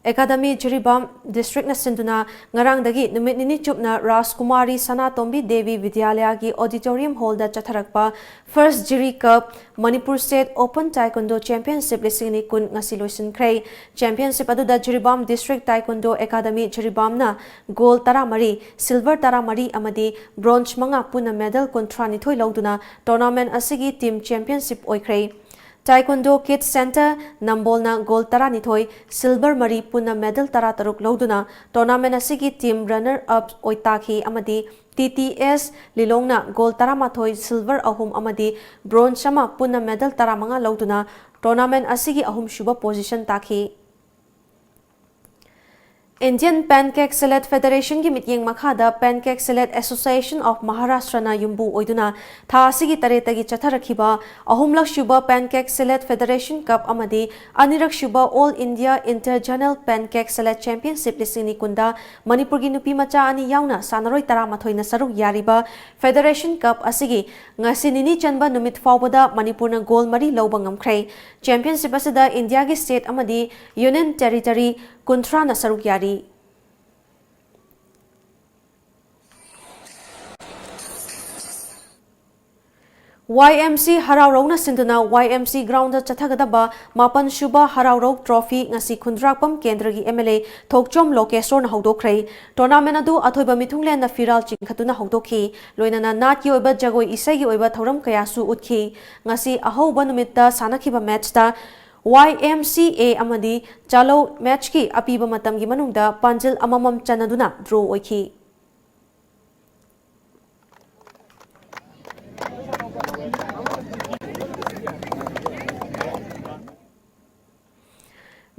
Academy Jiribam District ꯅ ꯁꯤꯟꯗꯨꯅ ꯉꯔꯥꯡꯗꯒꯤ ꯅꯨꯃꯤꯠ ꯅꯤꯅꯤ ꯆꯨꯞꯅ ꯔꯥꯖꯀꯨꯃꯥꯔꯤ ꯁꯅꯥꯇꯣꯝꯕꯤ Devi ꯕꯤꯗ꯭ꯌꯥꯂꯌꯥꯒꯤ auditorium hall ꯗ ꯆꯠꯊꯔꯛꯄ First ꯖꯤꯔꯤ Cup Manipur State Open Taekwondo Championship ꯂꯤꯁꯤꯡ ꯑꯅꯤ ꯀꯨꯟ ꯉꯁꯤ ꯂꯣꯏꯁꯤꯟꯈ꯭ꯔꯦ꯫ Championship ꯑꯗꯨꯗ Jiribam District Taekwondo Academy ꯖꯤꯔꯤꯕꯥꯝꯅ gold ꯇꯔꯥꯃꯔꯤ, silver ꯇꯔꯥꯃꯔꯤ ꯑꯃꯗꯤ bronze ꯃꯉꯥ ꯄꯨꯟꯅ medal ꯀꯨꯟꯊ꯭ꯔꯥꯅꯤꯊꯣꯏ ꯂꯧꯗꯨꯅ tournament ꯑꯁꯤꯒꯤ team championship ꯑꯣꯏꯈ꯭ꯔꯦ꯫ Taekwondo Kids Centre ꯅꯝꯕꯣꯜꯅ gold ꯇꯔꯥꯅꯤꯊꯣꯏ, silver ꯃꯔꯤ ꯄꯨꯟꯅ medal ꯇꯔꯥꯇꯔꯨꯛ ꯂꯧꯗꯨꯅ tournament ꯑꯁꯤꯒꯤ team runner up ꯑꯣꯏ ꯇꯥꯈꯤ ꯑꯃꯗꯤ ꯇꯤ ꯇꯤ ꯑꯦꯁ ꯂꯤꯂꯣꯡꯅ gold ꯇꯔꯥꯃꯥꯊꯣꯏ, silver ꯑꯍꯨꯝ ꯑꯃꯗꯤ bronze ꯑꯃ ꯄꯨꯟꯅ medal ꯇꯔꯥꯃꯉꯥ ꯂꯧꯗꯨꯅ tournament ꯑꯁꯤꯒꯤ ꯑꯍꯨꯝꯁꯨꯕ position ꯇꯥꯈꯤ꯫ Indian Pancakes Sledge Federation ꯒꯤ ꯃꯤꯠꯌꯦꯡ ꯃꯈꯥꯗ Pancakes Sledge Association of Maharashtra ꯅ ꯌꯨꯝꯕꯨ ꯑꯣꯏꯗꯨꯅ ꯊꯥ ꯑꯁꯤꯒꯤ ꯇꯔꯦꯠꯇꯒꯤ ꯆꯠꯊꯔꯛꯈꯤꯕ ꯑꯍꯨꯝꯂꯛꯁꯨꯕ Pancakes Sledge Federation Cup ꯑꯃꯗꯤ ꯑꯅꯤꯔꯛꯁꯨꯕ All India Inter Zonal Pancakes Sledge Championship ꯂꯤꯁꯤꯡ ꯑꯅꯤ ꯀꯨꯟꯗ ꯃꯅꯤꯄꯨꯔꯒꯤ ꯅꯨꯄꯤ ꯃꯆꯥ ꯑꯅꯤ ꯌꯥꯎꯅ ꯁꯥꯟꯅꯔꯣꯏ ꯇꯔꯥꯃꯥꯊꯣꯏꯅ ꯁꯔꯨꯛ ꯌꯥꯔꯤꯕ Federation Cup ꯑꯁꯤꯒꯤ ꯉꯁꯤ ꯅꯤꯅꯤ ꯆꯟꯕ ꯅꯨꯃꯤꯠ ꯐꯥꯎꯕꯗ ꯃꯅꯤꯄꯨꯔꯅ gold ꯃꯔꯤ ꯂꯧꯕ ꯉꯝꯈ꯭ꯔꯦ꯫ Championship ꯑꯁꯤꯗ ꯏꯟꯗꯤꯌꯥꯒꯤ state ꯑꯃꯗꯤ Union Territory ꯀꯨꯟꯊ꯭ꯔꯥꯅ ꯁꯔꯨꯛ ꯌꯥꯔꯤ꯫ ꯋꯥꯏ ꯑꯦꯝ ꯁꯤ ꯍꯔꯥꯎꯔꯧꯅ ꯁꯤꯟꯗꯨꯅ ꯋꯥꯏ ꯑꯦꯝ ꯁꯤ ground ꯗ ꯆꯠꯊꯒꯗꯕ ꯃꯥꯄꯟ ꯁꯨꯕ ꯍꯔꯥꯎꯔꯧ trophy ꯉꯁꯤ ꯈꯨꯟꯗ꯭ꯔꯥꯛꯄꯝ ꯀꯦꯟꯗ꯭ꯔꯒꯤ ꯑꯦꯝ ꯑꯦꯜ ꯑꯦ ꯊꯣꯛꯆꯣꯝ ꯂꯣꯀꯦꯁꯣꯔꯅ ꯍꯧꯗꯣꯛꯈ꯭ꯔꯦ꯫ Tournament ꯑꯗꯨ ꯑꯊꯣꯏꯕ ꯃꯤꯊꯨꯡꯂꯦꯟꯅ ꯐꯤꯔꯥꯜ ꯆꯤꯡꯈꯠꯇꯨꯅ ꯍꯧꯗꯣꯛꯈꯤ꯫ ꯂꯣꯏꯅꯅ ꯅꯥꯠꯀꯤ ꯑꯣꯏꯕ ꯖꯒꯣꯏ ꯏꯁꯩꯒꯤ ꯑꯣꯏꯕ ꯊꯧꯔꯝ ꯀꯌꯥꯁꯨ ꯎꯠꯈꯤ꯫ ꯉꯁꯤ ꯑꯍꯧꯕ ꯅꯨꯃꯤꯠꯇ ꯁꯥꯟꯅꯈꯤꯕ match ꯇ ꯋꯥꯏ ꯑꯦꯝ ꯁꯤ ꯑꯦ ꯑꯃꯗꯤ ꯆꯥꯂꯧ match ꯀꯤ ꯑꯄꯤꯕ ꯃꯇꯝꯒꯤ ꯃꯅꯨꯡꯗ ꯄꯥꯟꯖꯤꯜ ꯑꯃꯃꯝ ꯆꯟꯅꯗꯨꯅ draw ꯑꯣꯏꯈꯤ꯫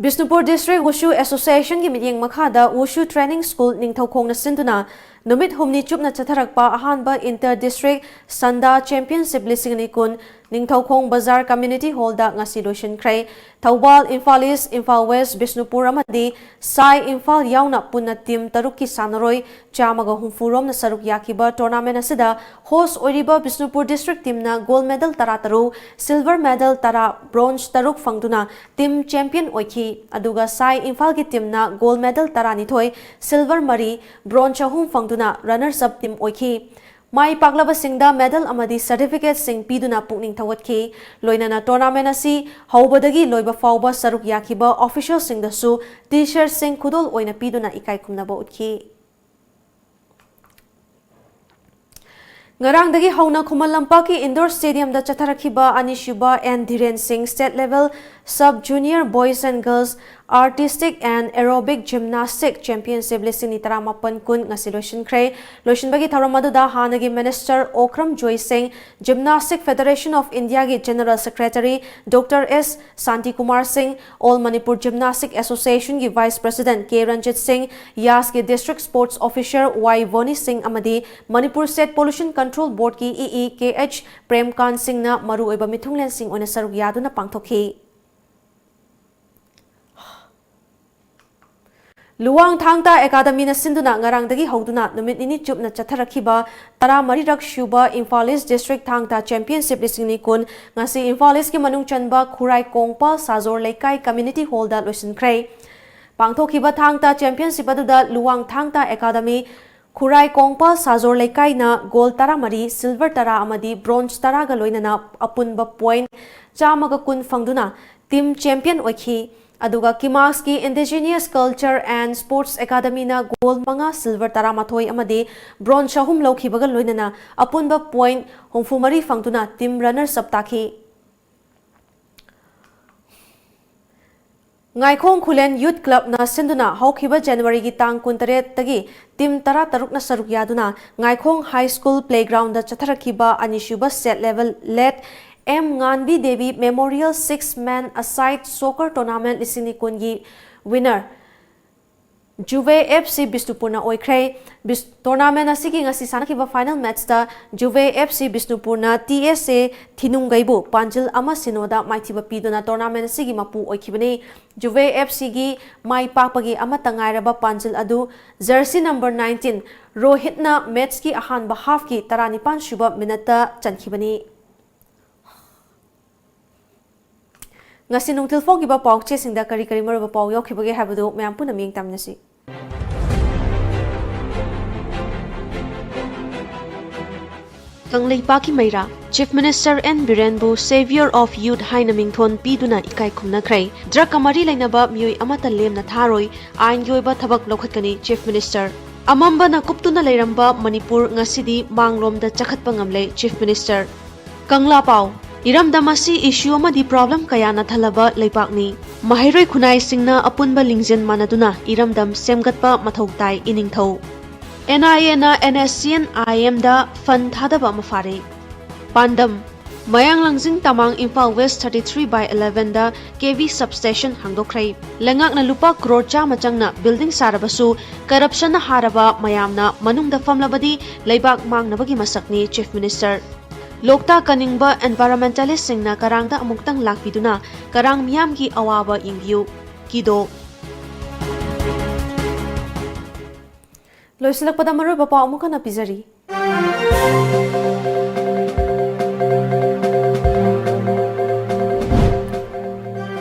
ꯕꯤꯁꯅꯨꯄꯨꯔ District Wushu Association ꯒꯤ ꯃꯤꯠꯌꯦꯡ ꯃꯈꯥꯗ Wushu Training School ꯅꯤꯡꯊꯧꯈꯣꯡꯅ ꯁꯤꯟꯗꯨꯅ ꯅꯨꯃꯤꯠ ꯍꯨꯝꯅꯤ ꯆꯨꯞꯅ ꯆꯠꯊꯔꯛꯄ ꯑꯍꯥꯟꯕ Inter District Sanda Championship ꯂꯤꯁꯤꯡ ꯑꯅꯤ ꯀꯨꯟ ꯅꯤꯡꯊꯧꯈꯣꯡ ꯕꯖꯥꯔ Community Hall ꯗ ꯉꯁꯤ ꯂꯣꯏꯁꯤꯟꯈ꯭ꯔꯦ꯫ ꯊꯧꯕꯥꯜ, ꯏꯝꯐꯥꯜ East, ꯏꯝꯐꯥꯜ West, ꯕꯤꯁꯅꯨꯄꯨꯔ ꯑꯃꯗꯤ ꯁꯥꯏ ꯏꯝꯐꯥꯜ ꯌꯥꯎꯅ ꯄꯨꯟꯅ team ꯇꯔꯨꯛꯀꯤ ꯁꯥꯟꯅꯔꯣꯏ ꯆꯥꯝꯃꯒ ꯍꯨꯝꯐꯨ ꯔꯣꯝꯅ ꯁꯔꯨꯛ ꯌꯥꯈꯤꯕ tournament ꯑꯁꯤꯗ host ꯑꯣꯏꯔꯤꯕ ꯕꯤꯁꯅꯨꯄꯨꯔ District team ꯅ gold medal ꯇꯔꯥ ꯇꯔꯨꯛ, silver medal ꯇꯔꯥ, bronze ꯇꯔꯨꯛ ꯐꯪꯗꯨꯅ team champion ꯑꯣꯏꯈꯤ꯫ ꯑꯗꯨꯒ ꯁꯥꯏ ꯏꯝꯐꯥꯜꯒꯤ team ꯅ gold medal ꯇꯔꯥꯅꯤꯊꯣꯏ, silver ꯃꯔꯤ, bronze ꯑꯍꯨꯝ ꯐꯪꯗꯨꯅ runners up team ꯑꯣꯏꯈꯤ꯫ ꯃꯥꯏ ꯄꯥꯛꯂꯕꯁꯤꯡꯗ medal ꯑꯃꯗꯤ certificate ꯁꯤꯡ ꯄꯤꯗꯨꯅ ꯄꯨꯛꯅꯤꯡ ꯊꯧꯒꯠꯈꯤ꯫ ꯂꯣꯏꯅꯅ tournament ꯑꯁꯤ ꯍꯧꯕꯗꯒꯤ ꯂꯣꯏꯕ ꯐꯥꯎꯕ ꯁꯔꯨꯛ ꯌꯥꯈꯤꯕ official ꯁꯤꯡꯗꯁꯨ T-shirt ꯁꯤꯡ ꯈꯨꯗꯣꯜ ꯑꯣꯏꯅ ꯄꯤꯗꯨꯅ ꯏꯀꯥꯏ ꯈꯨꯝꯅꯕ ꯎꯠꯈꯤ꯫ ꯉꯔꯥꯡꯗꯒꯤ ꯍꯧꯅ ꯈꯨꯃꯟ ꯂꯝꯄꯥꯛꯀꯤ indoor stadium ꯗ ꯆꯠꯊꯔꯛꯈꯤꯕ ꯑꯅꯤꯁꯨꯕ N ꯙꯤꯔꯦꯟ ꯁꯤꯡ State Level Sub Junior Boys and Girls Artistic and Aerobic Gymnastic Championship ꯂꯤꯁꯤꯡ ꯑꯅꯤ ꯇꯔꯥꯃꯥꯄꯟ ꯀꯨꯟ ꯉꯁꯤ ꯂꯣꯏꯁꯤꯟꯈ꯭ꯔꯦ꯫ ꯂꯣꯏꯁꯤꯟꯕꯒꯤ ꯊꯧꯔꯝ ꯑꯗꯨꯗ ꯍꯥꯟꯅꯒꯤ Minister ꯑꯣꯀ꯭ꯔꯝ ꯖꯣꯏ ꯁꯤꯡ, Gymnastic Federation of India ꯒꯤ General Secretary Doctor S Shantikumar ꯁꯤꯡ, All Manipur Gymnastic Association ꯒꯤ Vice President ꯀꯦ ꯔꯟꯖꯤꯠ ꯁꯤꯡ, ꯌꯥꯁꯀꯤ District Sports Officer ꯋꯥꯏ ꯚꯣꯅꯤ ꯁꯤꯡ ꯑꯃꯗꯤ Manipur State Pollution Control Board ꯀꯤ E E ꯀꯦ ꯑꯩꯆ ꯄ꯭ꯔꯦꯝꯀꯥꯟ ꯁꯤꯡꯅ ꯃꯔꯨꯑꯣꯏꯕ ꯃꯤꯊꯨꯡꯂꯦꯟꯁꯤꯡ ꯑꯣꯏꯅ ꯁꯔꯨꯛ ꯌꯥꯗꯨꯅ ꯄꯥꯡꯊꯣꯛꯈꯤ꯫ ꯂꯨꯋꯥꯡ ꯊꯥꯡ ꯇꯥ Academy ꯅ ꯁꯤꯟꯗꯨꯅ ꯉꯔꯥꯡꯗꯒꯤ ꯍꯧꯗꯨꯅ ꯅꯨꯃꯤꯠ ꯅꯤꯅꯤ ꯆꯨꯞꯅ ꯆꯠꯊꯔꯛꯈꯤꯕ ꯇꯔꯥꯃꯔꯤꯔꯛ ꯁꯨꯕ Imphal East District ꯊꯥꯡ ꯇꯥ Championship ꯂꯤꯁꯤꯡ ꯑꯅꯤ ꯀꯨꯟ ꯉꯁꯤ ꯏꯝꯐꯥꯜ East ꯀꯤ ꯃꯅꯨꯡ ꯆꯟꯕ ꯈꯨꯔꯥꯏ ꯀꯣꯡꯄꯥꯜ ꯁꯥꯖꯣꯔ ꯂꯩꯀꯥꯏ Community Hall ꯗ ꯂꯣꯏꯁꯤꯟꯈ꯭ꯔꯦ꯫ ꯄꯥꯡꯊꯣꯛꯈꯤꯕ ꯊꯥꯡ ꯇꯥ Championship ꯑꯗꯨꯗ ꯂꯨꯋꯥꯡ ꯊꯥꯡ ꯇꯥ Academy, ꯈꯨꯔꯥꯏ ꯀꯣꯡꯄꯥꯜ ꯁꯥꯖꯣꯔ ꯂꯩꯀꯥꯏꯅ gold ꯇꯔꯥꯃꯔꯤ, silver ꯇꯔꯥ ꯑꯃꯗꯤ bronze ꯇꯔꯥꯒ ꯂꯣꯏꯅꯅ ꯑꯄꯨꯟꯕ point ꯆꯥꯝꯃꯒ ꯀꯨꯟ ꯐꯪꯗꯨꯅ team champion ꯑꯣꯏꯈꯤ꯫ ꯑꯗꯨꯒ ꯀꯤꯃꯥꯛꯁꯀꯤ Indigenous Culture and Sports Academy ꯅ gold ꯃꯉꯥ, silver ꯇꯔꯥꯃꯥꯊꯣꯏ ꯑꯃꯗꯤ bronze ꯑꯍꯨꯝ ꯂꯧꯈꯤꯕꯒ ꯂꯣꯏꯅꯅ ꯑꯄꯨꯟꯕ point ꯍꯨꯝꯐꯨꯃꯔꯤ ꯐꯪꯗꯨꯅ team runners up ꯇꯥꯈꯤ꯫ ꯉꯥꯏꯈꯣꯡ ꯈꯨꯂꯦꯟ Youth Club ꯅ ꯁꯤꯟꯗꯨꯅ ꯍꯧꯈꯤꯕ January ꯒꯤ ꯇꯥꯡ ꯀꯨꯟꯇꯔꯦꯠꯇꯒꯤ team ꯇꯔꯥꯇꯔꯨꯛꯅ ꯁꯔꯨꯛ ꯌꯥꯗꯨꯅ ꯉꯥꯏꯈꯣꯡ High School Playground ꯗ ꯆꯠꯊꯔꯛꯈꯤꯕ ꯑꯅꯤꯁꯨꯕ State Level Late M Nganbi Devi Memorial Six Man Aside Soccer Tournament ꯂꯤꯁꯤꯡ ꯑꯅꯤ ꯀꯨꯟꯒꯤ winner ꯖꯨꯚꯦ ꯑꯦꯐ ꯁꯤ ꯕꯤꯁꯅꯨꯄꯨꯔꯅ ꯑꯣꯏꯈ꯭ꯔꯦ꯫ ꯕꯤꯁ-, tournament ꯑꯁꯤꯒꯤ ꯉꯁꯤ ꯁꯥꯟꯅꯈꯤꯕ final matchꯇ ꯖꯨꯚꯦ ꯑꯦꯐ ꯁꯤ ꯕꯤꯁꯅꯨꯄꯨꯔꯅ ꯇꯤ ꯑꯦꯁ ꯑꯦ ꯊꯤꯅꯨꯡꯒꯩꯕꯨ ꯄꯥꯟꯖꯤꯜ ꯑꯃ ꯁꯤꯅꯣꯗ ꯃꯥꯏꯊꯤꯕ ꯄꯤꯗꯨꯅ tournament ꯑꯁꯤꯒꯤ ꯃꯄꯨ ꯑꯣꯏꯈꯤꯕꯅꯤ꯫ ꯖꯨꯚꯦ ꯑꯦꯐ ꯁꯤꯒꯤ ꯃꯥꯏ ꯄꯥꯛꯄꯒꯤ ꯑꯃꯠꯇ ꯉꯥꯏꯔꯕ ꯄꯥꯟꯖꯤꯜ ꯑꯗꯨ jersey number nineteen ꯔꯣꯍꯤꯠꯅ matchꯀꯤ ꯑꯍꯥꯟꯕ halfꯀꯤ ꯇꯔꯥꯅꯤꯄꯥꯟ ꯁꯨꯕ minuteꯇ ꯆꯟꯈꯤꯕꯅꯤ꯫ ꯉꯁꯤ ꯅꯨꯡꯊꯤꯜ ꯐꯣꯡꯈꯤꯕ ꯄꯥꯎ ꯆꯦꯁꯤꯡꯗ ꯀꯔꯤ ꯀꯔꯤ ꯃꯔꯨꯑꯣꯏꯕ ꯄꯥꯎ ꯌꯥꯎꯈꯤꯕꯒꯦ ꯍꯥꯏꯕꯗꯨ ꯃꯌꯥꯝ ꯄꯨꯟꯅ ꯃꯤꯠꯌꯦꯡ ꯇꯝꯃꯤꯟꯅꯁꯤ꯫ ꯀꯪꯂꯩꯄꯥꯛꯀꯤ ꯃꯩꯔꯥ, Chief Minister ꯑꯦꯟ ꯕꯤꯔꯦꯟꯕꯨ Saviour of Youth ꯍꯥꯏꯅ ꯃꯤꯡꯊꯣꯟ ꯄꯤꯗꯨꯅ ꯏꯀꯥꯏ ꯈꯨꯝꯅꯈ꯭ꯔꯦ꯫ Drugꯀ ꯃꯔꯤ ꯂꯩꯅꯕ ꯃꯤꯑꯣꯏ ꯑꯃꯠꯇ ꯂꯦꯝꯅ ꯊꯥꯔꯣꯏ, ꯑꯥꯏꯟꯒꯤ ꯑꯣꯏꯕ ꯊꯕꯛ ꯂꯧꯈꯠꯀꯅꯤ Chief Minister꯫ ꯑꯃꯝꯕꯅ ꯀꯨꯞꯇꯨꯅ ꯂꯩꯔꯝꯕ ꯃꯅꯤꯄꯨꯔ ꯉꯁꯤꯗꯤ ꯃꯥꯡꯂꯣꯝꯗ ꯆꯈꯠꯄ ꯉꯝꯂꯦ Chief Minister꯫ ꯀꯪꯂꯥ ꯄꯥꯎ, ꯏꯔꯝꯗꯝ ꯑꯁꯤ issue ꯑꯃꯗꯤ problem ꯀꯌꯥꯅ ꯊꯜꯂꯕ ꯂꯩꯕꯥꯛꯅꯤ꯫ ꯃꯍꯩꯔꯣꯏ ꯈꯨꯟꯅꯥꯏꯁꯤꯡꯅ ꯑꯄꯨꯟꯕ ꯂꯤꯡꯖꯦꯜ ꯃꯥꯟꯅꯗꯨꯅ ꯏꯔꯝꯗꯝ ꯁꯦꯝꯒꯠꯄ ꯃꯊꯧ ꯇꯥꯏ ꯏꯅꯤꯡꯊꯧ꯫ ꯑꯦꯟ ꯑꯥꯏ ꯑꯦꯅ ꯑꯦꯟ ꯑꯦꯁ ꯁꯤ ꯑꯦꯟ ꯑꯥꯏ ꯑꯦꯝꯗ fund ꯊꯥꯗꯕ ꯑꯃ ꯐꯥꯔꯦ꯫ ꯄꯥꯟꯗꯝ, ꯃꯌꯥꯡ ꯂꯥꯡꯖꯤꯡ ꯇꯃꯥꯡ Imphal West thirty three by elevenꯗ ꯀꯦ ꯚꯤ substation ꯍꯥꯡꯗꯣꯛꯈ꯭ꯔꯦ꯫ ꯂꯩꯉꯥꯛꯅ ꯂꯨꯄꯥ ꯀ꯭ꯔꯣꯔ ꯆꯥꯝꯃ ꯆꯪꯅ building ꯁꯥꯔꯕꯁꯨ corruptionꯅ ꯍꯥꯔꯕ ꯃꯌꯥꯝꯅ ꯃꯅꯨꯡꯗ ꯐꯝꯂꯕꯗꯤ ꯂꯩꯕꯥꯛ ꯃꯥꯡꯅꯕꯒꯤ ꯃꯁꯛꯅꯤ Chief Minister꯫ ꯂꯣꯛꯇꯥꯛ ꯀꯅꯤꯡꯕ environmentalistꯁꯤꯡꯅ ꯀꯔꯥꯡꯗ ꯑꯃꯨꯛꯇꯪ ꯂꯥꯛꯄꯤꯗꯨꯅ ꯀꯔꯥꯡ ꯃꯤꯌꯥꯝꯒꯤ ꯑꯋꯥꯕ ꯌꯦꯡꯕꯤꯌꯨ꯫ ꯀꯤꯗꯣ꯫ ꯂꯣꯏꯁꯤꯜꯂꯛꯄꯗ ꯃꯔꯨꯑꯣꯏꯕ ꯄꯥꯎ ꯑꯃꯨꯛ ꯍꯟꯅ ꯄꯤꯖꯔꯤ꯫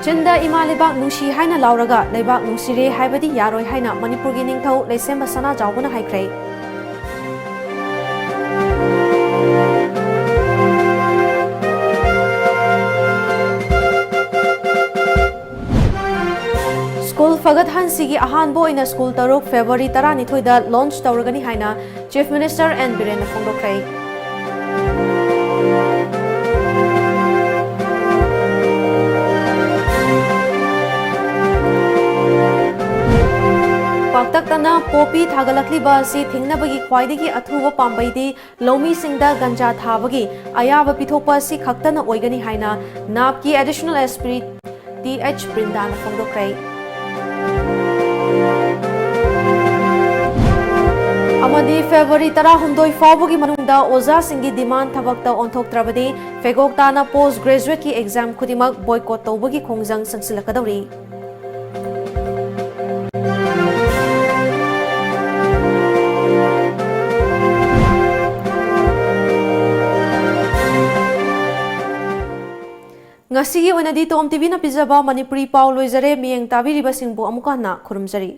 ꯆꯤꯟꯗ ꯏꯃꯥ ꯂꯩꯕꯥꯛ ꯅꯨꯡꯁꯤ ꯍꯥꯏꯅ ꯂꯥꯎꯔꯒ ꯂꯩꯕꯥꯛ ꯅꯨꯡꯁꯤꯔꯦ ꯍꯥꯏꯕꯗꯤ ꯌꯥꯔꯣꯏ ꯍꯥꯏꯅ ꯃꯅꯤꯄꯨꯔꯒꯤ ꯅꯤꯡꯊꯧ ꯂꯩꯁꯦꯝꯕ ꯁꯅꯥꯖꯥꯎꯕꯅ ꯍꯥꯏꯈ꯭ꯔꯦ꯫ ꯁ꯭ꯀꯨꯜ ꯐꯒꯠꯍꯟꯁꯤꯒꯤ ꯑꯍꯥꯟꯕ ꯑꯣꯏꯅ ꯁ꯭ꯀꯨꯜ ꯇꯔꯨꯛ ꯐꯦꯕ꯭ꯔꯨꯋꯥꯔꯤ ꯇꯔꯥꯅꯤꯊꯣꯏꯗ launch ꯇꯧꯔꯒꯅꯤ ꯍꯥꯏꯅ Chief Minister ꯑꯦꯟ ꯕꯤꯔꯦꯟꯅ ꯐꯣꯡꯗꯣꯛꯈ꯭ꯔꯦ꯫ ꯄꯥꯛꯇꯛꯇ ꯅ ꯄꯣꯄꯤ ꯊꯥꯒꯠꯂꯛꯂꯤꯕ ꯑꯁꯤ ꯊꯤꯡꯅꯕꯒꯤ ꯈ꯭ꯋꯥꯏꯗꯒꯤ ꯑꯊꯨꯕ ꯄꯥꯝꯕꯩꯗꯤ ꯂꯧꯃꯤꯁꯤꯡꯗ ꯒꯟꯖꯥ ꯊꯥꯕꯒꯤ ꯑꯌꯥꯕ ꯄꯤꯊꯣꯛꯄ ꯑꯁꯤ ꯈꯛꯇꯅ ꯑꯣꯏꯒꯅꯤ ꯍꯥꯏꯅ ꯅꯥꯞꯀꯤ Additional SP Th ꯕ꯭ꯔꯤꯟꯗꯥꯅ ꯐꯣꯡꯗꯣꯛꯈ꯭ꯔꯦ꯫ ꯑꯃꯗꯤ ꯐꯦꯕ꯭ꯔꯨꯋꯥꯔꯤ ꯇꯔꯥꯍꯨꯝꯗꯣꯏ ꯐꯥꯎꯕꯒꯤ ꯃꯅꯨꯡꯗ ꯑꯣꯖꯥꯁꯤꯡꯒꯤ ꯗꯤꯃꯥꯟ ꯊꯕꯛꯇ ꯑꯣꯟꯊꯣꯛꯇ꯭ꯔꯕꯗꯤ ꯐꯦꯒꯣꯛ ꯇꯥꯅ ꯄꯣꯁ ꯒ꯭ꯔꯦꯖꯨꯋꯦꯠꯀꯤ ꯑꯦꯛꯖꯥꯝ ꯈꯨꯗꯤꯡꯃꯛ ꯕꯣꯏꯀꯣꯠ ꯇꯧꯕꯒꯤ ꯈꯣꯡꯖꯪ ꯆꯪꯁꯤꯜꯂꯛꯀꯗꯧꯔꯤ꯫ ꯉꯁꯤꯒꯤ ꯑꯣꯏꯅꯗꯤ ꯇꯣꯝ ꯇꯤꯚꯤꯅ ꯄꯤꯖꯕ ꯃꯅꯤꯄꯨꯔꯤ ꯄꯥꯎ ꯂꯣꯏꯖꯔꯦ꯫ ꯃꯤꯠꯌꯦꯡ ꯇꯥꯕꯤꯔꯤꯕꯁꯤꯡꯕꯨ ꯑꯃꯨꯛꯀ ꯍꯟꯅ ꯈꯨꯔꯨꯝꯖꯔꯤ꯫